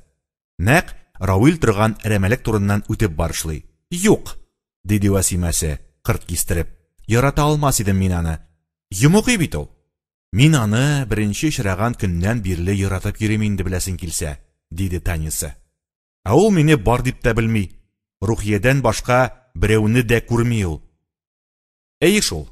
S1: Нәкъ Равил торган әрәмәлек турыннан үтеп барышлый. Юк, диде Вәсимәсе, кырт кистереп. Ярата алмас идем мин аны. Йомыкый бит ул. Мин аны беренче очраган көннән бирле яратып йөрим инде беләсең килсә, диде Таниса. Ә ул мине бар дип тә белми. Рухиядән башка берәүне дә күрми ул. Әйе шул.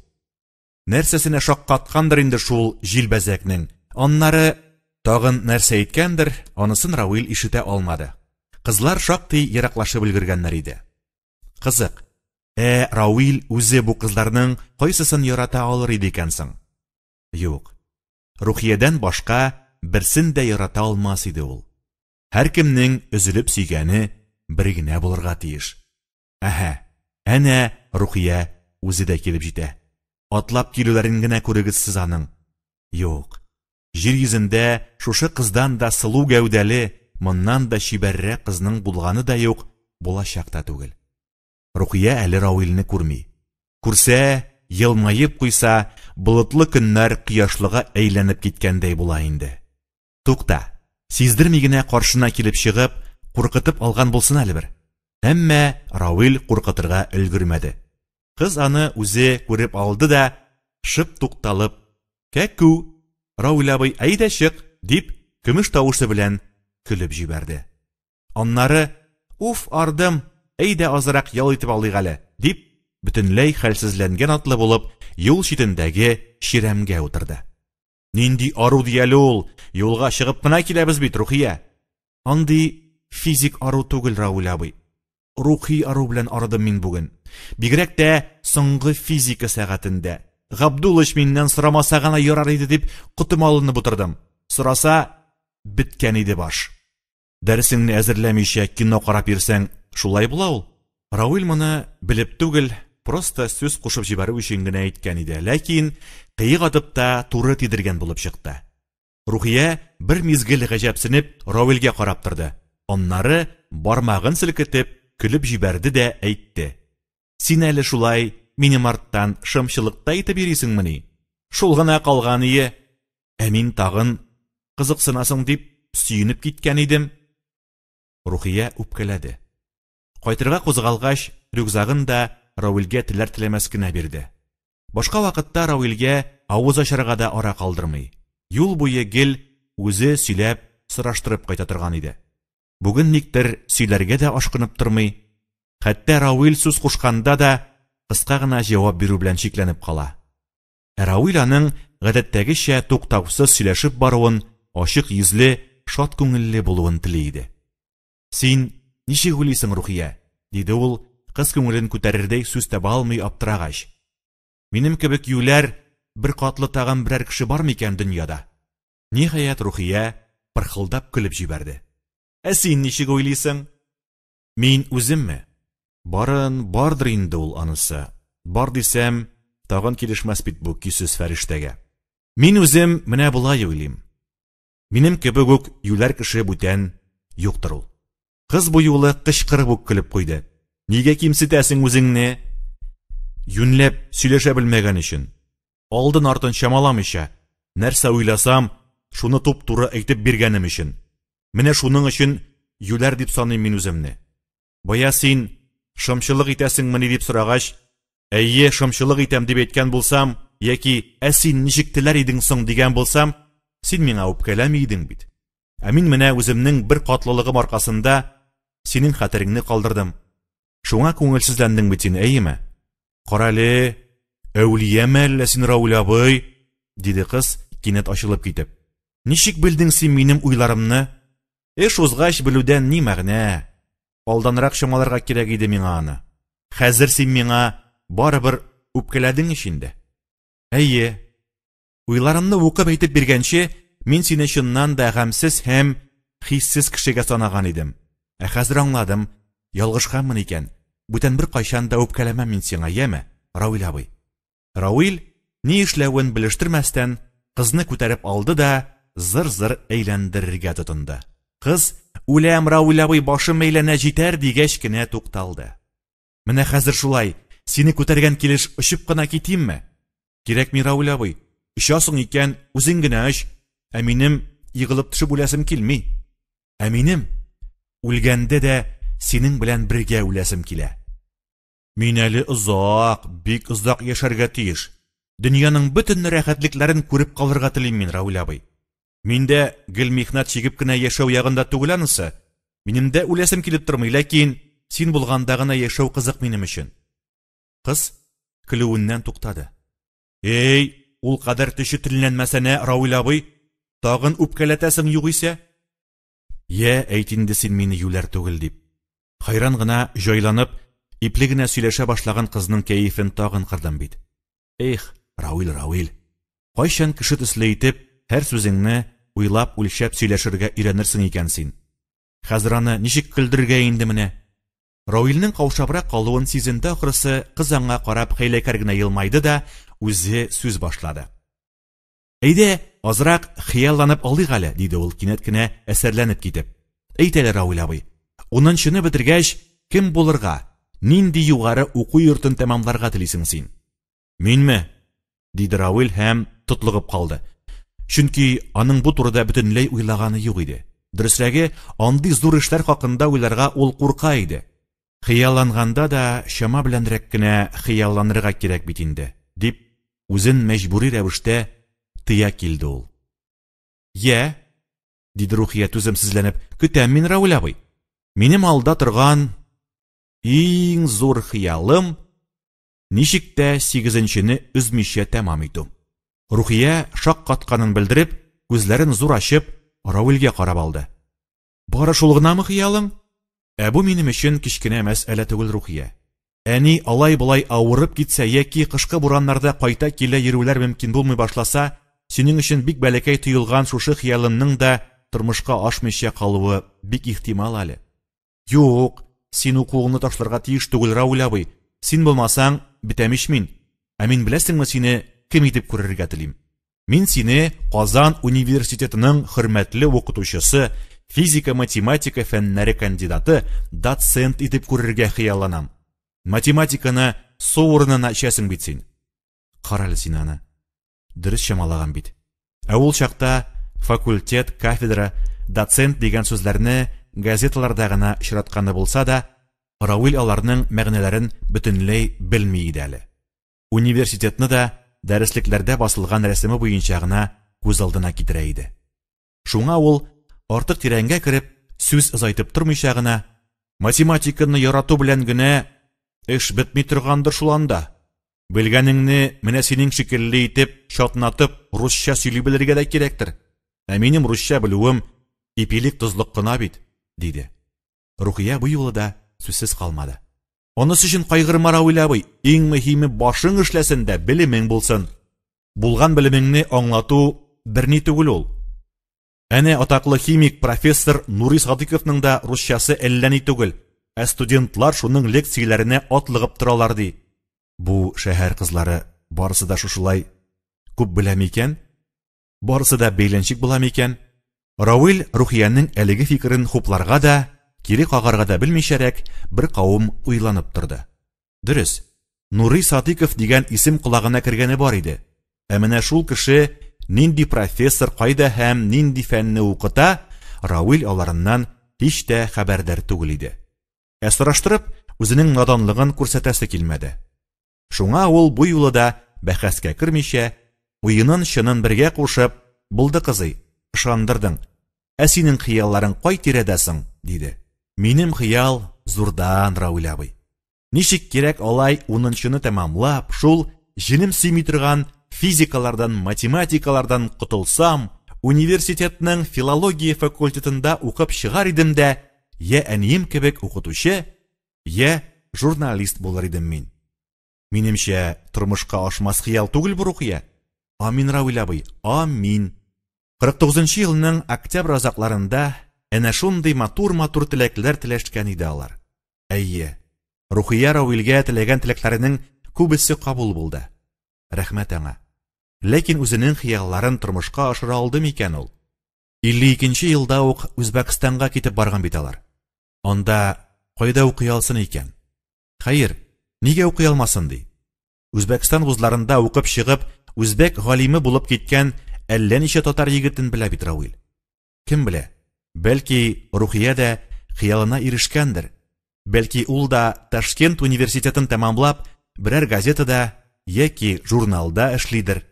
S1: Нәрсәсенә шаккаткандыр инде шул җилбәзәкнең. Аннары тагын нәрсә әйткәндер, анысын Рауил ишетә алмады. Кызлар шактый ераклашып өлгергәннәр иде. Кызык. Ә Рауил үзе бу кызларның кайсысын ярата алыр иде икән соң? Юк. Рухиядән башка берсен дә ярата алмас иде ул. Һәркемнең өзелеп сөйгәне бер генә булырга тиеш. Әһә, әнә Рухия үзе дә килеп җитә. Атлап килүләрен генә күрегез сез аның. Юк, җир йөзендә шушы кыздан да сылу гәүдәле, моннан да чибәррәк кызның булганы да юк, булачак та түгел. Рухия әле Рауилне күрми. Күрсә, елмаеп куйса, болытлы көннәр кояшлыга әйләнеп киткәндәй була инде. Тукта, сиздерми генә каршына килеп чыгып, куркытып алган булсын әле бер. Әмма Рауил куркытырга өлгермәде. Кыз аны үзе күреп алды да, шып тукталып, «Кәкү, Рауил абый, әйдә чык!» дип, көмеш тавышы белән көлеп җибәрде. Аннары, «Уф, ардым, әйдә азрак ял итеп алыйк әле», дип, бөтенләй хәлсезләнгән атлы булып, юл читендәге чирәмгә утырды. Нинди ару ди әле ул? Юлга чыгып кына киләбез бит, Рухия. Андый физик ару түгел, Рауль абый. Рухи ару белән арыдым мин бүген. Бигрәк тә соңгы физика сәгатендә. Габдулыч миннән сорамаса гына ярар иде дип котым алынып утырдым. Сораса, беткән иде баш. Дәресеңне әзерләмичә кино карап йөрсәң, шулай була ул. Рауил моны белеп түгел, просто сүз кушып җибәрү өчен генә әйткән иде, ләкин кыек атып та туры тидергән булып чыкты. Рухия бер мизгел гаҗәпсенеп Рауилгә карап торды. Аннары бармагын селкетеп көлеп җибәрде дә әйтте. Син әле шулай минем арттан шымчылык та итеп йөрисеңмени? Шул гына калган ие. Ә мин тагын кызыксынасың дип сөенеп киткән идем. Рухия үпкәләде. Кайтырга кузгалгач, рюкзагын да Рауилгә теләр-теләмәс кенә бирде. Башка вакытта Рауилгә авыз ачарга да ара калдырмый. Юл буе гел үзе сөйләп, сораштырып кайта торган иде. Бүген никтер сөйләргә дә ашкынып тормый. Хәтта Рауил сүз кушканда да кыска гына җавап бирү белән чикләнеп кала. Ә Рауил аның гадәттәгечә туктаусыз сөйләшеп баруын, ачык йөзле, шат күңелле булуын тели иде. Син ничек уйлыйсың, Рухия? диде ул, кыз күңелен күтәрердәй сүз таба алмый аптырагач. Минем кебек юләр, бер катлы тагын берәр кеше бар микән дөньяда? Ниһаять, Рухия пырхылдап көлеп җибәрде. Ә син ничек уйлыйсың? Мин үземме? Барын бардыр инде ул анысы. Бар дисәм, тагын килешмәс бит бу көйсез фәрештәгә. Мин үзем менә болай уйлыйм. Минем кебек үк юләр кеше бүтән юктыр ул. Кыз бу юлы кычкырып ук көлеп куйды. Нигә кимсетәсең үзеңне? Юньләп сөйләшә белмәгән өчен. Алдын-артын чамаламыйча, нәрсә уйласам, шуны туп-туры әйтеп биргәнем өчен. Менә шуның өчен юләр дип саныйм мин үземне. Бая син шымчылык итәсеңмени дип сорагач, әйе, шымчылык итәм дип әйткән булсам, яки ә син ничек теләр идең соң дигән булсам, син миңа үпкәләми идең бит. Ә мин менә үземнең бер катлылыгым аркасында синең хәтереңне калдырдым. Шуңа күңелсезләндең бит син, әйеме? Карале, әүлияме әллә син, Рауль абый? диде кыз, кинәт ачылып китеп. Ничек белдең син минем уйларымны? Эш узгач белүдән ни мәгънә? Алданрак чамаларга кирәк иде миңа аны. Хәзер син миңа барыбер үпкәләдең ич инде. Әйе. Уйларымны укып әйтеп биргәнче, мин сине чыннан да гамьсез һәм хиссез кешегә санаган идем. Ә хәзер аңладым, ялгышканмын икән. Бүтән беркайчан да үпкәләмәм мин сиңа, яме, Рауил абый. Рауил, ни эшләвен белештермәстән, кызны күтәреп алды да зыр-зыр әйләндерергә тотынды. Кыз, үләм, Рауил абый, башым әйләнә, җитәр, дигәч кенә тукталды. Менә хәзер шулай, сине күтәргән килеш очып кына китимме? Кирәкми, Рауил абый, очасың икән, үзең генә оч, ә минем егылып төшеп үләсем килми. Ә минем үлгәндә дә синең белән бергә үләсем килә. Мин әле озак, бик озак яшәргә тиеш. Дөньяның бөтен рәхәтлекләрен күреп калырга телим мин, Рауль абый. Мин дә гел михнәт чигеп кенә яшәү ягында түгел анысы. Минем дә үләсем килеп тормый, ләкин син булганда гына яшәү кызык минем өчен. Кыз көлүеннән туктады. Эй, ул кадәр төче телләнмәсәнә, Рауил абый, тагын үпкәләтәсең югыйсә. Йә, әйт инде син мине юләр түгел дип. Хайран гына җайланып, Ипле генә сөйләшә башлаган кызның кәефен тагын кырдым бит. Эх, Рауил, Рауил. Кайчан кеше төсле итеп, һәр сүзеңне уйлап, үлчәп сөйләшергә өйрәнерсең икән син? Хәзер аны ничек көлдерергә инде менә? Рауилнең каушабрак калуын сизенде ахрысы, кыз аңа карап хәйләкәр генә елмайды да, үзе сүз башлады. Әйдә, азрак хыялланып алыйк әле, диде ул кинәт кенә әсәрләнеп китеп. Әйт әле, Рауил абый, унынчыны бетергәч, кем булырга, нинди югары уку йортын тәмамларга телисең син? Минме? диде Рауил һәм тотлыгып калды. Чөнки аның бу турыда бөтенләй уйлаганы юк иде. Дөресрәге, андый зур эшләр хакында уйларга ул курка иде. Хыялланганда да чама беләнрәк кенә хыялланырга кирәк бит инде, дип, үзен мәҗбүри рәвештә тыя килде ул. Йә, диде Рухия түземсезләнеп, көтәм мин, Рауил абый. Минем алда торган иң зур хыялым ничек тә сигезенчене өзмичә тәмам итү. Рухия шаккатканын белдереп, күзләрен зур ачып, Рауилгә карап алды. Бары шул гынамы хыялың? Ә бу минем өчен кечкенә мәсьәлә түгел, Рухия. Әни алай-болай авырып китсә яки кышкы бураннарда кайта-килә йөрүләр мөмкин булмый башласа, синең өчен бик бәләкәй тоелган шушы хыялымның да тормышка ашмыйча калуы бик ихтимал әле. Юк, син укуыңны ташларга тиеш түгел, Рауль абый. Син булмасаң, бетәм ич мин. Ә мин беләсеңме сине кем итеп күрергә телим? Мин сине Казан университетының хөрмәтле укытучысы, физика-математика фәннәре кандидаты, доцент итеп күрергә хыялланам. Математиканы су урынына эчәсең бит син. Карале син аны. Дөрес чамалаган бит. Ә ул чакта факультет, кафедра, доцент дигән сүзләрне газеталарда гына очратканы булса да, Рауил аларның мәгънәләрен бөтенләй белми иде әле. Университетны да дәреслекләрдә басылган рәсеме буенча гына күз алдына китерә иде. Шуңа ул, артык тирәнгә кереп, сүз озайтып тормыйча гына, математиканы ярату белән генә эш бетми торгандыр шул анда. Белгәнеңне менә синең шикелле итеп, чатнатып, русча сөйли белергә дә кирәктер. Ә минем русча белүем ипилек тозлык кына бит, диде. Рухия бу юлы да сүзсез калмады. Анысы өчен кайгырма, Рауил абый, иң мөһиме башың эшләсен дә белемең булсын. Булган белемеңне аңлату берни түгел ул. Әнә атаклы химик профессор Нури Садыковның да русчасы әллә ни түгел, ә студентлар шуның лекцияләренә атлыгып торалар ди. Бу шәһәр кызлары барысы да шушылай күп белә микән? Барысы да бәйләнчек була микән? Рауил Рухиянең әлеге фикерен хупларга да, кире кагарга да белмичәрәк, бер кавым уйланып торды. Дөрес, Нури Садыйков дигән исем колагына кергәне бар иде. Ә менә шул кеше нинди профессор, кайда һәм нинди фәнне укыта, Рауил аларыннан һич тә хәбәрдар түгел иде. Ә сораштырып, үзенең наданлыгын күрсәтәсе килмәде. Шуңа ул бу юлы да бәхәскә кермичә, уенын-чынын бергә кушып, Булды, кызый, ышандырдың. Ә синең хыялларың кай тирәдә соң? диде. Минем хыял зурдан, Рауил абый. Ничек кирәк алай унынчыны тәмамлап, шул җенем сөйми торган физикалардан, математикалардан котылсам, университетның филология факультетында укып чыгар идем дә, йә әнием кебек укытучы, йә журналист булыр идем мин. Минемчә, тормышка ашмас хыял түгел бу, Рухия. Амин, Равил абый, амин. 49 елның октябрь азакларында әнә шундый матур-матур теләкләр теләшкән иде алар. Әйе, Рухия Равилгә теләгән теләкләренең күбесе кабул булды. Рәхмәт аңа. Ләкин үзенең хыялларын тормышка ашыра алды микән ул? 52 елда ук Үзбәкстанга китеп барган бит алар. Анда кайда укый алсын икән? Хәер, нигә укый алмасын ди? Үзбәкстан вузларында укып чыгып, үзбәк галиме булып киткән әллә ничә татар егетен белә бит Рауил. Кем белә, бәлки Рухия дә хыялына ирешкәндер. Бәлки ул да Ташкент университетын тәмамлап, берәр газетада яки журналда эшлидер.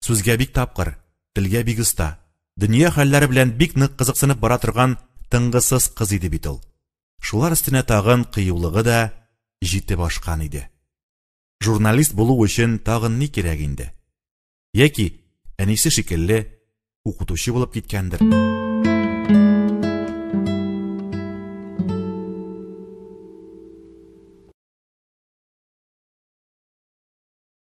S1: Сүзгә бик тапкыр, телгә бик оста, дөнья хәлләре белән бик нык кызыксынып бара торган тынгысыз кыз иде бит ул. Шулар өстенә тагын кыюлыгы да җитеп ашкан иде. Журналист булу өчен тагын ни кирәк инде? Яки әнисе шикелле укытучы булып киткәндер.